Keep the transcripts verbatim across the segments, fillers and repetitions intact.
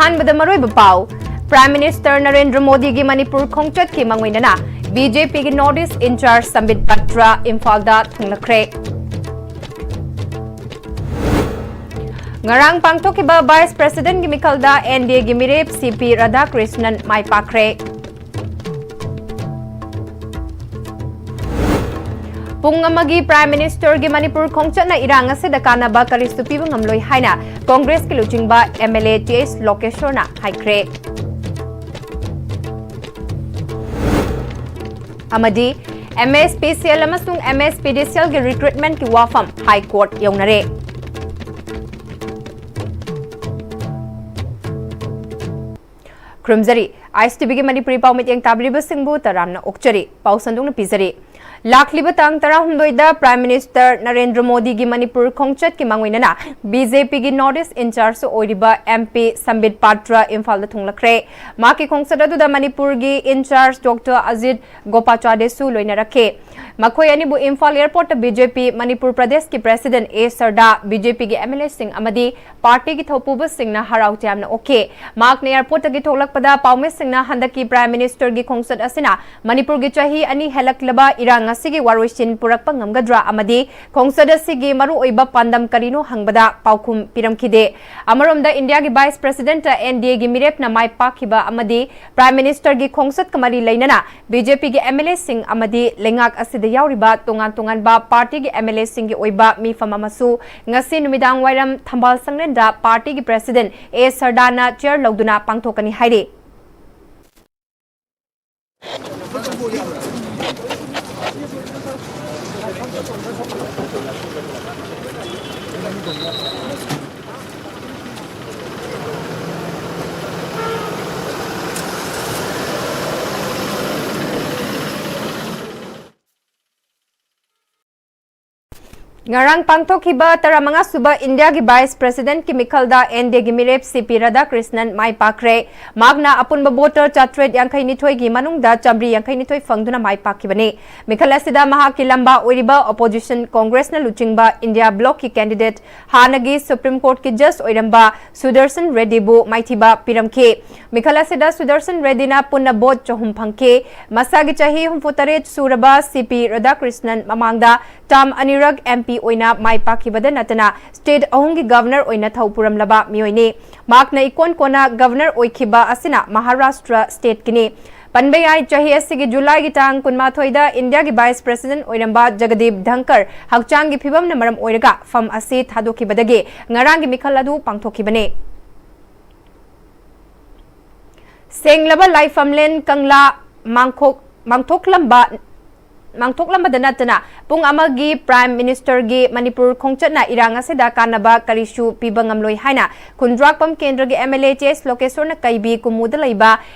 ꯑꯍꯥꯟꯕꯗ ꯃꯔꯨꯑꯣꯏꯕ ꯄꯥꯎ꯫ Prime Minister ꯅꯔꯦꯟꯗ꯭ꯔ ꯃꯣꯗꯤꯒꯤ ꯃꯅꯤꯄꯨꯔ ꯈꯣꯡꯆꯠꯀꯤ ꯃꯥꯡꯑꯣꯏꯅꯅ BJPꯒꯤ North East in-charge ꯁꯝꯕꯤꯠ ꯄꯥꯇ꯭ꯔ ꯏꯝꯐꯥꯜꯗ ꯊꯨꯡꯂꯈ꯭ꯔꯦ꯫ ꯉꯔꯥꯡ ꯄꯥꯡꯊꯣꯛꯈꯤꯕ Vice Presidentꯀꯤ ꯃꯤꯈꯜꯗ NDAꯒꯤ ꯃꯤꯔꯦꯞ CP ꯔꯥꯙꯥꯀ꯭ꯔꯤꯁꯅꯟ ꯃꯥꯏ ꯄꯥꯛꯈ꯭ꯔꯦ꯫ ꯄꯨꯡ ꯑꯃꯒꯤ Prime Ministerꯒꯤ ꯃꯅꯤꯄꯨꯔ ꯈꯣꯡꯆꯠꯅ ꯏꯔꯥꯡ ꯑꯁꯤꯗ ꯀꯥꯟꯅꯕ ꯀꯔꯤꯁꯨ ꯄꯤꯕ ꯉꯝꯂꯣꯏ ꯍꯥꯏꯅ ꯀꯣꯡꯒ꯭ꯔꯦꯁꯀꯤ ꯂꯨꯆꯤꯡꯕ MLA ꯇꯤꯑꯩꯆ ꯂꯣꯀꯦꯁ꯭ꯋꯔꯅ ꯍꯥꯏꯈ꯭ꯔꯦ꯫ ꯑꯃꯗꯤ MSPCL ꯑꯃꯁꯨꯡ MSPDCLꯒꯤ recruitmentꯀꯤ ꯋꯥꯐꯝ High Court ꯌꯧꯅꯔꯦ꯫ ꯈꯨꯔꯨꯝꯖꯔꯤ꯫ ꯑꯥꯏ ꯑꯦꯁ ꯇꯤ ꯚꯤꯒꯤ ꯃꯅꯤꯄꯨꯔꯤ ꯄꯥꯎ ꯃꯤꯠꯌꯦꯡ ꯇꯥꯕꯤꯔꯤꯕꯁꯤꯡꯕꯨ ꯇꯔꯥꯝꯅ ꯑꯣꯛꯆꯔꯤ꯫ ꯄꯥꯎ ꯁꯟꯗꯣꯛꯅ ꯄꯤꯖꯔꯤ꯫ ꯂꯥꯛꯂꯤꯕ ꯇꯥꯡ ꯇꯔꯥꯍꯨꯝꯗꯣꯏꯗ Prime Minister ꯅꯔꯦꯟꯗ꯭ꯔ ꯃꯣꯗꯤꯒꯤ ꯃꯅꯤꯄꯨꯔ ꯈꯣꯡꯆꯠꯀꯤ ꯃꯥꯡꯑꯣꯏꯅꯅ BJPꯒꯤ North East in-charge ꯑꯣꯏꯔꯤꯕ MP ꯁꯝꯕꯤꯠ ꯄꯥꯇ꯭ꯔ ꯏꯝꯐꯥꯜꯗ ꯊꯨꯡꯂꯈ꯭ꯔꯦ꯫ ꯃꯍꯥꯛꯀꯤ ꯈꯣꯡꯆꯠ ꯑꯗꯨꯗ ꯃꯅꯤꯄꯨꯔꯒꯤ in-charge Doctor ꯑꯖꯤꯠ ꯒꯣꯄꯥꯆꯥꯔ꯭ꯌꯁꯨ ꯂꯣꯏꯅꯔꯛꯈꯤ꯫ ꯃꯈꯣꯏ ꯑꯅꯤꯕꯨ ꯏꯝꯐꯥꯜ airportꯇ BJP ꯃꯅꯤꯄꯨꯔ ꯄ꯭ꯔꯗꯦꯁꯀꯤ President ꯑꯦ ꯁꯔꯗꯥ, BJPꯒꯤ MLAꯁꯤꯡ ꯑꯃꯗꯤ partyꯒꯤ ꯊꯧꯄꯨꯕꯁꯤꯡꯅ ꯍꯔꯥꯎ ꯇꯌꯥꯝꯅ ꯑꯣꯛꯈꯤ꯫ ꯃꯍꯥꯛꯅ airportꯇꯒꯤ ꯊꯣꯛꯂꯛꯄꯗ ꯄꯥꯎꯃꯤꯁꯤꯡꯅ ꯍꯟꯗꯛꯀꯤ Prime Ministerꯒꯤ ꯈꯣꯡꯆꯠ ꯑꯁꯤꯅ ꯃꯅꯤꯄꯨꯔꯒꯤ ꯆꯍꯤ ꯑꯅꯤ ꯍꯦꯜꯂꯛꯂꯕ ꯏꯔꯥꯡ ꯑꯁꯤꯒꯤ ꯋꯥꯔꯣꯏꯁꯤꯟ ꯄꯨꯔꯛꯄ ꯉꯝꯒꯗ꯭ꯔꯥ ꯑꯃꯗꯤ ꯈꯣꯡꯆꯠ ꯑꯁꯤꯒꯤ ꯃꯔꯨꯑꯣꯏꯕ ꯄꯥꯟꯗꯝ ꯀꯔꯤꯅꯣ ꯍꯪꯕꯗ ꯄꯥꯎꯈꯨꯝ ꯄꯤꯔꯝꯈꯤꯗꯦ꯫ ꯑꯃꯔꯣꯝꯗ ꯏꯟꯗꯤꯌꯥꯒꯤ Vice Presidentꯇ NDAꯒꯤ ꯃꯤꯔꯦꯞꯅ ꯃꯥꯏ ꯄꯥꯛꯈꯤꯕ ꯑꯃꯗꯤ Prime Ministerꯒꯤ ꯈꯣꯡꯆꯠꯀ ꯃꯔꯤ ꯂꯩꯅꯅ BJPꯒꯤ MLAꯁꯤꯡ ꯑꯃꯗꯤ ꯂꯩꯉꯥꯛ ꯑꯁꯤꯗ ꯌꯥꯎꯔꯤꯕ ꯇꯣꯉꯥꯟ ꯇꯣꯉꯥꯟꯕ partyꯒꯤ MLAꯁꯤꯡꯒꯤ ꯑꯣꯏꯕ ꯃꯤꯐꯝ ꯑꯃꯁꯨ ꯉꯁꯤ ꯅꯨꯃꯤꯗꯥꯡ ꯋꯥꯏꯔꯝ ꯊꯝꯕꯥꯜ ꯁꯪꯂꯦꯟꯗ partyꯒꯤ President ꯑꯦ ꯁꯔꯗꯥꯅ chair ꯂꯧꯗꯨꯅ ꯄꯥꯡꯊꯣꯛꯀꯅꯤ ꯍꯥꯏꯔꯤ꯫ ꯉꯔꯥꯡ ꯄꯥꯡꯊꯣꯛꯈꯤꯕ ꯇꯔꯥꯃꯉꯥ ꯁꯨꯕ ꯏꯟꯗꯤꯌꯥꯒꯤ ꯚꯥꯏꯁ ꯄ꯭ꯔꯦꯁꯤꯗꯦꯟꯠꯀꯤ ꯃꯤꯈꯜꯗ ꯑꯦꯟ ꯗꯤ ꯑꯦꯒꯤ ꯃꯤꯔꯦꯞ ꯁꯤ ꯄꯤ ꯔꯥꯙꯥꯀ꯭ꯔꯤꯁꯅꯟ ꯃꯥꯏ ꯄꯥꯛꯈ꯭ꯔꯦ꯫ ꯃꯍꯥꯛꯅ ꯑꯄꯨꯟꯕ ꯚꯣꯇꯔ ꯆꯥꯇ꯭ꯔꯦꯠ ꯌꯥꯡꯈꯩ ꯅꯤꯊꯣꯏꯒꯤ ꯃꯅꯨꯡꯗ ꯆꯥꯃꯔꯤ ꯌꯥꯡꯈꯩ ꯅꯤꯊꯣꯏ ꯐꯪꯗꯨꯅ ꯃꯥꯏ ꯄꯥꯛꯈꯤꯕꯅꯤ꯫ ꯃꯤꯈꯜ ꯑꯁꯤꯗ ꯃꯍꯥꯛꯀꯤ ꯂꯝꯕꯥ ꯑꯣꯏꯔꯤꯕ ꯑꯣꯄꯣꯖꯤꯁꯟ ꯀꯣꯡꯒ꯭ꯔꯦꯁꯅ ꯂꯨꯆꯤꯡꯕ ꯏꯟꯗꯤꯌꯥ ꯕ꯭ꯂꯣꯛꯀꯤ ꯀꯦꯟꯗꯤꯗꯦꯠ, ꯍꯥꯟꯅꯒꯤ ꯁꯨꯄ꯭ꯔꯤꯝ ꯀꯣꯔꯠꯀꯤ ꯖꯖ ꯑꯣꯏꯔꯝꯕ ꯁꯨꯗꯔꯁꯟ ꯔꯦꯗꯗꯤꯕꯨ ꯃꯥꯏꯊꯤꯕ ꯄꯤꯔꯝꯈꯤ꯫ ꯃꯤꯈꯜ ꯑꯁꯤꯗ ꯁꯨꯗꯔꯁꯟ ꯔꯦꯗꯗꯤꯅ ꯄꯨꯟꯅ ꯚꯣꯠ ꯆꯍꯨꯝ ꯐꯪꯈꯤ꯫ ꯃꯁꯥꯒꯤ ꯆꯍꯤ ꯍꯨꯝꯐꯨ ꯇꯔꯦꯠ ꯁꯨꯔꯕ ꯁꯤ ꯄꯤ ꯔꯥꯙꯥꯀ꯭ꯔꯤꯁꯅꯟ ꯃꯃꯥꯡꯗ ꯇꯥꯝ ꯑꯅꯤꯔꯛ ꯑꯦꯝ ꯄꯤ ꯑꯣꯏꯅ ꯃꯥꯏ ꯄꯥꯛꯈꯤꯕꯗ ꯅꯠꯇꯅ ꯁ꯭ꯇꯦꯠ ꯑꯍꯨꯝꯒꯤ ꯒꯚꯔꯅꯔ ꯑꯣꯏꯅ ꯊꯧ ꯄꯨꯔꯝꯂꯕ ꯃꯤꯑꯣꯏꯅꯤ꯫ ꯃꯍꯥꯛꯅ ꯏꯀꯣꯟ ꯀꯣꯟꯅ ꯒꯚꯔꯅꯔ ꯑꯣꯏꯈꯤꯕ ꯑꯁꯤꯅ ꯃꯍꯥꯔꯥꯁꯇ꯭ꯔ ꯁ꯭ꯇꯦꯠꯀꯤꯅꯤ꯫ ꯄꯟꯕ ꯌꯥꯏ, ꯆꯍꯤ ꯑꯁꯤꯒꯤ ꯖꯨꯂꯥꯏꯒꯤ ꯇꯥꯡ ꯀꯨꯟꯃꯥꯊꯣꯏꯗ ꯏꯟꯗꯤꯌꯥꯒꯤ ꯚꯥꯏꯁ ꯄ꯭ꯔꯦꯁꯤꯗꯦꯟꯠ ꯑꯣꯏꯔꯝꯕ ꯖꯒꯗꯤꯞ ꯙꯟꯀꯔ ꯍꯛꯆꯥꯡꯒꯤ ꯐꯤꯕꯝꯅ ꯃꯔꯝ ꯑꯣꯏꯔꯒ ꯐꯝ ꯑꯁꯤ ꯊꯥꯗꯣꯛꯈꯤꯕꯗꯒꯤ ꯉꯔꯥꯡꯒꯤ ꯃꯤꯈꯜ ꯑꯗꯨ ꯄꯥꯡꯊꯣꯛꯈꯤꯕꯅꯤ꯫ ꯁꯦꯡꯂꯕ ꯂꯥꯏꯐꯝꯂꯦꯟ ꯀꯪꯂꯥ ꯃꯥꯡꯈꯣꯛ-, ꯃꯥꯡꯊꯣꯛꯂꯝꯕ, ꯃꯥꯡꯊꯣꯛꯂꯝꯕꯗ ꯅꯠꯇꯅ ꯄꯨꯡ ꯑꯃꯒꯤ ꯄ꯭ꯔꯥꯏꯝ ꯃꯤꯅꯤꯁꯇꯔꯒꯤ ꯃꯅꯤꯄꯨꯔ ꯈꯣꯡꯆꯠꯅ ꯏꯔꯥꯡ ꯑꯁꯤꯗ ꯀꯥꯟꯅꯕ ꯀꯔꯤꯁꯨ ꯄꯤꯕ ꯉꯝꯂꯣꯏ ꯍꯥꯏꯅ ꯈꯨꯟꯗ꯭ꯔꯥꯛꯄꯝ ꯀꯦꯟꯗ꯭ꯔꯒꯤ ꯑꯦꯝ ꯑꯦꯜ ꯑꯦ ꯇꯤ ꯑꯦꯁ ꯂꯣꯀꯦꯁꯣꯔꯅ ꯀꯩꯕꯤ ꯀꯨꯃꯨꯗ ꯂꯩꯕ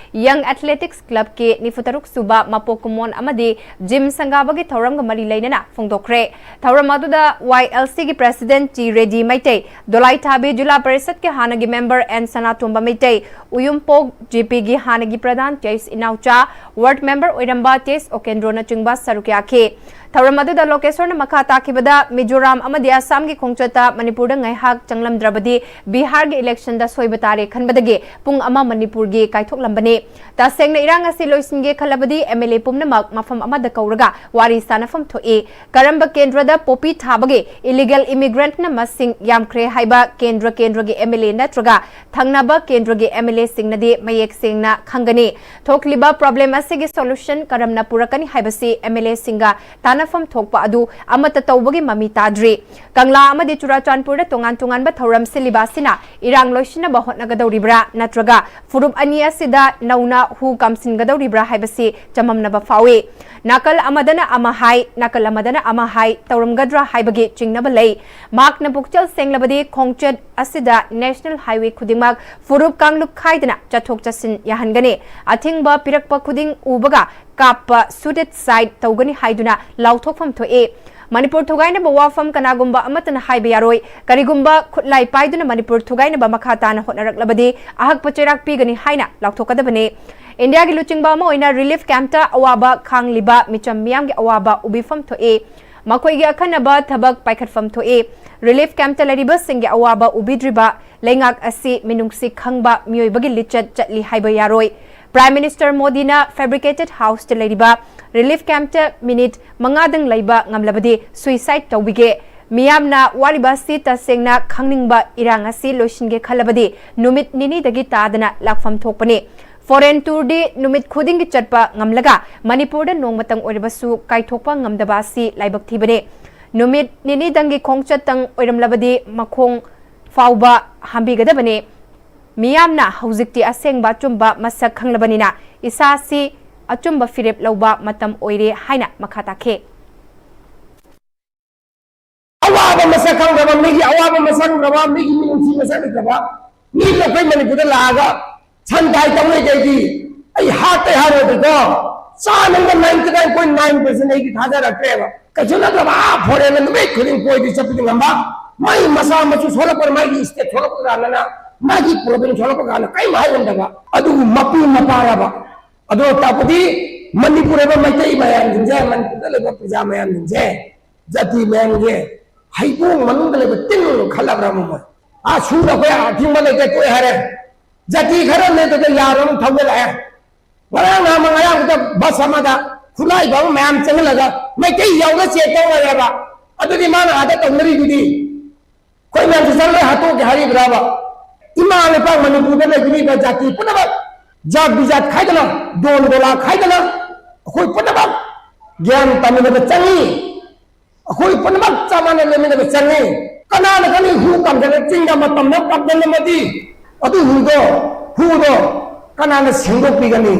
ꯌꯪ ꯑꯦꯊꯂꯦꯇꯤꯛꯁ ꯀ꯭ꯂꯕꯀꯤ ꯅꯤꯐꯨ ꯇꯔꯨꯛ ꯁꯨꯕ ꯃꯄꯣꯛ ꯀꯨꯝꯑꯣꯟ ꯑꯃꯗꯤ ꯖꯤꯝ ꯁꯪꯒꯥꯕꯒꯤ ꯊꯧꯔꯝꯒ ꯃꯔꯤ ꯂꯩꯅꯅ ꯐꯣꯡꯗꯣꯛꯈ꯭ꯔꯦ꯫ ꯊꯧꯔꯝ ꯑꯗꯨꯗ ꯋꯥꯏ ꯑꯦꯜ ꯁꯤꯒꯤ ꯄ꯭ꯔꯦꯁꯤꯗꯦꯟꯠ ꯇꯤ ꯔꯦꯗꯤ ꯃꯩꯇꯩ, ꯗꯣꯂꯥꯏꯊꯥꯕꯤ ꯖꯤꯂꯥ ꯄꯔꯤꯁꯠꯀꯤ ꯍꯥꯟꯅꯒꯤ member and Sanatomba Meitei, ꯎꯌꯨꯝꯄꯣꯛ G ꯄꯤꯒꯤ ꯍꯥꯟꯅꯒꯤ ꯄ꯭ꯔꯙꯥꯟ ꯇꯤ ꯑꯩꯆ ꯏꯅꯥꯎꯆꯥ, ꯋꯥꯔꯗ ꯃꯦꯝꯕꯔ ꯑꯣꯏꯔꯝꯕ ꯇꯤ ꯑꯩꯆ ꯑꯣꯀꯦꯟꯗ꯭ꯔꯣꯅꯆꯤꯡꯕ ꯁꯔꯨꯛ ꯌꯥꯈꯤ꯫ ꯊꯧꯔꯝ ꯑꯗꯨꯗ ꯂꯣꯀꯦꯁꯣꯔꯅ ꯃꯈꯥ ꯇꯥꯈꯤꯕꯗ, ꯃꯤꯖꯣꯔꯥꯝ ꯑꯃꯗꯤ ꯑꯁꯥꯝꯒꯤ ꯈꯣꯡꯆꯠꯇ ꯃꯅꯤꯄꯨꯔꯗ ꯉꯥꯏꯍꯥꯛ ꯆꯪꯂꯝꯗ꯭ꯔꯕꯗꯤ ꯕꯤꯍꯥꯔꯒꯤ ꯏꯂꯦꯛꯁꯟꯗ ꯁꯣꯏꯕ ꯇꯥꯔꯦ ꯈꯟꯕꯗꯒꯤ ꯄꯨꯡ ꯑꯃ ꯃꯅꯤꯄꯨꯔꯒꯤ ꯀꯥꯏꯊꯣꯛꯂꯝꯕꯅꯤ꯫ ꯇꯁꯦꯡꯅ ꯏꯔꯥꯡ ꯑꯁꯤ ꯂꯣꯏꯁꯤꯟꯒꯦ ꯈꯜꯂꯕꯗꯤ ꯑꯦꯝ ꯑꯦꯜ ꯑꯦ ꯄꯨꯝꯅꯃꯛ ꯃꯐꯝ ꯑꯃꯗ ꯀꯧꯔꯒ ꯋꯥꯔꯤ ꯁꯥꯅꯐꯝ ꯊꯣꯛꯏ꯫ ꯀꯔꯝꯕ ꯀꯦꯟꯗ꯭ꯔꯗ ꯄꯣꯄꯤ ꯊꯥꯕꯒꯤ ꯏꯂꯤꯒꯦꯜ ꯏꯃꯤꯒ꯭ꯔꯦꯟꯠꯅ ꯃꯁꯤꯡ ꯌꯥꯝꯈ꯭ꯔꯦ ꯍꯥꯏꯕ ꯀꯦꯟꯗ꯭ꯔ ꯀꯦꯟꯗ꯭ꯔꯒꯤ ꯑꯦꯝ ꯑꯦꯜ ꯑꯦ ꯅꯠꯇ꯭ꯔꯒ ꯊꯪꯅꯕ ꯀꯦꯟꯗ꯭ꯔꯒꯤ ꯑꯦꯝ ꯑꯦꯜ ꯑꯦꯁꯤꯡꯅꯗꯤ ꯃꯌꯦꯛ ꯁꯦꯡꯅ ꯈꯪꯒꯅꯤ꯫ ꯊꯣꯛꯂꯤꯕ ꯄ꯭ꯔꯣꯕ꯭ꯂꯦꯝ ꯑꯁꯤꯒꯤ ꯁꯣꯂꯨꯁꯟ ꯀꯔꯝꯅ ꯄꯨꯔꯛꯀꯅꯤ ꯍꯥꯏꯕꯁꯤ ꯑꯦꯝ ꯑꯦꯜ ꯑꯦꯁꯤꯡꯒ ꯇꯥꯟꯅꯐꯝ ꯊꯣꯛꯄ ꯑꯗꯨ ꯑꯃꯠꯇ ꯇꯧꯕꯒꯤ ꯃꯃꯤ ꯇꯥꯗ꯭ꯔꯤ꯫ ꯀꯪꯂꯥ ꯑꯃꯗꯤ ꯆꯨꯔꯥꯆꯥꯟꯄꯨꯔꯗ ꯇꯣꯉꯥꯟ ꯇꯣꯉꯥꯟꯕ ꯊꯧꯔꯝ ꯁꯤꯜꯂꯤꯕ ꯑꯁꯤꯅ ꯏꯔꯥꯡ ꯂꯣꯏꯁꯤꯟꯅꯕ ꯍꯣꯠꯅꯒꯗꯧꯔꯤꯕ꯭ꯔꯥ ꯅꯠꯇ꯭ꯔꯒ ꯐꯨꯔꯨꯞ ꯑꯅꯤ ꯑꯁꯤꯗ ꯅꯧꯅ ꯍꯨ ꯀꯥꯝꯁꯤꯟꯒꯗꯧꯔꯤꯕ꯭ꯔꯥ ꯍꯥꯏꯕꯁꯤ ꯆꯃꯝꯅꯕ ꯐꯥꯎꯏ꯫ ꯅꯥꯀꯜ ꯑꯃꯗꯅ ꯑꯃ ꯍꯥꯏ, ꯅꯥꯀꯜ ꯑꯃꯗꯅ ꯑꯃ ꯍꯥꯏ ꯇꯧꯔꯝꯒꯗ꯭ꯔꯥ ꯍꯥꯏꯕꯒꯤ ꯆꯤꯡꯅꯕ ꯂꯩ꯫ ꯃꯍꯥꯛꯅ ꯄꯨꯛꯆꯦꯜ ꯁꯦꯡꯂꯕꯗꯤ ꯈꯣꯡꯆꯠ ꯑꯁꯤꯗ ꯅꯦꯁꯅꯦꯜ ꯍꯥꯏꯋꯦ ꯈꯨꯗꯤꯡꯃꯛ ꯐꯨꯔꯨꯞ ꯀꯥꯡꯂꯨꯞ ꯈꯥꯏꯗꯅ ꯆꯠꯊꯣꯛ ꯆꯠꯁꯤꯟ ꯌꯥꯍꯟꯒꯅꯤ꯫ ꯑꯊꯤꯡꯕ ꯄꯤꯔꯛꯄ ꯈꯨꯗꯤꯡ ꯎꯕꯒ ꯀꯥꯞꯄ, ꯁꯨꯠ ꯑꯦꯠ ꯁꯥꯏꯠ ꯇꯧꯒꯅꯤ ꯍꯥꯏꯗꯨꯅ ꯂꯥꯎꯊꯣꯛꯐꯝ ꯊꯣꯛꯏ꯫ ꯃꯅꯤꯄꯨꯔ ꯊꯨꯒꯥꯏꯅꯕ ꯋꯥꯐꯝ ꯀꯅꯥꯒꯨꯝꯕ ꯑꯃꯠꯇꯅ ꯍꯥꯏꯕ ꯌꯥꯔꯣꯏ꯫ ꯀꯔꯤꯒꯨꯝꯕ ꯈꯨꯠꯂꯥꯏ ꯄꯥꯏꯗꯨꯅ ꯃꯅꯤꯄꯨꯔ ꯊꯨꯒꯥꯏꯅꯕ ꯃꯈꯥ ꯇꯥꯅ ꯍꯣꯠꯅꯔꯛꯂꯕꯗꯤ ꯑꯍꯛꯄ ꯆꯩꯔꯥꯛ ꯄꯤꯒꯅꯤ ꯍꯥꯏꯅ ꯂꯥꯎꯊꯣꯛꯀꯗꯕꯅꯤ꯫ ꯏꯟꯗꯤꯌꯥꯒꯤ ꯂꯨꯆꯤꯡꯕ ꯑꯃ ꯑꯣꯏꯅ ꯔꯤꯂꯤꯐ ꯀꯦꯝꯞꯇ ꯑꯋꯥꯕ ꯈꯥꯡꯂꯤꯕ ꯃꯤꯆꯝ ꯃꯤꯌꯥꯝꯒꯤ ꯑꯋꯥꯕ ꯎꯕꯤꯐꯝ ꯊꯣꯛꯏ꯫ ꯃꯈꯣꯏꯒꯤ ꯑꯈꯟꯅꯕ ꯊꯕꯛ ꯄꯥꯏꯈꯠꯐꯝ ꯊꯣꯛꯏ꯫ ꯔꯤꯂꯤꯐ ꯀꯦꯝꯞꯇ ꯂꯩꯔꯤꯕꯁꯤꯡꯒꯤ ꯑꯋꯥꯕ ꯎꯕꯤꯗ꯭ꯔꯤꯕ ꯂꯩꯉꯥꯛ ꯑꯁꯤ ꯃꯤꯅꯨꯡꯁꯤ ꯈꯪꯕ ꯃꯤꯑꯣꯏꯕꯒꯤ ꯂꯤꯆꯠ ꯆꯠꯂꯤ ꯍꯥꯏꯕ ꯌꯥꯔꯣꯏ꯫ ꯄ꯭ꯔꯥꯏꯝ ꯃꯤꯅꯤꯁꯇꯔ ꯃꯣꯗꯤꯅ ꯐꯦꯕ꯭ꯔꯤꯀꯦꯇꯦꯗ ꯍꯥꯎꯁꯇ ꯂꯩꯔꯤꯕ ꯔꯤꯂꯤꯐ ꯀꯦꯝꯞꯇ ꯃꯤꯅꯤꯠ ꯃꯉꯥꯗꯪ ꯂꯩꯕ ꯉꯝꯂꯕꯗꯤ ꯁꯨꯏꯁꯥꯏꯗ ꯇꯧꯕꯤꯒꯦ꯫ ꯃꯤꯌꯥꯝꯅ ꯋꯥꯔꯤꯕ ꯑꯁꯤ ꯇꯁꯦꯡꯅ ꯈꯪꯅꯤꯡꯕ ꯏꯔꯥꯡ ꯑꯁꯤ ꯂꯣꯏꯁꯤꯟꯒꯦ ꯈꯜꯂꯕꯗꯤ ꯅꯨꯃꯤꯠ ꯅꯤꯅꯤꯗꯒꯤ ꯇꯥꯗꯅ ꯂꯥꯛꯐꯝ ꯊꯣꯛꯄꯅꯤ꯫ ꯐꯣꯔꯦꯟ ꯇꯨꯔꯗꯤ ꯅꯨꯃꯤꯠ ꯈꯨꯗꯤꯡꯒꯤ ꯆꯠꯄ ꯉꯝꯂꯒ ꯃꯅꯤꯄꯨꯔꯗ ꯅꯣꯡꯃꯇꯪ ꯑꯣꯏꯔꯕꯁꯨ ꯀꯥꯏꯊꯣꯛꯄ ꯉꯝꯗꯕ ꯑꯁꯤ ꯂꯥꯏꯕꯛ ꯊꯤꯕꯅꯤ꯫ ꯅꯨꯃꯤꯠ ꯅꯤꯅꯤꯗꯪꯒꯤ ꯈꯣꯡꯆꯠꯇꯪ ꯑꯣꯏꯔꯝꯂꯕꯗꯤ ꯃꯈꯣꯡ ꯐꯥꯎꯕ ꯍꯥꯝꯕꯤꯒꯗꯕꯅꯤ꯫ ꯃꯤꯌꯥꯝꯅ ꯍꯧꯖꯤꯛꯇꯤ ꯑꯁꯦꯡꯕ ꯑꯆꯨꯝꯕ ꯃꯁꯛ ꯈꯪꯂꯕꯅꯤꯅ ꯏꯁꯥꯁꯤ ꯑꯆꯨꯝꯕ ꯐꯤꯔꯦꯞ ꯂꯧꯕ ꯃꯇꯝ ꯑꯣꯏꯔꯦ ꯍꯥꯏꯅ ꯃꯈꯥ ꯇꯥꯈꯤ꯫ ꯑꯋꯥꯕ ꯃꯁꯛ ꯈꯪꯗ꯭ꯔꯕ, ꯃꯤꯒꯤ ꯑꯋꯥꯕ ꯃꯁꯛ ꯈꯪꯗ꯭ꯔꯕ, ꯃꯤꯒꯤ ꯃꯤꯅꯨꯡꯁꯤ ꯃꯁꯛ ꯂꯩꯇ꯭ꯔꯕ ꯃꯤꯗꯨ ꯑꯩꯈꯣꯏ ꯃꯅꯤꯄꯨꯔꯗ ꯂꯥꯛꯑꯒ ꯁꯟ ꯊꯥꯏ ꯇꯧꯅꯩ ꯀꯩꯒꯤ? ꯑꯩ ꯍꯥꯠꯇꯦ ꯍꯥꯏꯔꯣꯏꯗ꯭ꯔꯤꯀꯣ, ꯆꯥꯅꯕ ninety nine point nine percent ꯑꯩꯗꯤ ꯊꯥꯖꯔꯛꯇ꯭ꯔꯦꯕ꯫ ꯀꯩꯁꯨ ꯅꯠꯇ꯭ꯔꯕ ꯑꯥ ꯐꯣꯔꯦꯟꯗ ꯅꯨꯃꯤꯠ ꯈꯨꯗꯤꯡ ꯀꯣꯏꯗꯤ ꯆꯠꯄꯗꯤ ꯉꯝꯕ, ꯃꯩ ꯃꯆꯥ ꯃꯁꯨ ꯁꯣꯛꯂꯛꯄꯗ ꯃꯥꯒꯤ ꯏꯁꯇꯦꯠ ꯁꯣꯛꯂꯛꯄ ꯀꯥꯟꯗꯅ, ꯃꯥꯒꯤ ꯄ꯭ꯔꯣꯕ꯭ꯂꯦꯝ ꯁꯣꯛꯂꯛꯄ ꯀꯥꯟꯗ ꯀꯔꯤꯝ ꯍꯥꯏꯔꯝꯗꯕ, ꯑꯗꯨꯕꯨ ꯃꯄꯨ ꯃꯄꯥꯔꯕ? ꯑꯗꯨ ꯇꯥꯛꯄꯗꯤ ꯃꯅꯤꯄꯨꯔ ꯍꯥꯏꯕ ꯃꯩꯇꯩ ꯃꯌꯥꯝꯁꯤꯡꯁꯦ, ꯃꯅꯤꯄꯨꯔꯗ ꯂꯩꯕ ꯄ꯭ꯔꯖꯥ ꯃꯌꯥꯝꯁꯤꯡꯁꯦ, ꯖꯥꯇꯤ ꯃꯌꯥꯝꯒꯤ ꯍꯩꯕꯣꯡ ꯃꯅꯨꯡꯗ ꯂꯩꯕ ꯇꯤꯟ ꯈꯜꯂꯕ꯭ꯔꯥ ꯃꯣꯏ? ꯑꯥ ꯁꯨꯗ ꯑꯩꯈꯣꯏ ꯑꯊꯤꯡꯕ ꯂꯩꯇꯦ ꯇꯣꯛꯑꯦ ꯍꯥꯏꯔꯦ꯫ ꯖꯥꯇꯤ ꯈꯔ ꯅꯦꯠꯇꯗ ꯌꯥꯔꯣ ꯑꯃ ꯊꯧꯖꯤꯜꯂꯛꯑꯦ꯫ ꯉꯔꯥꯡ ꯅꯍꯥꯟ ꯉꯔꯥꯡꯗ ꯕꯁ ꯑꯃꯗ ꯈꯨꯠꯂꯥꯏꯕ ꯑꯃ ꯃꯌꯥꯝ ꯆꯪꯍꯜꯂꯒ ꯃꯩꯇꯩ ꯌꯥꯎꯅ ꯆꯦꯛ ꯇꯧꯔꯦꯕ꯫ ꯑꯗꯨꯗꯤ ꯃꯥꯅ ꯑꯥꯗ ꯇꯧꯅꯔꯤꯗꯨꯗꯤ ꯑꯩꯈꯣꯏ ꯃꯌꯥꯝꯁꯦ ꯆꯠꯂꯣꯏ ꯍꯥꯠꯇꯣꯛꯀꯦ ꯍꯥꯏꯔꯤꯕ꯭ꯔꯥꯕ? ꯏꯃꯥ ꯂꯩꯄꯥꯛ ꯃꯅꯤꯄꯨꯔꯗ ꯂꯩꯕꯤꯔꯤꯕ ꯖꯥꯇꯤ ꯄꯨꯝꯅꯃꯛ ꯖꯥꯠ ꯕꯤꯖꯥꯠ ꯈꯥꯏꯗꯅ, ꯗꯣꯟ ꯗꯣꯂꯥ ꯈꯥꯏꯗꯅ ꯑꯩꯈꯣꯏ ꯄꯨꯝꯅꯃꯛ ꯒ꯭ꯌꯥꯟ ꯇꯥꯃꯤꯟꯅꯕ ꯆꯪꯉꯤ꯫ ꯑꯩꯈꯣꯏ ꯄꯨꯝꯅꯃꯛ ꯆꯞ ꯃꯥꯟꯅ ꯂꯩꯃꯤꯟꯅꯕ ꯆꯪꯉꯤ꯫ ꯀꯅꯥꯅ ꯈꯪꯏ ꯍꯨ ꯀꯥꯝꯖꯜꯂ ꯆꯤꯡꯗ ꯃꯇꯝꯗ ꯀꯥꯝꯖꯜꯂꯝꯃꯗꯤ ꯑꯗꯨ ꯍꯨꯗꯣ, ꯍꯨꯗꯣ ꯀꯅꯥꯅ ꯁꯦꯡꯗꯣꯛꯄꯤꯒꯅꯤ?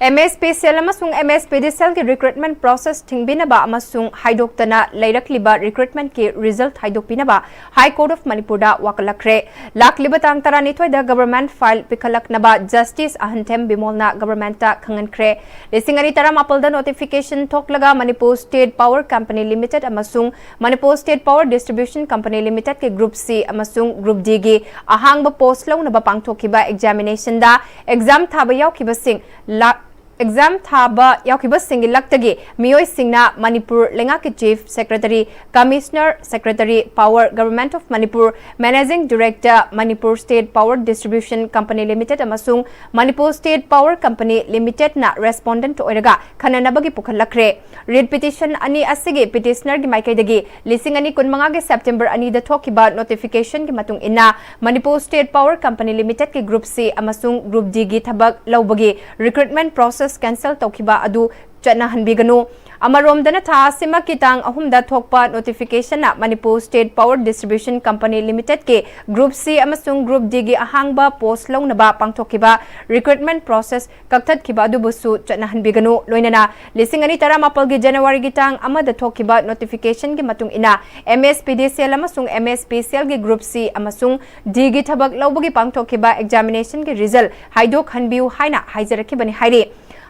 MSPCL ꯑꯃꯁꯨꯡ MSPDCL ꯒꯤ recruitment process ꯊꯤꯡꯕꯤꯅꯕ ꯑꯃꯁꯨꯡ ꯍꯥꯏꯗꯣꯛꯇꯅ ꯂꯩꯔꯛꯂꯤꯕ recruitment ꯀꯤ result ꯍꯥꯏꯗꯣꯛꯄꯤꯅꯕ High Court of ꯃꯅꯤꯄꯨꯔꯗ ꯋꯥꯀꯠꯂꯛꯈ꯭ꯔꯦ꯫ ꯂꯥꯛꯂꯤꯕ ꯇꯥꯡ ꯇꯔꯥꯅꯤꯊꯣꯏꯗ government file ꯄꯤꯈꯠꯂꯛꯅꯕ Justice ꯑꯍꯟꯊꯦꯝ ꯕꯤꯃꯣꯜꯅ government ꯇ ꯈꯪꯍꯟꯈ꯭ꯔꯦ꯫ ꯂꯤꯁꯤꯡ ꯑꯅꯤ ꯇꯔꯥꯃꯥꯄꯜꯗ notification ꯊꯣꯛꯂꯒ Manipur State Power Company Limited ꯑꯃꯁꯨꯡ Manipur State Power Distribution Company Limited ꯀꯤ Group C ꯑꯃꯁꯨꯡ Group D ꯒꯤ ꯑꯍꯥꯡꯕ post ꯂꯧꯅꯕ ꯄꯥꯡꯊꯣꯛꯈꯤꯕ examination ꯗ exam ꯊꯥꯕ ꯌꯥꯎꯈꯤꯕꯁꯤꯡ ꯂꯥꯛ exam ꯊꯥꯕ ꯌꯥꯎꯈꯤꯕꯁꯤꯡꯒꯤ ꯂꯛꯇꯒꯤ ꯃꯤꯑꯣꯏꯁꯤꯡꯅ ꯃꯅꯤꯄꯨꯔ ꯂꯩꯉꯥꯛꯀꯤ Chief Secretary, Commissioner, Secretary, Power, Government of Manipur, Managing Director, Manipur State Power Distribution Company Limited ꯑꯃꯁꯨꯡ Manipur State Power Company Limited ꯅ respondent ꯑꯣꯏꯔꯒ ꯈꯟꯅꯅꯕꯒꯤ ꯄꯨꯈꯠꯂꯛꯈ꯭ꯔꯦ꯫ Writ petition ꯑꯅꯤ ꯑꯁꯤꯒꯤ petitioner ꯒꯤ ꯃꯥꯏꯀꯩꯗꯒꯤ ꯂꯤꯁꯤꯡ ꯑꯅꯤ ꯀꯨꯟꯃꯉꯥꯒꯤ September ꯑꯅꯤꯗ ꯊꯣꯛꯈꯤꯕ notification ꯒꯤ ꯃꯇꯨꯡ ꯏꯟꯅ Manipur State Power Company Limited ꯀꯤ Group C ꯑꯃꯁꯨꯡ Group D ꯒꯤ ꯊꯕꯛ ꯂꯧꯕꯒꯤ recruitment process cancel ꯇꯧꯈꯤꯕ ꯑꯗꯨ ꯆꯠꯅꯍꯟꯕꯤꯒꯅꯨ꯫ ꯑꯃꯔꯣꯝꯗꯅ ꯊꯥ ꯑꯁꯤꯃꯛꯀꯤ ꯇꯥꯡ ꯑꯍꯨꯝꯗ ꯊꯣꯛꯄ notification ꯅ Manipur State Power Distribution Company Limited ꯀꯤ Group C ꯑꯃꯁꯨꯡ Group D ꯒꯤ ꯑꯍꯥꯡꯕ post ꯂꯧꯅꯕ ꯄꯥꯡꯊꯣꯛꯈꯤꯕ recruitment process ꯀꯛꯊꯠꯈꯤꯕ ꯑꯗꯨꯕꯨꯁꯨ ꯆꯠꯅꯍꯟꯕꯤꯒꯅꯨ꯫ ꯂꯣꯏꯅꯅ ꯂꯤꯁꯤꯡ ꯑꯅꯤ ꯇꯔꯥꯃꯥꯄꯜꯒꯤ January ꯒꯤ ꯇꯥꯡ ꯑꯃꯗ ꯊꯣꯛꯈꯤꯕ notification ꯒꯤ ꯃꯇꯨꯡ ꯏꯟꯅ MSPDCL ꯑꯃꯁꯨꯡ MSPCL ꯒꯤ Group C ꯑꯃꯁꯨꯡ D ꯒꯤ ꯊꯕꯛ ꯂꯧꯕꯒꯤ ꯄꯥꯡꯊꯣꯛꯈꯤꯕ examination ꯒꯤ result ꯍꯥꯏꯗꯣꯛꯍꯟꯕꯤꯌꯨ ꯍꯥꯏꯅ ꯍꯥꯏꯖꯔꯛꯈꯤꯕꯅꯤ ꯍꯥꯏꯔꯤ꯫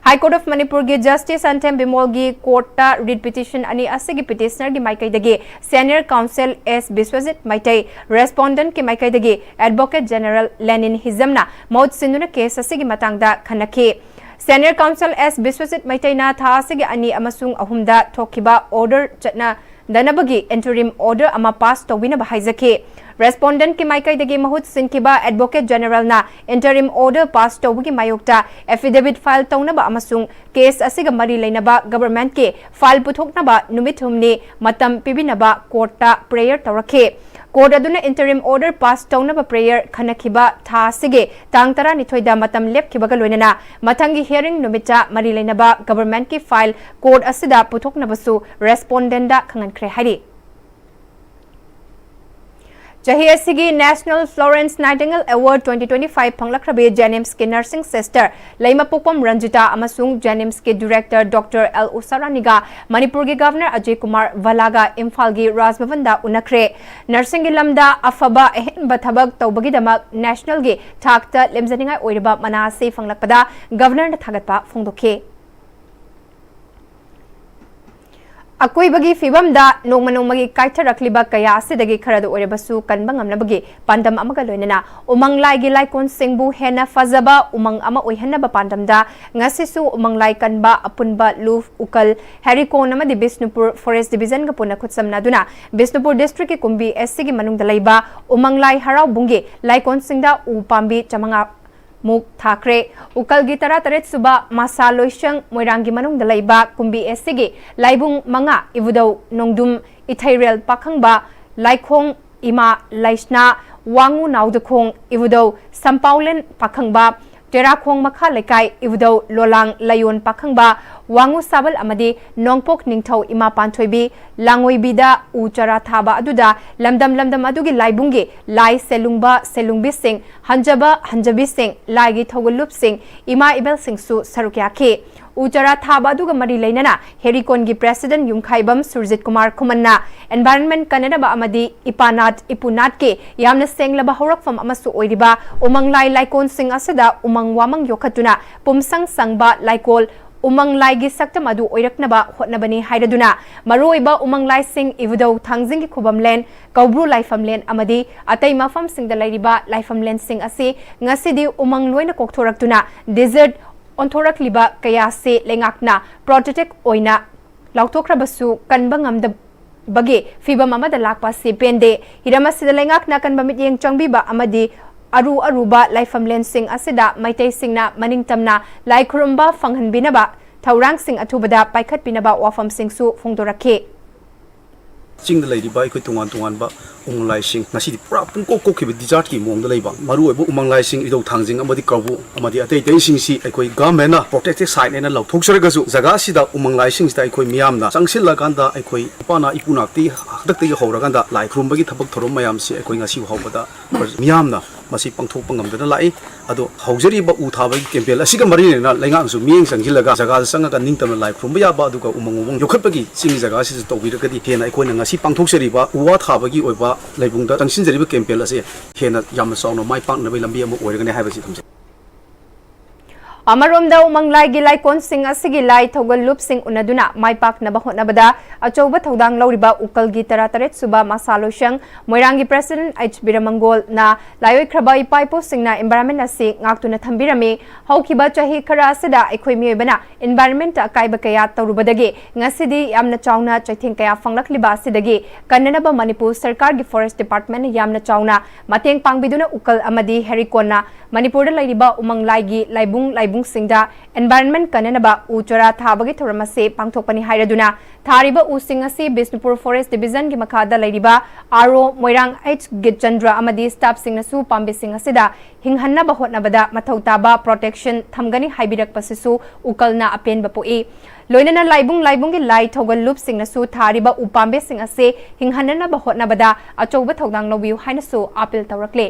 High Court of ꯃꯅꯤꯄꯨꯔꯒꯤ Justice ꯑꯟꯊꯦꯝ ꯕꯤꯃꯣꯜꯒꯤ court ꯇ writ petition ꯑꯅꯤ ꯑꯁꯤꯒꯤ petitioner ꯒꯤ ꯃꯥꯏꯀꯩꯗꯒꯤ senior counsel S Biswajit Meitei, respondent ꯀꯤ ꯃꯥꯏꯀꯩꯗꯒꯤ Advocate General ꯂꯦꯅꯤꯟ ꯍꯤꯖꯝꯅ ꯃꯍꯨꯠ ꯁꯤꯟꯗꯨꯅ case ꯑꯁꯤꯒꯤ ꯃꯇꯥꯡꯗ ꯈꯟꯅꯈꯤ꯫ Senior counsel S ꯕꯤꯁ꯭ꯋꯖꯤꯠ ꯃꯩꯇꯩꯅ ꯊꯥ ꯑꯁꯤꯒꯤ ꯑꯅꯤ ꯑꯃꯁꯨꯡ ꯑꯍꯨꯝꯗ ꯊꯣꯛꯈꯤꯕ order ꯆꯠꯅ ꯗꯅꯕꯒꯤ interim order ꯑꯃ pass ꯇꯧꯕꯤꯅꯕ ꯍꯥꯏꯖꯈꯤ꯫ Respondent ꯀꯤ ꯃꯥꯏꯀꯩꯗꯒꯤ ꯃꯍꯨꯠ ꯁꯤꯟꯈꯤꯕ Advocate General ꯅ interim order pass ꯇꯧꯕꯒꯤ ꯃꯥꯌꯣꯛꯇ affidavit file ꯇꯧꯅꯕ ꯑꯃꯁꯨꯡ case ꯑꯁꯤꯒ ꯃꯔꯤ ꯂꯩꯅꯕ government ꯀꯤ file ꯄꯨꯊꯣꯛꯅꯕ ꯅꯨꯃꯤꯠ ꯍꯨꯝꯅꯤ ꯃꯇꯝ ꯄꯤꯕꯤꯅꯕ court ꯇ prayer ꯇꯧꯔꯛꯈꯤ꯫ Court ꯑꯗꯨꯅ interim order pass ꯇꯧꯅꯕ prayer ꯈꯟꯅꯈꯤꯕ ꯊꯥ ꯑꯁꯤꯒꯤ ꯇꯥꯡ ꯇꯔꯥꯅꯤꯊꯣꯏꯗ ꯃꯇꯝ ꯂꯦꯞꯈꯤꯕꯒ ꯂꯣꯏꯅꯅ ꯃꯊꯪꯒꯤ hearing ꯅꯨꯃꯤꯠꯇ ꯃꯔꯤ ꯂꯩꯅꯕ government ꯀꯤ file court ꯑꯁꯤꯗ ꯄꯨꯊꯣꯛꯅꯕꯁꯨ respondent ꯗ ꯈꯪꯍꯟꯈ꯭ꯔꯦ ꯍꯥꯏꯔꯤ꯫ ꯆꯍꯤ ꯑꯁꯤꯒꯤ National Florence Nightingale Award twenty twenty-five ꯐꯪꯂꯛꯈ꯭ꯔꯕꯤ JNIMSꯀꯤ nursing sister ꯂꯩꯃꯄꯣꯛꯄꯝ Ranjita ꯑꯃꯁꯨꯡ JNIMSꯀꯤ director Doctor L ꯎꯁꯥꯔꯥꯅꯤꯒ ꯃꯅꯤꯄꯨꯔꯒꯤ Governor ꯑꯖꯌ ꯀꯨꯃꯥꯔ ꯚꯜꯂꯥꯒ ꯏꯝꯐꯥꯜꯒꯤ ꯔꯥꯖ ꯚꯕꯟꯗ ꯎꯅꯈ꯭ꯔꯦ꯫ Nursingꯒꯤ ꯂꯝꯗ ꯑꯐꯕ ꯑꯍꯦꯟꯕ ꯊꯕꯛ ꯇꯧꯕꯒꯤꯗꯃꯛ nationalꯒꯤ ꯊꯥꯛꯇ ꯂꯦꯝꯖꯅꯤꯡꯉꯥꯏ ꯑꯣꯏꯔꯕ ꯃꯅꯥ ꯑꯁꯤ ꯐꯪꯂꯛꯄꯗ Governorꯅ ꯊꯥꯒꯠꯄ ꯐꯣꯡꯗꯣꯛꯈꯤ꯫ ꯑꯀꯣꯏꯕꯒꯤ ꯐꯤꯕꯝꯗ ꯅꯣꯡꯃ ꯅꯣꯡꯃꯒꯤ ꯀꯥꯏꯊꯔꯛꯂꯤꯕ ꯀꯌꯥ ꯑꯁꯤꯗꯒꯤ ꯈꯔꯗ ꯑꯣꯏꯔꯕꯁꯨ ꯀꯟꯕ ꯉꯝꯅꯕꯒꯤ ꯄꯥꯟꯗꯝ ꯑꯃꯒ ꯂꯣꯏꯅꯅ ꯎꯃꯪ ꯂꯥꯏꯒꯤ ꯂꯥꯏꯀꯣꯟꯁꯤꯡꯕꯨ ꯍꯦꯟꯅ ꯐꯖꯕ ꯎꯃꯪ ꯑꯃ ꯑꯣꯏꯍꯟꯅꯕ ꯄꯥꯟꯗꯝꯗ ꯉꯁꯤꯁꯨ ꯎꯃꯪ ꯂꯥꯏ ꯀꯟꯕ ꯑꯄꯨꯟꯕ ꯂꯨꯞ, ꯎꯀꯜ, ꯍꯦꯔꯤꯀꯣꯟ ꯑꯃꯗꯤ ꯕꯤꯁꯅꯨꯄꯨꯔ Forest Divisionꯒ ꯄꯨꯟꯅ ꯈꯨꯠꯁꯝꯅꯗꯨꯅ ꯕꯤꯁꯅꯨꯄꯨꯔ districtꯀꯤ ꯀꯨꯝꯕꯤ ꯑꯁꯤꯒꯤ ꯃꯅꯨꯡꯗ ꯂꯩꯕ ꯎꯃꯪ ꯂꯥꯏ ꯍꯔꯥꯎꯕꯨꯡꯒꯤ ꯂꯥꯏꯀꯣꯟꯁꯤꯡꯗ ꯎ ꯄꯥꯝꯕꯤ ꯆꯥꯃꯉꯥ ꯃꯨꯛ ꯊꯥꯈ꯭ꯔꯦ꯫ ꯎꯀꯜꯒꯤ ꯇꯔꯥꯇꯔꯦꯠ ꯁꯨꯕ ꯃꯁꯥ ꯂꯣꯏꯁꯪ ꯃꯣꯏꯔꯥꯡꯒꯤ ꯃꯅꯨꯡꯗ ꯂꯩꯕ ꯀꯨꯝꯕꯤ ꯑꯁꯤꯒꯤ ꯂꯥꯏꯕꯨꯡ ꯃꯉꯥ, ꯏꯕꯨꯙꯧ ꯅꯣꯡꯗꯨꯝ, ꯏꯊꯩꯔꯦꯜ ꯄꯥꯈꯪꯕ, ꯂꯥꯏꯈꯣꯡ ꯏꯃꯥ ꯂꯩꯁꯅꯥ, ꯋꯥꯉꯨ ꯅꯥꯎꯗꯈꯣꯡ ꯏꯕꯨꯙꯧ ꯁꯝꯄꯥꯎꯂꯦꯟ ꯄꯥꯈꯪꯕ, ꯇꯦꯔꯥꯈꯣꯡ ꯃꯈꯥ ꯂꯩꯀꯥꯏ ꯏꯕꯨꯙꯧ ꯂꯣꯂꯥꯡ ꯂꯥꯏꯌꯣꯟ ꯄꯥꯈꯪꯕ, ꯋꯥꯉꯨ ꯁꯥꯕꯜ ꯑꯃꯗꯤ ꯅꯣꯡꯄꯣꯛ ꯅꯤꯡꯊꯧ ꯏꯃꯥ ꯄꯥꯟꯊꯣꯏꯕꯤ ꯂꯥꯡꯉꯣꯏꯕꯤꯗ ꯎ ꯆꯥꯔꯥ ꯊꯥꯕ ꯑꯗꯨꯗ ꯂꯝꯗꯝ ꯂꯝꯗꯝ ꯑꯗꯨꯒꯤ ꯂꯥꯏꯕꯨꯡꯒꯤ ꯂꯥꯏ ꯁꯦꯂꯨꯡꯕ ꯁꯦꯂꯨꯡꯕꯤꯁꯤꯡ, ꯍꯟꯖꯕ ꯍꯟꯖꯕꯤꯁꯤꯡ, ꯂꯥꯏꯒꯤ ꯊꯧꯒꯜꯂꯨꯞꯁꯤꯡ, ꯏꯃꯥ ꯏꯕꯦꯜꯁꯤꯡꯁꯨ ꯁꯔꯨꯛ ꯌꯥꯈꯤ꯫ ꯎ ꯆꯥꯔꯥ ꯊꯥꯕ ꯑꯗꯨꯒ ꯃꯔꯤ ꯂꯩꯅꯅ ꯍꯦꯔꯤꯀꯣꯟꯒꯤ president ꯌꯨꯝꯈꯥꯏꯕꯝ ꯁꯨꯔꯖꯤꯠ ꯀꯨꯃꯥꯔ ꯈꯨꯃꯟꯅ environment ꯀꯟꯅꯅꯕ ꯑꯃꯗꯤ ꯏꯄꯥꯅꯥꯠ ꯏꯄꯨꯅꯥꯠꯀꯤ ꯌꯥꯝꯅ ꯁꯦꯡꯂꯕ ꯍꯧꯔꯛꯐꯝ ꯑꯃꯁꯨ ꯑꯣꯏꯔꯤꯕ ꯎꯃꯪ ꯂꯥꯏ ꯂꯥꯏꯀꯣꯟꯁꯤꯡ ꯑꯁꯤꯗ ꯎꯃꯪ ꯋꯥꯃꯪ ꯌꯣꯛꯈꯠꯇꯨꯅ ꯄꯨꯝꯁꯪ ꯁꯪꯕ ꯂꯥꯏꯀꯣꯜ ꯎꯃꯪ ꯂꯥꯏꯒꯤ ꯁꯛꯇꯝ ꯑꯗꯨ ꯑꯣꯏꯔꯛꯅꯕ ꯍꯣꯠꯅꯕꯅꯤ ꯍꯥꯏꯔꯗꯨꯅ ꯃꯔꯨꯑꯣꯏꯕ ꯎꯃꯪ ꯂꯥꯏꯁꯤꯡ ꯏꯕꯨꯙꯧ ꯊꯥꯡꯖꯤꯡꯒꯤ ꯈꯨꯕꯝꯂꯦꯟ, ꯀꯧꯕ꯭ꯔꯨ ꯂꯥꯏꯐꯝꯂꯦꯟ ꯑꯃꯗꯤ ꯑꯇꯩ ꯃꯐꯝꯁꯤꯡꯗ ꯂꯩꯔꯤꯕ ꯂꯥꯏꯐꯝꯂꯦꯟꯁꯤꯡ ꯑꯁꯤ ꯉꯁꯤꯗꯤ ꯎꯃꯪ ꯂꯣꯏꯅ ꯀꯣꯛꯊꯣꯔꯛꯇꯨꯅ desert ꯑꯣꯟꯊꯣꯔꯛꯂꯤꯕ ꯀꯌꯥꯁꯤ ꯂꯩꯉꯥꯛꯅ protected ꯑꯣꯏꯅ ꯂꯥꯎꯊꯣꯛꯈ꯭ꯔꯕꯁꯨ ꯀꯟꯕ ꯉꯝꯗꯕꯒꯤ ꯐꯤꯕꯝ ꯑꯃꯗ ꯂꯥꯛꯄ ꯑꯁꯤ ꯄꯦꯟꯗꯦ꯫ ꯍꯤꯔꯝ ꯑꯁꯤꯗ ꯂꯩꯉꯥꯛꯅ ꯀꯟꯕ ꯃꯤꯠꯌꯦꯡ ꯆꯪꯕꯤꯕ ꯑꯃꯗꯤ ꯑꯔꯨ ꯑꯔꯨꯕ ꯂꯥꯏꯐꯝꯂꯦꯟꯁꯤꯡ ꯑꯁꯤꯗ ꯃꯩꯇꯩꯁꯤꯡꯅ ꯃꯅꯤꯡꯇꯝꯅ ꯂꯥꯏ ꯈꯨꯔꯨꯝꯕ ꯐꯪꯍꯟꯕꯤꯅꯕ ꯊꯧꯔꯥꯡꯁꯤꯡ ꯑꯊꯨꯕꯗ ꯄꯥꯏꯈꯠꯄꯤꯅꯕ ꯋꯥꯐꯝꯁꯤꯡꯁꯨ ꯐꯣꯡꯗꯣꯔꯛꯈꯤ꯫ ꯆꯤꯡꯗ ꯂꯩꯔꯤꯕ ꯑꯩꯈꯣꯏ ꯇꯣꯉꯥꯟ ꯇꯣꯉꯥꯟꯕ ꯎꯃꯪ ꯂꯥꯏꯁꯤꯡ ꯉꯁꯤꯗꯤ ꯄꯨꯔꯥ ꯄꯨꯡꯀꯣꯛ ꯀꯣꯛꯈꯤꯕ ꯗꯤꯖꯥꯔꯠꯀꯤ ꯃꯑꯣꯡꯗ ꯂꯩꯕ ꯃꯔꯨꯑꯣꯏꯕ ꯎꯃꯪ ꯂꯥꯏꯁꯤꯡ, ꯏꯙꯧ ꯊꯥꯡꯖꯤꯡ ꯑꯃꯗꯤ ꯀꯧꯕ꯭ꯔꯨ ꯑꯃꯗꯤ ꯑꯇꯩ ꯑꯇꯩꯁꯤꯡꯁꯤ ꯑꯩꯈꯣꯏ ꯒꯚꯔꯟꯃꯦꯟꯠꯅ ꯄ꯭ꯔꯣꯇꯦꯛꯇꯦꯗ ꯁꯥꯏꯠ ꯍꯥꯏꯅ ꯂꯥꯎꯊꯣꯛꯆꯔꯒꯁꯨ, ꯖꯒꯥꯁꯤꯗ ꯎꯃꯪ ꯂꯥꯏꯁꯤꯡꯁꯤꯗ ꯑꯩꯈꯣꯏ ꯃꯤꯌꯥꯝꯅ ꯆꯪꯁꯤꯜꯂꯀꯥꯟꯗ ꯑꯩꯈꯣꯏ ꯏꯄꯥꯅ ꯏꯄꯨꯅꯥꯛꯇꯤ ꯍꯥꯛꯇꯛꯇꯒꯤ ꯍꯧꯔꯀꯥꯟꯗ ꯂꯥꯏ ꯈꯨꯔꯨꯝꯕꯒꯤ ꯊꯕꯛ ꯊꯧꯔꯝ ꯃꯌꯥꯝꯁꯤ ꯑꯩꯈꯣꯏ ꯉꯁꯤ ꯐꯥꯎꯕꯗ ꯃꯤꯌꯥꯝꯅ ꯃꯁꯤ ꯄꯥꯡꯊꯣꯛꯄ ꯉꯝꯗꯅ ꯂꯥꯛꯏ꯫ ꯑꯗꯣ ꯍꯧꯖꯔꯤꯕ ꯎ ꯊꯥꯕꯒꯤ ꯀꯦꯝꯄꯦꯟ ꯑꯁꯤꯒ ꯃꯔꯤ ꯂꯩꯅꯅ ꯂꯩꯉꯥꯛꯅꯁꯨ ꯃꯤꯠꯌꯦꯡ ꯆꯪꯁꯤꯜꯂꯒ ꯖꯒꯥꯗ ꯆꯪꯉꯒ ꯅꯤꯡꯇꯝꯅ ꯂꯥꯏ ꯈꯨꯔꯨꯝꯕ ꯌꯥꯕ, ꯑꯗꯨꯒ ꯎꯃꯪ ꯋꯥꯃꯪ ꯌꯣꯛꯈꯠꯄꯒꯤ ꯆꯤꯡꯒꯤ ꯖꯒꯥꯁꯤꯁꯨ ꯇꯧꯕꯤꯔꯒꯗꯤ ꯍꯦꯟꯅ ꯑꯩꯈꯣꯏꯅ ꯉꯁꯤ ꯄꯥꯡꯊꯣꯛꯆꯔꯤꯕ ꯎ ꯋꯥ ꯊꯥꯕꯒꯤ ꯑꯣꯏꯕ ꯂꯩꯕꯨꯡꯗ ꯆꯪꯁꯤꯟꯖꯔꯤꯕ ꯀꯦꯝꯄꯦꯟ ꯑꯁꯤ ꯍꯦꯟꯅ ꯌꯥꯝꯅ ꯆꯥꯎꯅ ꯃꯥꯏ ꯄꯥꯛꯅꯕꯒꯤ ꯂꯝꯕꯤ ꯑꯃ ꯑꯣꯏꯔꯒꯅꯤ ꯍꯥꯏꯕꯁꯤ ꯊꯝꯖꯩ꯫ ꯑꯃꯔꯣꯝꯗ ꯎꯃꯪ ꯂꯥꯏꯒꯤ ꯂꯥꯏꯀꯣꯟꯁꯤꯡ ꯑꯁꯤꯒꯤ ꯂꯥꯏ ꯊꯧꯒꯜ ꯂꯨꯞꯁꯤꯡ ꯎꯅꯗꯨꯅ ꯃꯥꯏ ꯄꯥꯛꯅꯕ ꯍꯣꯠꯅꯕꯗ ꯑꯆꯧꯕ ꯊꯧꯗꯥꯡ ꯂꯧꯔꯤꯕ ꯎꯀꯜꯒꯤ ꯇꯔꯥꯇꯔꯦꯠ ꯁꯨꯕ ꯃꯁꯥ ꯂꯣꯏꯁꯪ ꯃꯣꯏꯔꯥꯡꯒꯤ ꯄ꯭ꯔꯦꯁꯤꯗꯦꯟꯠ ꯑꯩꯆ ꯕꯤꯔꯃꯪꯒꯣꯜꯅ ꯂꯥꯏꯑꯣꯏꯈ꯭ꯔꯕ ꯏꯄꯥ ꯏꯄꯨꯁꯤꯡꯅ ꯏꯟꯚꯥꯏꯔꯟꯃꯦꯟꯠ ꯑꯁꯤ ꯉꯥꯛꯇꯨꯅ ꯊꯝꯕꯤꯔꯝꯃꯤ꯫ ꯍꯧꯈꯤꯕ ꯆꯍꯤ ꯈꯔ ꯑꯁꯤꯗ ꯑꯩꯈꯣꯏ ꯃꯤꯑꯣꯏꯕꯅ ꯏꯟꯚꯥꯏꯔꯟꯃꯦꯟꯠꯇ ꯑꯀꯥꯏꯕ ꯀꯌꯥ ꯇꯧꯔꯨꯕꯗꯒꯤ ꯉꯁꯤꯗꯤ ꯌꯥꯝꯅ ꯆꯥꯎꯅ ꯆꯩꯊꯦꯡ ꯀꯌꯥ ꯐꯪꯂꯛꯂꯤꯕ ꯑꯁꯤꯗꯒꯤ ꯀꯟꯅꯅꯕ ꯃꯅꯤꯄꯨꯔ ꯁꯔꯀꯥꯔꯒꯤ ꯐꯣꯔꯦꯁꯠ ꯗꯤꯄꯥꯔꯠꯃꯦꯟꯠꯅ ꯌꯥꯝꯅ ꯆꯥꯎꯅ ꯃꯇꯦꯡ ꯄꯥꯡꯕꯤꯗꯨꯅ ꯎꯀꯜ ꯑꯃꯗꯤ ꯍꯦꯔꯤꯀꯣꯟꯅ ꯃꯅꯤꯄꯨꯔꯗ ꯂꯩꯔꯤꯕ ꯎꯃꯪ ꯂꯥꯏꯒꯤ ꯂꯥꯏꯕꯨꯡ ꯂꯥꯏꯕꯨꯡꯁꯤꯡꯗ ꯏꯟꯚꯥꯏꯔꯟꯃꯦꯟꯠ ꯀꯟꯅꯅꯕ ꯎ ꯆꯥꯔꯥ ꯊꯥꯕꯒꯤ ꯊꯧꯔꯝ ꯑꯁꯤ ꯄꯥꯡꯊꯣꯛꯄꯅꯤ ꯍꯥꯏꯔꯗꯨꯅ ꯊꯥꯔꯤꯕ ꯎꯁꯤꯡ ꯑꯁꯤ ꯕꯤꯁꯅꯨꯄꯨꯔ ꯐꯣꯔꯦꯁꯠ ꯗꯤꯕꯤꯖꯟꯒꯤ ꯃꯈꯥꯗ ꯂꯩꯔꯤꯕ ꯑꯥꯔ ꯑꯣ ꯃꯣꯏꯔꯥꯡ ꯑꯩꯆ ꯒꯤꯠꯆꯟꯗ꯭ꯔ ꯑꯃꯗꯤ ꯁ꯭ꯇꯥꯐꯁꯤꯡꯅꯁꯨ ꯄꯥꯝꯕꯤꯁꯤꯡ ꯑꯁꯤꯗ ꯍꯤꯡꯍꯟꯅꯕ ꯍꯣꯠꯅꯕꯗ ꯃꯊꯧ ꯇꯥꯕ ꯄ꯭ꯔꯣꯇꯦꯛꯁꯟ ꯊꯝꯒꯅꯤ ꯍꯥꯏꯕꯤꯔꯛꯄꯁꯤꯁꯨ ꯎꯀꯜꯅ ꯑꯄꯦꯟꯕ ꯄꯣꯛꯏ꯫ ꯂꯣꯏꯅꯅ ꯂꯥꯏꯕꯨꯡ ꯂꯥꯏꯕꯨꯡꯒꯤ ꯂꯥꯏ ꯊꯧꯒꯜ ꯂꯨꯞꯁꯤꯡꯅꯁꯨ ꯊꯥꯔꯤꯕ ꯎꯄꯥꯝꯕꯤꯁꯤꯡ ꯑꯁꯤ ꯍꯤꯡꯍꯟꯅꯅꯕ ꯍꯣꯠꯅꯕꯗ ꯑꯆꯧꯕ ꯊꯧꯗꯥꯡ ꯂꯧꯕꯤꯌꯨ ꯍꯥꯏꯅꯁꯨ ꯑꯥꯄꯤꯜ ꯇꯧꯔꯛꯂꯦ꯫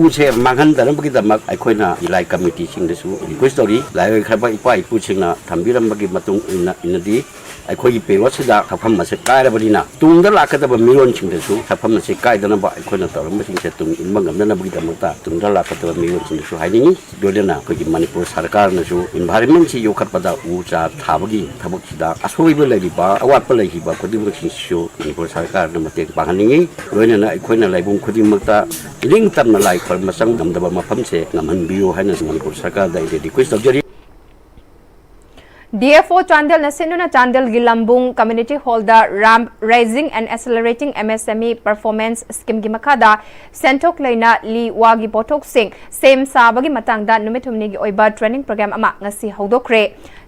ꯎꯁꯦ ꯃꯥꯡꯍꯟꯗꯅꯕꯒꯤꯗꯃꯛ ꯑꯩꯈꯣꯏꯅ ꯂꯥꯏ ꯀꯃꯤꯇꯤꯁꯤꯡꯗꯁꯨ ꯔꯤꯀ꯭ꯋꯦꯁ ꯇꯧꯔꯤ, ꯂꯥꯏꯑꯣꯏꯈ꯭ꯔꯕ ꯏꯄꯥ ꯏꯄꯨꯁꯤꯡꯅ ꯊꯝꯕꯤꯔꯝꯕꯒꯤ ꯃꯇꯨꯡ ꯏꯟꯅ ꯏꯟꯅꯗꯤ ꯑꯩꯈꯣꯏꯒꯤ ꯄꯦꯔꯣꯠꯁꯤꯗ ꯁꯛꯐꯝ ꯑꯁꯦ ꯀꯥꯏꯔꯕꯅꯤꯅ ꯇꯨꯡꯗ ꯂꯥꯛꯀꯗꯕ ꯃꯤꯔꯣꯟꯁꯤꯡꯗꯁꯨ ꯁꯛꯐꯝ ꯑꯁꯦ ꯀꯥꯏꯗꯅꯕ ꯑꯩꯈꯣꯏꯅ ꯇꯧꯔꯝꯕꯁꯤꯡꯁꯦ ꯇꯨꯡ ꯏꯟꯕ ꯉꯝꯅꯅꯕꯒꯤꯗꯃꯛꯇ ꯇꯨꯡꯗ ꯂꯥꯛꯀꯗꯕ ꯃꯤꯔꯣꯟꯁꯤꯡꯗꯁꯨ ꯍꯥꯏꯅꯤꯡꯉꯤ꯫ ꯂꯣꯏꯅꯅ ꯑꯩꯈꯣꯏꯒꯤ ꯃꯅꯤꯄꯨꯔ ꯁꯔꯀꯥꯔꯅꯁꯨ ꯏꯟꯚꯥꯏꯔꯟꯃꯦꯟꯠꯁꯤ ꯌꯣꯛꯈꯠꯄꯗ ꯎ ꯆꯥꯔ ꯊꯥꯕꯒꯤ ꯊꯕꯛꯁꯤꯗ ꯑꯁꯣꯏꯕ ꯂꯩꯔꯤꯕ ꯑꯋꯥꯠꯄ ꯂꯩꯈꯤꯕ ꯈꯨꯗꯤꯡꯃꯛꯁꯤꯡꯁꯤꯁꯨ ꯃꯅꯤꯄꯨꯔ ꯁꯔꯀꯥꯔꯅ ꯃꯇꯦꯡ ꯄꯥꯡꯍꯟꯅꯤꯡꯉꯤ꯫ ꯂꯣꯏꯅꯅ ꯑꯩꯈꯣꯏꯅ ꯂꯥꯏꯕꯨꯡ ꯈꯨꯗꯤꯡꯃꯛꯇ ꯏꯅꯤꯡꯇꯝꯅ ꯂꯥꯏ ꯈꯣꯏꯔꯝꯕ ꯆꯪ ꯉꯝꯗꯕ ꯃꯐꯝꯁꯦ ꯉꯝꯍꯟꯕꯤꯌꯨ ꯍꯥꯏꯅ ꯃꯅꯤꯄꯨꯔ ꯁꯔꯀꯥꯔꯗ ꯑꯩꯗꯤ ꯔꯤꯀ꯭ꯋꯦꯁ ꯇꯧꯖꯔꯤ꯫ ꯗꯤ ꯑꯦꯐ ꯑꯣ ꯆꯥꯟꯗꯦꯜꯅ ꯁꯤꯟꯗꯨꯅ ꯆꯥꯟꯗꯦꯜꯒꯤ ꯂꯝꯕꯨꯡ ꯀꯝꯃ꯭ꯌꯨꯅꯤꯇꯤ ꯍꯣꯜꯗ RAMP raising and accelerating M S M E performance ꯁ꯭ꯀꯤꯝꯒꯤ ꯃꯈꯥꯗ ꯁꯦꯟꯊꯣꯛ ꯂꯩꯅ ꯂꯤ ꯋꯥꯒꯤ ꯄꯣꯠꯊꯣꯛꯁꯤꯡ ꯁꯦꯝ ꯁꯥꯕꯒꯤ ꯃꯇꯥꯡꯗ ꯅꯨꯃꯤꯠ ꯍꯨꯝꯅꯤꯒꯤ ꯑꯣꯏꯕ ꯇ꯭ꯔꯦꯅꯤꯡ ꯄ꯭ꯔꯣꯒ꯭ꯔꯥꯝ ꯑꯃ ꯉꯁꯤ ꯍꯧꯗꯣꯛꯈ꯭ꯔꯦ꯫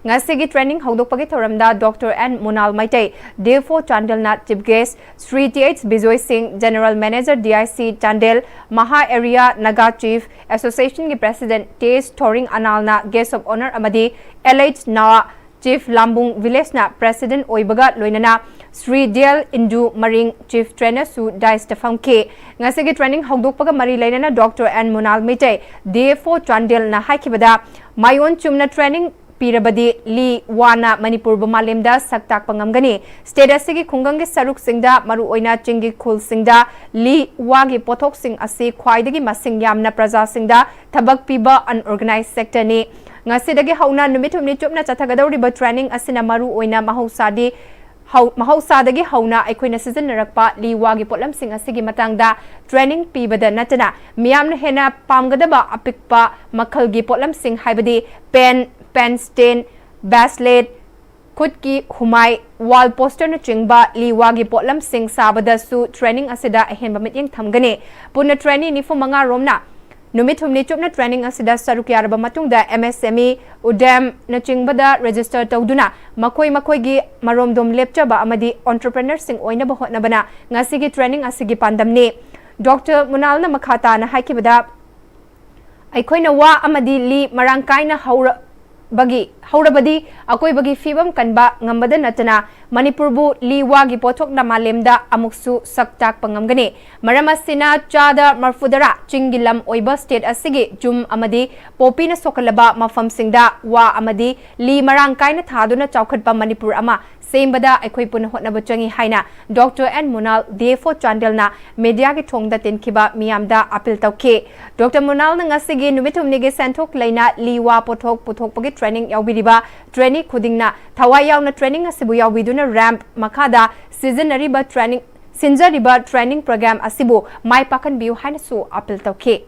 ꯉꯁꯤꯒꯤ training ꯍꯧꯗꯣꯛꯄꯒꯤ ꯊꯧꯔꯝꯗ Doctor N ꯃꯨꯅꯥꯜ Meitei, D F O ꯆꯥꯟꯗꯦꯜꯅ chief guest, Shri T H Bijoy ꯁꯤꯡ, General Manager D I C Chandel, Maha Area Naga Chief Association ꯒꯤ President T H ꯊꯣꯔꯤꯡ ꯑꯅꯥꯜꯅ guest of honour ꯑꯃꯗꯤ L H ꯅꯥꯋꯥ, Chief ꯂꯥꯝꯕꯨꯡ Village ꯅ President ꯑꯣꯏꯕꯒ ꯂꯣꯏꯅꯅ Shri D L ꯏꯟꯗꯨ ꯃꯔꯤꯡ, Chief Trainer ꯁꯨ dais ꯇ ꯐꯝꯈꯤ꯫ ꯉꯁꯤꯒꯤ training ꯍꯧꯗꯣꯛꯄꯒ ꯃꯔꯤ ꯂꯩꯅꯅ Doctor N ꯃꯨꯅꯥꯜ Meitei, D F O ꯆꯥꯟꯗꯦꯜꯅ ꯍꯥꯏꯈꯤꯕꯗ, ꯃꯥꯏꯑꯣꯟ ꯆꯨꯝꯅ training ꯄꯤꯔꯕꯗꯤ ꯂꯤ ꯋꯥꯅ ꯃꯅꯤꯄꯨꯔꯕꯨ ꯃꯥꯂꯦꯝꯗ ꯁꯛ ꯇꯥꯛꯄ ꯉꯝꯒꯅꯤ꯫ State ꯑꯁꯤꯒꯤ ꯈꯨꯡꯒꯪꯒꯤ ꯁꯔꯨꯛꯁꯤꯡꯗ, ꯃꯔꯨꯑꯣꯏꯅ ꯆꯤꯡꯒꯤ ꯈꯨꯜꯁꯤꯡꯗ ꯂꯤ ꯋꯥꯒꯤ ꯄꯣꯠꯊꯣꯛꯁꯤꯡ ꯑꯁꯤ ꯈ꯭ꯋꯥꯏꯗꯒꯤ ꯃꯁꯤꯡ ꯌꯥꯝꯅ ꯄ꯭ꯔꯖꯥꯁꯤꯡꯗ ꯊꯕꯛ ꯄꯤꯕ unorganized sector ꯅꯤ꯫ ꯉꯁꯤꯗꯒꯤ ꯍꯧꯅ ꯅꯨꯃꯤꯠ ꯍꯨꯝꯅꯤ ꯆꯨꯞꯅ ꯆꯠꯊꯒꯗꯧꯔꯤꯕ training ꯑꯁꯤꯅ ꯃꯔꯨꯑꯣꯏꯅ ꯃꯍꯧꯁꯥꯗꯤ ꯍꯧ-, ꯃꯍꯧꯁꯥꯗꯒꯤ ꯍꯧꯅ ꯑꯩꯈꯣꯏꯅ ꯁꯤꯖꯤꯟꯅꯔꯛꯄ ꯂꯤ ꯋꯥꯒꯤ ꯄꯣꯠꯂꯝꯁꯤꯡ ꯑꯁꯤꯒꯤ ꯃꯇꯥꯡꯗ training ꯄꯤꯕꯗ ꯅꯠꯇꯅ, ꯃꯤꯌꯥꯝꯅ ꯍꯦꯟꯅ ꯄꯥꯝꯒꯗꯕ ꯑꯄꯤꯛꯄ ꯃꯈꯜꯒꯤ ꯄꯣꯠꯂꯝꯁꯤꯡ, ꯍꯥꯏꯕꯗꯤ pen, pen stand, bracelet, ꯈꯨꯠꯀꯤ ꯍꯨꯃꯥꯏ, wall poster ꯅꯆꯤꯡꯕ ꯂꯤ ꯋꯥꯒꯤ ꯄꯣꯠꯂꯝꯁꯤꯡ ꯁꯥꯕꯗꯁꯨ training ꯑꯁꯤꯗ ꯑꯍꯦꯟꯕ ꯃꯤꯠꯌꯦꯡ ꯊꯝꯒꯅꯤ꯫ ꯄꯨꯟꯅ trainee ꯅꯤꯐꯨ ꯃꯉꯥ ꯔꯣꯝꯅ ꯅꯨꯃꯤꯠ ꯍꯨꯝꯅꯤ ꯆꯨꯞꯅ training ꯑꯁꯤꯗ ꯁꯔꯨꯛ ꯌꯥꯔꯕ ꯃꯇꯨꯡꯗ M S M E, ꯎꯗꯦꯝ ꯅꯆꯤꯡꯕꯗ register ꯇꯧꯗꯨꯅ ꯃꯈꯣꯏ ꯃꯈꯣꯏꯒꯤ ꯃꯔꯣꯝꯗꯣꯝ ꯂꯦꯞꯆꯕ ꯑꯃꯗꯤ entrepreneur ꯁꯤꯡ ꯑꯣꯏꯅꯕ ꯍꯣꯠꯅꯕꯅ ꯉꯁꯤꯒꯤ training ꯑꯁꯤꯒꯤ ꯄꯥꯟꯗꯝꯅꯤ꯫ Doctor ꯃꯨꯅꯥꯜꯅ ꯃꯈꯥ ꯇꯥꯅ ꯍꯥꯏꯈꯤꯕꯗ, ꯑꯩꯈꯣꯏꯅ ꯋꯥ ꯑꯃꯗꯤ ꯂꯤ ꯃꯔꯥꯡ ꯀꯥꯏꯅ ꯍꯧꯔꯕꯒꯤ, ꯍꯧꯔꯕꯗꯤ ꯑꯀꯣꯏꯕꯒꯤ ꯐꯤꯕꯝ ꯀꯟꯕ ꯉꯝꯕꯗ ꯅꯠꯇꯅ ꯃꯅꯤꯄꯨꯔꯕꯨ ꯂꯤ ꯋꯥꯒꯤ ꯄꯣꯠꯊꯣꯛꯅ ꯃꯥꯂꯦꯝꯗ ꯑꯃꯨꯛꯁꯨ ꯁꯛ ꯇꯥꯛꯄ ꯉꯝꯒꯅꯤ꯫ ꯃꯔꯝ ꯑꯁꯤꯅ ꯆꯥꯗ ꯃꯔꯐꯨꯇꯔꯥ ꯆꯤꯡꯒꯤ ꯂꯝ ꯑꯣꯏꯕ state ꯑꯁꯤꯒꯤ ꯆꯨꯝ ꯑꯃꯗꯤ ꯄꯣꯄꯤꯅ ꯁꯣꯛꯍꯜꯂꯕ ꯃꯐꯝꯁꯤꯡꯗ ꯋꯥ ꯑꯃꯗꯤ ꯂꯤ ꯃꯔꯥꯡ ꯀꯥꯏꯅ ꯊꯥꯗꯨꯅ ꯆꯥꯎꯈꯠꯄ ꯃꯅꯤꯄꯨꯔ ꯑꯃ ꯁꯦꯝꯕꯗ ꯑꯩꯈꯣꯏ ꯄꯨꯟꯅ ꯍꯣꯠꯅꯕ ꯆꯪꯏ ꯍꯥꯏꯅ Doctor N ꯃꯨꯅꯥꯜ, D F O ꯆꯥꯟꯗꯦꯜꯅ media ꯒꯤ ꯊꯣꯡꯗ ꯇꯤꯟꯈꯤꯕ ꯃꯤꯌꯥꯝꯗ appeal ꯇꯧꯈꯤ꯫ Doctor ꯃꯨꯅꯥꯜꯅ ꯉꯁꯤꯒꯤ ꯅꯨꯃꯤꯠ ꯍꯨꯝꯅꯤꯒꯤ ꯁꯦꯟꯊꯣꯛ ꯂꯩꯅ ꯂꯤ ꯋꯥ ꯄꯣꯠꯊꯣꯛ ꯄꯨꯊꯣꯛꯄꯒꯤ training ꯌꯥꯎꯕꯤꯔꯤꯕ trainee ꯈꯨꯗꯤꯡꯅ ꯊꯋꯥꯏ ꯌꯥꯎꯅ training ꯑꯁꯤꯕꯨ ꯌꯥꯎꯕꯤꯗꯨꯅ ramp ꯃꯈꯥꯗ ꯁꯤꯖꯤꯟꯅꯔꯤꯕ training, ꯁꯤꯟꯖꯔꯤꯕ training program ꯑꯁꯤꯕꯨ ꯃꯥꯏ ꯄꯥꯛꯍꯟꯕꯤꯌꯨ ꯍꯥꯏꯅꯁꯨ appeal ꯇꯧꯈꯤ꯫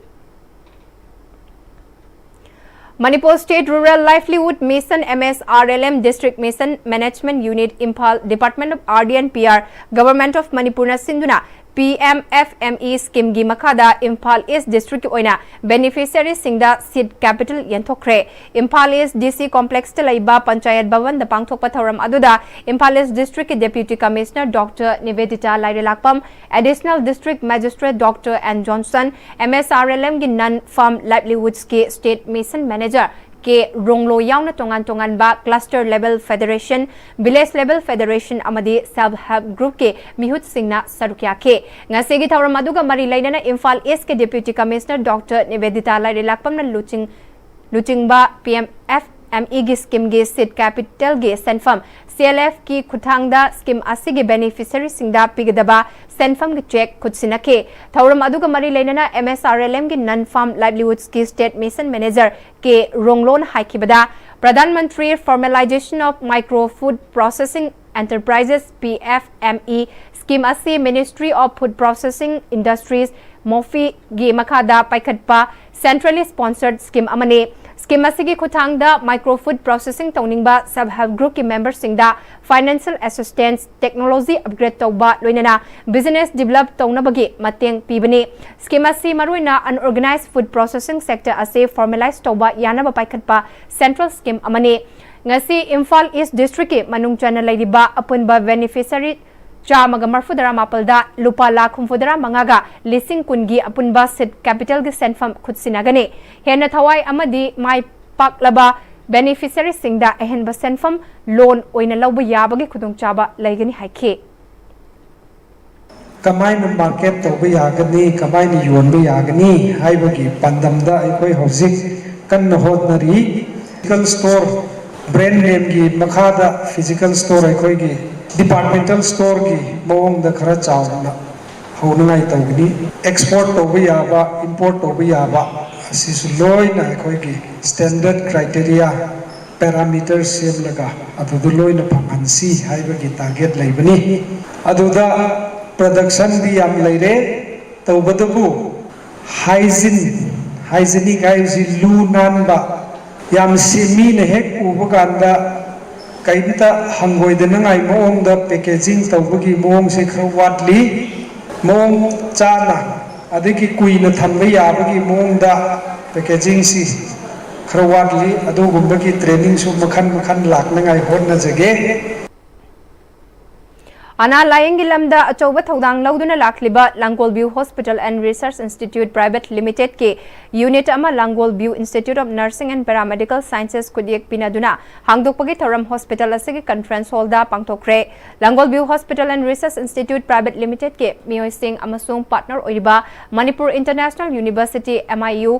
Manipur State Rural Livelihood Mission, M S R L M, District Mission Management Unit, Imphal, Department of R D and P R, Government of Manipur ꯅ ꯁꯤꯟꯗꯨꯅ P M F M E ꯁ꯭ꯀꯤꯝꯒꯤ ꯃꯈꯥꯗ Imphal east ꯗꯤꯁꯇ꯭ꯔꯤꯛꯀꯤ ꯑꯣꯏꯅ ꯕꯦꯅꯤꯐꯤꯁꯤꯌꯔꯤꯁꯤꯡꯗ ꯁꯤꯗ capital ꯌꯦꯟꯊꯣꯛꯈ꯭ꯔꯦ꯫ Imphal ꯏꯁ ꯗꯤ ꯁꯤ ꯀꯣꯝꯄ꯭ꯂꯦꯛꯁꯇ ꯂꯩꯕ ꯄꯟꯆꯥꯌꯠ ꯚꯕꯟꯗ ꯄꯥꯡꯊꯣꯛꯄ ꯊꯧꯔꯝ ꯑꯗꯨꯗ ꯏꯝꯐꯥꯜ ꯏꯁ ꯗꯤꯁꯇ꯭ꯔꯤꯛꯀꯤ deputy commissioner doctor Nivedita Laireilakpam, additional district magistrate doctor N Johnson, M S R L ꯑꯦꯝꯒꯤ ꯅꯟ ꯐꯥꯔꯝ ꯂꯥꯏꯚꯂꯤꯍꯨꯗꯁꯀꯤ state mission manager K Ronglo ꯌꯥꯎꯅ ꯇꯣꯉꯥꯟ ꯇꯣꯉꯥꯟꯕ cluster level federation, village level federation ꯑꯃꯗꯤ ꯁꯦꯜꯐ ꯍꯦꯜꯞ ꯒ꯭ꯔꯨꯞꯀꯤ ꯃꯤꯍꯨꯠꯁꯤꯡꯅ ꯁꯔꯨꯛ ꯌꯥꯈꯤ꯫ ꯉꯁꯤꯒꯤ ꯊꯧꯔꯝ ꯑꯗꯨꯒ ꯃꯔꯤ ꯂꯩꯅꯅ ꯏꯝꯐꯥꯜ ꯏꯁꯀꯤ ꯗꯦꯄ꯭ꯌꯨꯇꯤ ꯀꯃꯤꯁꯅꯔ ꯗꯣꯛꯇꯔ ꯅꯤꯕꯦꯗꯤꯇꯥ ꯂꯥꯏꯔꯦꯂꯥꯛꯄꯝꯅ ꯂꯨꯆꯤꯡ-, ꯂꯨꯆꯤꯡꯕ ꯄꯤ ꯑꯦꯝ ꯑꯦꯐ ꯑꯦꯝ ꯏꯒꯤ ꯁ꯭ꯀꯤꯝꯒꯤ ꯁꯤꯗ ꯀꯦꯄꯤꯇꯦꯜꯒꯤ ꯁꯦꯟꯐꯝ ꯁꯤ ꯑꯦꯜ ꯑꯦꯐꯀꯤ ꯈꯨꯠꯊꯥꯡꯗ ꯁ꯭ꯀꯤꯝ ꯑꯁꯤꯒꯤ ꯕꯦꯅꯤꯐꯤꯁꯔꯤꯁꯤꯡꯗ ꯄꯤꯒꯗꯕ ꯁꯦꯟꯐꯝꯒꯤ ꯆꯦꯛ ꯈꯨꯠꯁꯤꯟꯅꯈꯤ꯫ ꯊꯧꯔꯝ ꯑꯗꯨꯒ ꯃꯔꯤ ꯂꯩꯅꯅ ꯑꯦꯝ ꯑꯦꯁ ꯑꯥꯔ ꯑꯦꯜ ꯑꯦꯝꯒꯤ ꯅꯟ ꯐꯥꯔꯝ ꯂꯥꯏꯚꯂꯤꯍꯨꯗꯁꯀꯤ ꯁ꯭ꯇꯦꯠ ꯃꯤꯁꯟ ꯃꯦꯅꯦꯖꯔ ꯀꯦ ꯔꯣꯡꯂꯣꯅ ꯍꯥꯏꯈꯤꯕꯗ, Pradhan Mantri Formalization of Micro Food Processing Enterprises, P F M E, scheme ꯑꯁꯤ Ministry of Food Processing Industries, ꯃꯣꯐꯤꯒꯤ ꯃꯈꯥꯗ ꯄꯥꯏꯈꯠꯄ ꯁꯦꯟꯇ꯭ꯔꯦꯜꯂꯤ ꯁ꯭ꯄꯣꯟꯁꯔꯗ ꯁ꯭ꯀꯤꯝ ꯑꯃꯅꯤ꯫ ꯁ꯭ꯀꯤꯝ ꯑꯁꯤꯒꯤ ꯈꯨꯠꯊꯥꯡꯗ ꯃꯥꯏꯀ꯭ꯔꯣ ꯐꯨꯗ ꯄ꯭ꯔꯣꯁꯦꯁꯤꯡ ꯇꯧꯅꯤꯡꯕ ꯁꯦꯜꯐ ꯍꯦꯜꯞ ꯒ꯭ꯔꯨꯞꯀꯤ ꯃꯦꯝꯕꯔꯁꯤꯡꯗ ꯐꯥꯏꯅꯥꯟꯁꯤꯌꯦꯜ ꯑꯦꯁꯤꯁꯇꯦꯟꯁ, ꯇꯦꯛꯅꯣꯂꯣꯖꯤ ꯑꯞꯒ꯭ꯔꯦꯗ ꯇꯧꯕ, ꯂꯣꯏꯅꯅ ꯕꯤꯖꯤꯅꯦꯁ ꯗꯤꯕꯦꯂꯞ ꯇꯧꯅꯕꯒꯤ ꯃꯇꯦꯡ ꯄꯤꯕꯅꯤ꯫ ꯁ꯭ꯀꯤꯝ ꯑꯁꯤ ꯃꯔꯨꯑꯣꯏꯅ ꯑꯟꯑꯣꯔꯒꯅꯥꯏꯖ ꯐꯨꯗ ꯄ꯭ꯔꯣꯁꯦꯁꯤꯡ ꯁꯦꯛꯇꯔ ꯑꯁꯤ ꯐꯣꯔꯃꯦꯂꯥꯏꯖ ꯇꯧꯕ ꯌꯥꯅꯕ ꯄꯥꯏꯈꯠꯄ ꯁꯦꯟꯇ꯭ꯔꯦꯜ ꯁ꯭ꯀꯤꯝ ꯑꯃꯅꯤ꯫ ꯉꯁꯤ ꯏꯝꯐꯥꯜ ꯏꯁ ꯗꯤꯁꯇ꯭ꯔꯤꯛꯀꯤ ꯃꯅꯨꯡ ꯆꯟꯅ ꯂꯩꯔꯤꯕ ꯑꯄꯨꯟꯕ ꯕꯦꯅꯤꯐꯤꯁꯔꯤ ꯆꯥꯝꯃꯒ ꯃꯔꯐꯨꯇꯔꯥ ꯃꯥꯄꯜꯗ ꯂꯨꯄꯥ ꯂꯥꯈ ꯍꯨꯝꯐꯨꯇꯔꯥ ꯃꯉꯥꯒ ꯂꯤꯁꯤꯡ ꯀꯨꯟꯒꯤ ꯑꯄꯨꯟꯕ ꯁꯤꯗ ꯀꯦꯄꯤꯇꯦꯜꯒꯤ ꯁꯦꯟꯐꯝ ꯈꯨꯠꯁꯤꯟꯅꯒꯅꯤ꯫ ꯍꯦꯟꯅ ꯊꯋꯥꯏ ꯑꯃꯗꯤ ꯃꯥꯏ ꯄꯥꯛꯂꯕ ꯕꯦꯅꯤꯐꯤꯁꯔꯤꯁꯤꯡꯗ ꯑꯍꯦꯟꯕ ꯁꯦꯟꯐꯝ ꯂꯣꯟ ꯑꯣꯏꯅ ꯂꯧꯕ ꯌꯥꯕꯒꯤ ꯈꯨꯗꯣꯡꯆꯥꯕ ꯂꯩꯒꯅꯤ ꯍꯥꯏꯈꯤ꯫ ꯀꯃꯥꯏꯅ ꯃꯥꯔꯀꯦꯠ ꯇꯧꯕ ꯌꯥꯒꯅꯤ, ꯀꯃꯥꯏꯅ ꯌꯣꯟꯕ ꯌꯥꯒꯅꯤ ꯍꯥꯏꯕꯒꯤ ꯄꯥꯟꯗꯝꯗ ꯑꯩꯈꯣꯏ ꯍꯧꯖꯤꯛ ꯀꯟꯅ ꯍꯣꯠꯅꯔꯤ꯫ ꯐꯤꯖꯤꯀꯦꯜ ꯁ꯭ꯇꯣꯔ, ꯕ꯭ꯔꯦꯟ ꯅꯦꯝꯒꯤ ꯃꯈꯥꯗ ꯐꯤꯖꯤꯀꯦꯜ ꯁ꯭ꯇꯣꯔ, ꯑꯩꯈꯣꯏꯒꯤ ꯗꯤꯄꯥꯔꯠꯃꯦꯟꯇꯦꯜ ꯁ꯭ꯇꯣꯔꯒꯤ ꯃꯑꯣꯡꯗ ꯈꯔ ꯆꯥꯎꯅ ꯍꯧꯅꯉꯥꯏ ꯇꯧꯒꯅꯤ꯫ ꯑꯦꯛꯁꯄꯣꯔꯠ ꯇꯧꯕ ꯌꯥꯕ, ꯏꯝꯄꯣꯔꯠ ꯇꯧꯕ ꯌꯥꯕ, ꯑꯁꯤꯁꯨ ꯂꯣꯏꯅ ꯑꯩꯈꯣꯏꯒꯤ ꯁ꯭ꯇꯦꯟꯗꯔꯗ ꯀ꯭ꯔꯥꯏꯇꯦꯔꯤꯌꯥ, ꯄꯦꯔꯥꯃꯤꯇꯔ ꯁꯦꯝꯂꯒ ꯑꯗꯨꯗ ꯂꯣꯏꯅ ꯐꯪꯍꯟꯁꯤ ꯍꯥꯏꯕꯒꯤ ꯇꯥꯔꯒꯦꯠ ꯂꯩꯕꯅꯤ꯫ ꯑꯗꯨꯗ ꯄ꯭ꯔꯗꯛꯁꯟꯗꯤ ꯌꯥꯝ ꯂꯩꯔꯦ, ꯇꯧꯕꯇꯕꯨ ꯍꯥꯏꯖꯤꯟ, ꯍꯥꯏꯖꯤꯅꯤꯛ ꯍꯥꯏꯕꯁꯤ ꯂꯨ ꯅꯥꯟꯕ, ꯌꯥꯝ ꯁꯤ-, ꯃꯤꯅ ꯍꯦꯛ ꯎꯕ ꯀꯥꯟꯗ ꯀꯩꯝꯇ ꯍꯪꯒꯣꯏꯗꯅꯉꯥꯏ ꯃꯑꯣꯡꯗ ꯄꯦꯀꯦꯖꯤꯡ ꯇꯧꯕꯒꯤ ꯃꯑꯣꯡꯁꯦ ꯈꯔ ꯋꯥꯠꯂꯤ꯫ ꯃꯑꯣꯡ ꯆꯥꯅ ꯑꯗꯒꯤ ꯀꯨꯏꯅ ꯊꯝꯕ ꯌꯥꯕꯒꯤ ꯃꯑꯣꯡꯗ packagingꯁꯤ ꯈꯔ ꯋꯥꯠꯂꯤ꯫ ꯑꯗꯨꯒꯨꯝꯕꯒꯤ trainingꯁꯨ ꯃꯈꯜ ꯃꯈꯜ ꯂꯥꯛꯅꯉꯥꯏ ꯍꯣꯠꯅꯖꯒꯦ꯫ ꯑꯅꯥ ꯂꯥꯌꯦꯡꯒꯤ ꯂꯝꯗ ꯑꯆꯧꯕ ꯊꯧꯗꯥꯡ ꯂꯧꯗꯨꯅ ꯂꯥꯛꯂꯤꯕ Langol view Hospital and Research Institute Private Limitedꯀꯤ unit ꯑꯃ Langol view Institute of Nursing and Paramedical Sciences ꯈꯨꯠꯌꯦꯛ ꯄꯤꯅꯗꯨꯅ ꯍꯥꯡꯗꯣꯛꯄꯒꯤ ꯊꯧꯔꯝ hospital ꯑꯁꯤꯒꯤ conference hallꯗ ꯄꯥꯡꯊꯣꯛꯈ꯭ꯔꯦ꯫ Langol view Hospital and Research Institute Private Limitedꯀꯤ ꯃꯤꯑꯣꯏꯁꯤꯡ ꯑꯃꯁꯨꯡ partner ꯑꯣꯏꯔꯤꯕ Manipur International University, MIU,